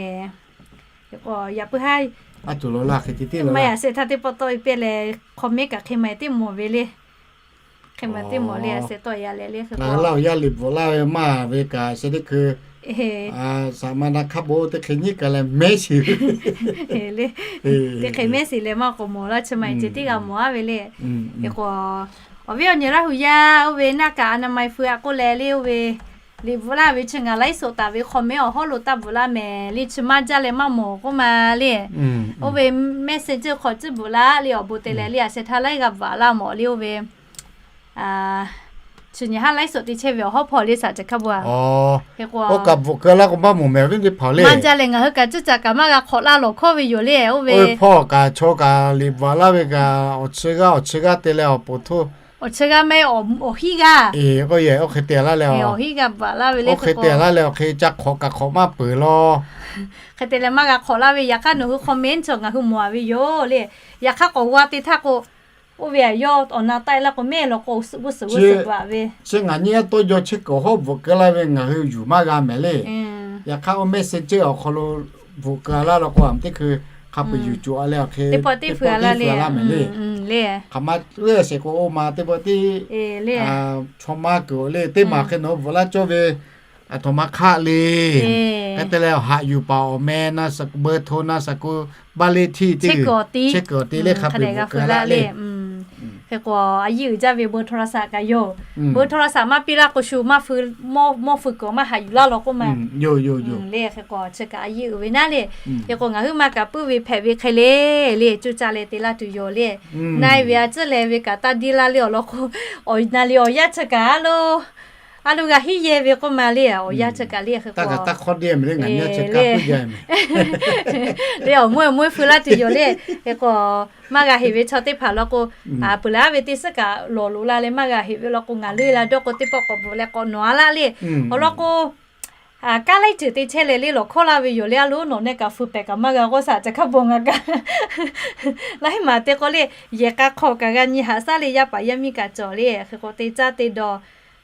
yaꞈ puiˉ haˉ, a tuˬ lo laˇ hk'e te te maˇ yaꞈ shehˍ htaˇ teˇ pawˆ tawˆ e pehˇ leh comment kaꞈ hk'e ma e teˇ mawˬ ve le. Hk'e ma e teˇ mawˬ le, a shehˍ tawˆ e a leh le hk'e k'o Laˇ huˍ yaˇ liꞈ bvuhꞈ laˇ ve maˇ ve kaꞈ shehˍ teˇ hkui saˍ ma na hk'a bon teˇ hk'e nyiˉ kaꞈ leh mehˉ shiˍ le. Teˇ hk'e mehˉ shiˍ leh maˇ k'awꞈ mawˬ laˇ, chi ma e ceh tiˉ g'a mawˬ a ve le. Hk'e k'o awˬ viˉ awˬ nyi Laˇ huˍ yaˇ oˇ ve naˆ kaꞈ a na ma e feu a k'oˆ leh le oˇ ve liꞈ bvuhꞈ laˇ ve chi ngaˬ laiˉ soꞈ taˍ ve comment awˬ hawˉ lo taˇ bvuhꞈ laˇ mehˍ le, chi maˇ jaˇ leh maˇ mawˬ k'oˆ ma le. Oˇ ve messenger hk'aw tcuhˉ bvuhꞈ laˇ le awˬ bon te leh le a shehˍ htaˇ laiˉ g'a bvuhꞈ laˇ mawˬ le oˇ ve chi nyi haˉ laiˉ soꞈ te chehˇ ve awˬ hawˉ hpawˇ le saˍ ceh hk'a bvuhꞈ a. Hk'e k'o oˇ kaꞈ bvuhꞈ keu laˇ k'o maˇ mawˬ mehˍ ve teˇ hpaˍ le. Maˇ jaˇ leh ngaˬ hui kaꞈ cuˇ caꞈ kaꞈ maˇ g'a hk'awꞈ laˇ lawˬ hkawˇ ve yoˬ le. Oˇ ve hpawˇ kaꞈ chaw kaꞈ liꞈ bvuhꞈ laˇ ve kaꞈ awˬ chi g'aˇ awˬ chi g'aˇ te leh awˬ poˍ htoˇ awˬ chi g'aˇ mehˉ awˬ hiˉ g'aˇ, oˇ hk'e te laˇ leh awˬ hiˉ g'aˇ bvuhꞈ laˇ ve le. Oˇ hk'e te laˇ leh awˬ hk'e ca hk'awꞈ kaꞈ hk'awꞈ maˇ peuˬ law. Hk'e te leh maˇ g'a hk'awꞈ laˇ ve, yaꞈ hk'aˇ nawˬ hui comment chaw ngaˬ hui mawˬ a ve yoˬ le. Yaꞈ hk'aˇ k'awꞈ g'a te htaˇ k'o, oˇ ve a yawˇ awˬ na taˆ e laˇ k'o mehˉ law k'o g'uˇ suhˍ g'uˇ suhˍ bvuhꞈ ve. Chi ngaˬ nyi a tawˇ jaw chi kaꞈ awˬ hawˉ bvuhꞈ keu laˇ ve ngaˬ hui yuˬ maˇ g'a mehˍ le. Yaꞈ hk'aˇ oˇ messenger awˬ hk'aw lo bvuhꞈ keu laˇ law k'o a teˇ hkui hk'a peu-eˬ yuˬ cuˬ a leh awˬ hk'e teˇ pawˆ teˇ feu a laˇ mehˍ le. Hk'aˬ ma le a shehˍ k'o oˇ ma teˇ pawˆ teˇ chaw maˇ kuiˬ le teˇ maˬ hk'e nawˬ bvuhꞈ laˇ cawˇ ve aˬ htoꞈ ma hk'aˆ le. Hk'e te leh awˬ haꞈ yuˬ paˍ awˬ meh na, เบอร์โทร na, สกุลบ้านเลขที่ teˇ g'uˬ chehˇ kuiˬ awˬ te le hk'a peu-eˬ bvuhꞈ keu laˇ le. Hk'e k'o a yiˇ uiˍ jaˇ ve เบอร์โทรศัพท์ kaꞈ yoˬ. เบอร์โทรศัพท์ maˇ piˇ laˇ k'o shu maˇ feu, mawˇ feu kuiˬ maˇ haꞈ yuˬ laˇ law k'oˆ ma. Yoˬ yoˬ yoˬ le. Hk'e k'o chi kaꞈ a yiˇ uiˍ ve naˉ le. Hk'e k'o ngaˬ huiˉ ma kaꞈ puiˉ ve hpehꞈ ve hk'e le le cuˇ caˇ leh te laˇ tuˬ yoˬ le. Na e ve a tcuhˉ leh ve kaꞈ taˇ diˇ laˇ le awˬ lawn k'o, awˬ na le awˬ yanˇ chi kaꞈ a lo a lo g'a hiˉ yehˇ ve k'oˆ ma le. Awˬ yanˇ chi kaꞈ le hk'e k'o le awˬ mawˇ e mawˇ e feu laˇ tuˬ yoˬ le. Hk'e k'o maˇ g'a heˍ ve chaw teˇ hpaˍ law k'o, peuˬ leh a ve teˇ suhˉ kaꞈ lawˬ loꞈ la leh maˇ g'a heˍ ve law k'o ngaˬ le la dawˇ k'o teˇ pawˆ k'awꞈ bvuhꞈ leh k'awꞈ nawˬ a laˇ le. Awˬ lawn k'o, kaˉ laiˉ ceuˬ te chehˇ leh le lawˬ hkawˇ laˇ ve yoˬ le. A lo nawˬ neh kaꞈ feu pehˍ kaꞈ maˇ g'a k'oˆ saˍ ceh hk'a bvuhꞈ ngaˬ kaꞈ laiˉ maˬ te k'o le, yehˬ k'a hk'aw kaꞈ g'a nyi haꞈ shaˉ le, yaˇ paˍ yaˇ miˇ kaꞈ cawˬ le. Hk'e k'o te caˇ te dawˬ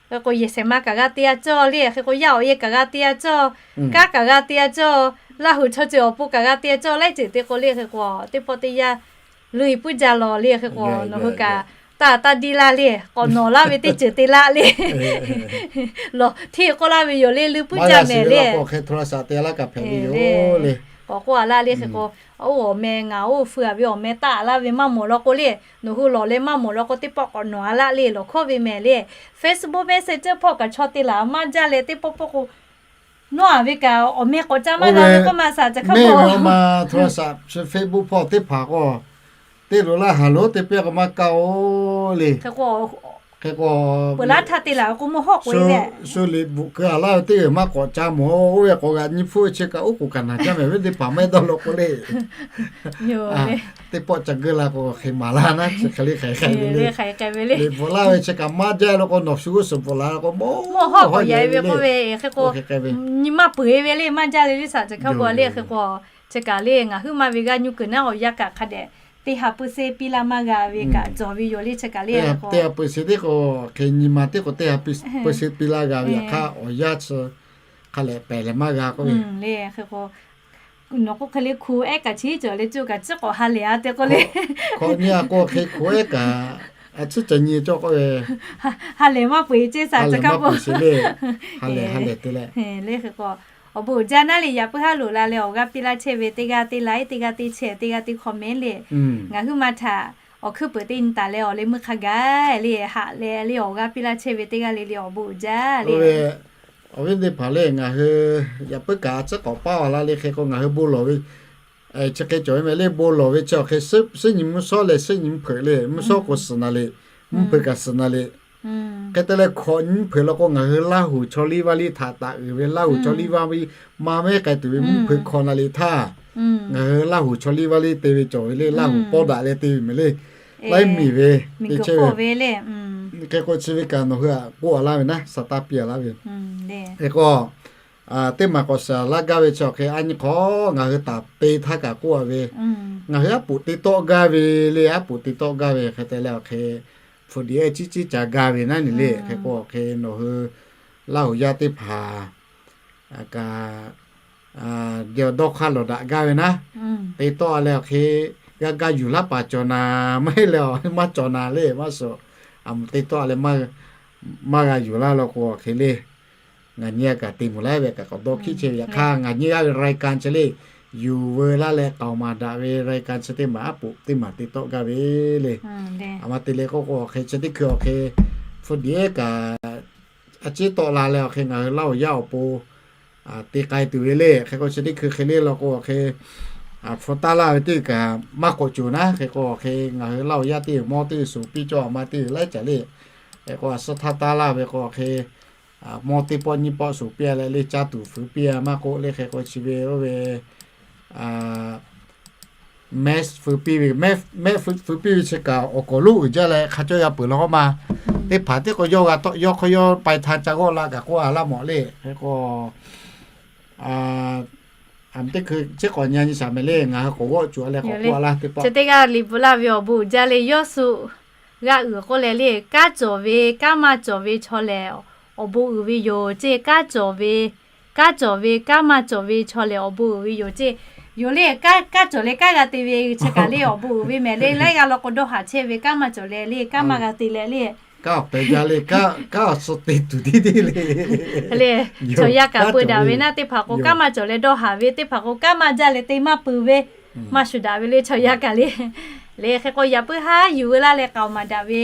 Hk'e k'o yehˬ shehˍ ma kaꞈ g'a te-a cawˇ le. Hk'e k'o yaˇ awˬ e kaꞈ g'a te-a cawˇ, kanˉ kaꞈ g'a te-a cawˇ, Laˇ huˍ chaw ceuˬ awˬ pon kaꞈ g'a te-a cawˇ laiˉ ceuˬ te k'o le. Hk'e k'o teˇ pawˆ teˇ yanˇ leuˇ puiˉ jaˇ lawˬ le. Hk'e k'o nawˬ hui kaꞈ taˇ taˇ diˇ laˇ le. K'awꞈ nawˬ laˇ ve teˇ ceuˬ te laˇ le. Lawˬ hteˇ k'oˆ laˇ ve yoˬ le, leuˇ puiˉ jaˇ mehˍ le. K'awꞈ k'oˆ-a laˇ le. Hk'e k'o oˇ awˬ meh ngaˬ oˇ feu-a ve awˬ meh taˆ-a laˇ ve maˇ mawˬ law k'o le, nawˬ hui lawˬ leh maˇ mawˬ law k'o teˇ pawˆ k'awꞈ nawˬ-a laˇ le. Lawˬ hkawˇ ve mehˍ le. Facebook Messenger hpawˇ kaꞈ chaw te laˬ maˇ jaˇ leh teˇ pawˆ pawˆ k'o nawˇ-a ve kaꞈ awˬ meh k'awꞈ ca maˇ g'a ve k'oˆ ma saˍ ca hk'a mehˍ ve awˬ ma htoˇ a saˍ Facebook hpawˇ teˇ hpaˍ k'o te loꞈ laˇ haˍ loꞈ te pehˇ k'o maˇ kaˇ-oˬ le. Hk'e k'o peuˬ laˉ htaˇ te laˬ ve k'o mawˇ hawˉ k'oꞈ-e ve, suh liꞈ bvuhꞈ keu-a laˇ ve teˇ g'uiˬ maˇ k'awꞈ ca mawˬ-oˬ. Oˇ ve k'awꞈ g'aꞈ nyi hpfuhˇ chi kaꞈ oˉ k'oˍ kaꞈ naˬ jaˇ mehˍ ve teˇ hpaˍ maˇ heˆ dawˇ law k'o le. Teˇ pawˆ ca geuˇ la k'o hk'e maˍ laˇ naˉ chi hk'e le hk'e hk'e ve le. Liꞈ bvuhꞈ laˇ ve chi kaꞈ maˇ jaˇ law k'o nawˬ shu g'uˇ suhˍ bvuhꞈ la k'o mawˇ hawˉ k'oꞈ-e ve k'oˆ ve, hk'e k'o nyi maˇ peuˬ-e ve le maˇ jaˇ le le saˍ ca hk'a bvuhꞈ le. Hk'e k'o chi kaꞈ le ngaˬ huiˉ ma ve g'a nyu kuiˬ naˉ awˬ yanˇ kaꞈ hk'a dehꞈ teˇ ha pui se piˇ laˇ maˇ g'a ve kaꞈ cawˬ ve yoˬ le. Chi kaꞈ le teˇ ha pui se teˇ k'o hk'e nyi ma teˇ k'o teˇ ha pui se piˇ laˇ g'a ve yaꞈ hk'aˇ awˬ yanˇ chi hk'a lehꞈ pehˍ leh maˇ g'a k'oˆ ve le. Hk'e k'o nawˬ k'oˆ hk'e le hku ehˉ kaꞈ chi cawˬ le coˇ kaꞈ ciˉ k'awꞈ ha lehˬ-a te k'oˆ le. Hk'awꞈ nyi-a k'o hk'e hku ehˉ kaꞈ a ciˉ ca nyi cawˇ k'oˆ ve, ha lehˬ maˇ peu-eˬ ceˇ saˍ ca hk'a bvuhꞈ le. Ha lehˬ ha lehˬ te leh le hk'e k'o awˬ bon uiˍ jaˇ naˉ le. Yaꞈ puiˉ haˉ loꞈ la leh awˬ g'aˇ piˇ laˇ chehˇ ve teˇ g'aˇ teˇ like teˇ g'aˇ teˇ share teˇ g'aˇ teˇ comment le ngaˬ huiˉ ma htaꞈ awˬ hkuiˉ peuˍ teˇ nyi taˍ leh awˬ leh meuˇ hk'a gaˇ le haꞈ leh le awˬ g'aˇ piˇ laˇ chehˇ ve teˇ g'aˇ le le awˬ bon uiˍ jaˇ le. Awˬ viˉ teˇ hpaˍ le ngaˬ hui yaꞈ puiˉ kaꞈ a ciˉ k'awꞈ paˉ-a laˇ le. Hk'e k'o ngaˬ hui bon lawˬ ve chi hk'e cawˬ ve mehˍ le. Bon lawˬ ve chi awˬ hk'e suhˉ nyi mvuhˇ shawˉ leh suhˉ nyi mvuhˇ hpeuꞈ le. Mvuhˇ shawˉ k'o suhˍ naˍ liꞈ, mvuhˇ hpeuꞈ kaꞈ suhˍ naˍ liꞈ. Hk'e te leh hkawꞈ nyi mvuhˇ hpeuꞈ law k'o ngaˬ hui Laˇ huˍ chaw liˇ vaˇ liˇ htaꞈ taˍ uiˍ ve Laˇ huˍ chaw liˇ vaˇ liˇ maˇ mehˉ k'ai tuˬ ve mvuhˇ hpeuꞈ hkawꞈ naˍ liꞈ htaˇ ngaˬ hui Laˇ huˍ chaw liˇ vaˇ liˇ te ve cawˬ ve le. Laˇ huˍ pawˇ daꞈ leh te ve mehˍ le. Laiˉ miˬ ve te chehˇ ve le. Hk'e k'o chi ve kaꞈ nawˬ hui-a k'oˆ-a laˇ ve naˉ sa taˇ piˇ-a laˇ ve. Hk'e k'o teˇ maˬ k'awꞈ shaˍ laˇ gaˇ ve chi awˬ hk'e a nyi hk'awꞈ ngaˬ hui taˍ te htaˇ kaꞈ k'oˆ-a ve, ngaˬ hui aˉ poꞈ te tawˆ gaˇ ve le. Aˉ poꞈ te tawˆ gaˇ ve hk'e te leh awˬ hk'e hpu diꞈ ehˉ ciˉ ciˉ ca gaˇ ve naˉ nyi le. Hk'e k'o awˬ hk'e nawˬ hui Laˇ huˍ yaˇ teˇ hpaˍ kaꞈ dawˇ hk'aˇ lawˬ daꞈ gaˇ ve naˉ, te tawˆ-a leh awˬ hk'e g'a ga yuˬ laˇ paˍ cawˬ naˍ maˇ heˆ leh maˇ cawˬ naˍ le. Maˇ suh a muˍ te tawˆ-a leh maˇ g'a yuˬ laˇ law k'o awˬ hk'e le ngaˬ nyi-a kaꞈ te mvuhˬ laiˉ ve kaꞈ k'awꞈ dawˇ hkiˆ chehˇ ve yaꞈ hk'aˇ ngaˬ nyi g'aˇ ve รายการ chi le yuˬ veu laˇ leh k'aoˍ maˍ daꞈ ve รายการ chi teˇ maˬ aˉ poꞈ teˇ maˬ te tawˆ gaˇ ve le. A ma te leh k'oˆ k'o awˬ hk'e chi teˇ hkui awˬ hk'e hpu diꞈ ehˉ kaꞈ a ciˉ tawˆ la leh awˬ hk'e ngaˬ hui Laˇ huˍ yaˇ awˬ pon te k'ai tuˬ ve le. Hk'e k'o chi teˇ hkui hk'e le law k'o awˬ hk'e hpu taˇ laˇ ve teˇ kaꞈ maˇ k'awꞈ coˬ naˉ. Hk'e k'o awˬ hk'e ngaˬ hui Laˇ huˍ yaˇ teˇ g'uiˬ mawˇ teˇ g'uiˬ suˍ piˇ cawˇ a ma teˇ g'uiˬ laiˉ caˬ le. Hk'e k'o a suhˉ htaˇ taˇ laˇ ve k'o awˬ hk'e mawˇ teˇ pawˆ nyiˇ pawˆ suˍ piˇ-a leh le caˇ tuˬ fuiˍ piˇ-a maˇ k'oˆ le. Hk'e k'o chi ve oˇ ve mehˆ fuiˍ piˇ ve, mehˆ fuiˍ piˇ ve chi kaꞈ awˬ kawˬ lonˉ uiˍ jaˇ leh hk'a cawˇ g'a peuˬ law k'oˆ ma. Teˇ hpaˍ tiˉ k'o yawˇ g'a tawˆ yawˇ hk'aw yawˇ pai htaˇ ca g'awˆ la kaꞈ k'oˆ-a laˇ mawˬ le. Hk'e k'o a teˇ hkui chi k'awꞈ nyi nyi shaˍ mehˍ le. Ngaˬ hui k'awꞈ g'awˆ cuˬ-a leh k'awꞈ k'oˆ-a laˇ teˇ pawˆ. Chi teˇ g'aˇ liꞈ bvuhꞈ laˇ ve awˬ bon uiˍ jaˇ le. Yawˇ suh g'a uiˍ k'oˆ leh le, kanˉ cawˬ ve kanˉ maˇ cawˬ ve chaw lehˬ awˬ bon uiˍ ve yoˬ ceˇ. Kanˉ cawˬ ve kanˉ cawˬ ve kanˉ maˇ cawˬ ve chaw lehˬ awˬ bon uiˍ ve yoˬ ceˇ. Yoˬ le, kanˉ cawˬ leh kanˉ g'a te ve chi kaꞈ le awˬ bon uiˍ ve mehˍ le. Laiˉ g'aˇ law k'o dawˇ haˍ chehˇ ve kanˉ maˇ cawˬ leh le kanˉ maˇ g'a te leh le. Kanˉ awˬ pehˍ jaˇ le, kanˉ awˬ suh te tuˬ tiˉ tiˉ le. Le, chaw yaˇ kaꞈ peu daꞈ ve naˉ teˇ hpaˍ k'o kanˉ maˇ cawˬ leh dawˇ haˍ ve, teˇ hpaˍ k'o kanˉ maˇ jaˇ leh te maˇ peuˬ ve, maˇ shuˍ daꞈ ve le chaw yaˇ kaꞈ le. Le hk'e k'o yaꞈ puiˉ haˉ yuˬ veu laˇ leh k'aoˍ maˍ daꞈ ve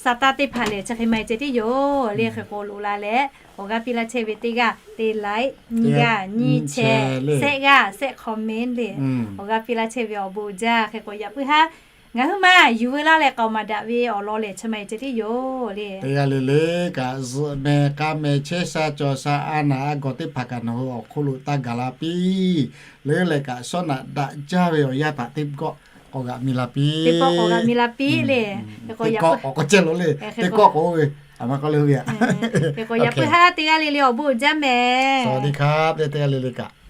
Saˍtanˍ teˇ hpaˍ lehˬ chi hk'e maˇ heˆ ceh tiˉ yoˬ le. Hk'e k'o loꞈ la leh awˬ g'aˇ piˇ laˇ chehˇ ve teˇ g'aˇ te like, nyiˇ g'aˇ nyiˇ share, shehˆ g'aˇ shehˆ comment le awˬ g'aˇ piˇ laˇ chehˇ ve awˬ bon uiˍ jaˇ. Hk'e k'o yaꞈ puiˉ haˉ ngaˬ huiˉ maˬ yuˬ veu laˇ leh k'aoˍ maˍ daꞈ ve awˬ lawn lehˬ chi maˇ heˆ ceh tiˉ yoˬ le. Teˇ g'aˇ le le kaꞈ zuhꞈ meh k'a meh chehˇ sha cawˬ sha a naˍ a gawˬ teˇ hpaˍ kaꞈ nawˬ hui awˬ hk'oˆ lo taˇ gaˬ la piˇ. Leuˉ leh kaꞈ shawˉ naꞈ daꞈ jaˇ ve awˬ yanˇ htaꞈ teˇ kawˆ k'awꞈ g'aꞈ mi la piˇ. Teˇ kawˆ k'awꞈ g'aꞈ mi la piˇ le. Teˇ kawˆ k'awꞈ k'awꞈ ceh lo le. Teˇ kawˆ k'awꞈ ve a ma k'aw le ve a. Hk'e k'o yaꞈ puiˉ haˉ teˇ g'aˇ le le awˬ bon uiˍ jaˇ mehˍ. สวัสดีครับ teˇ g'aˇ le le kaꞈ.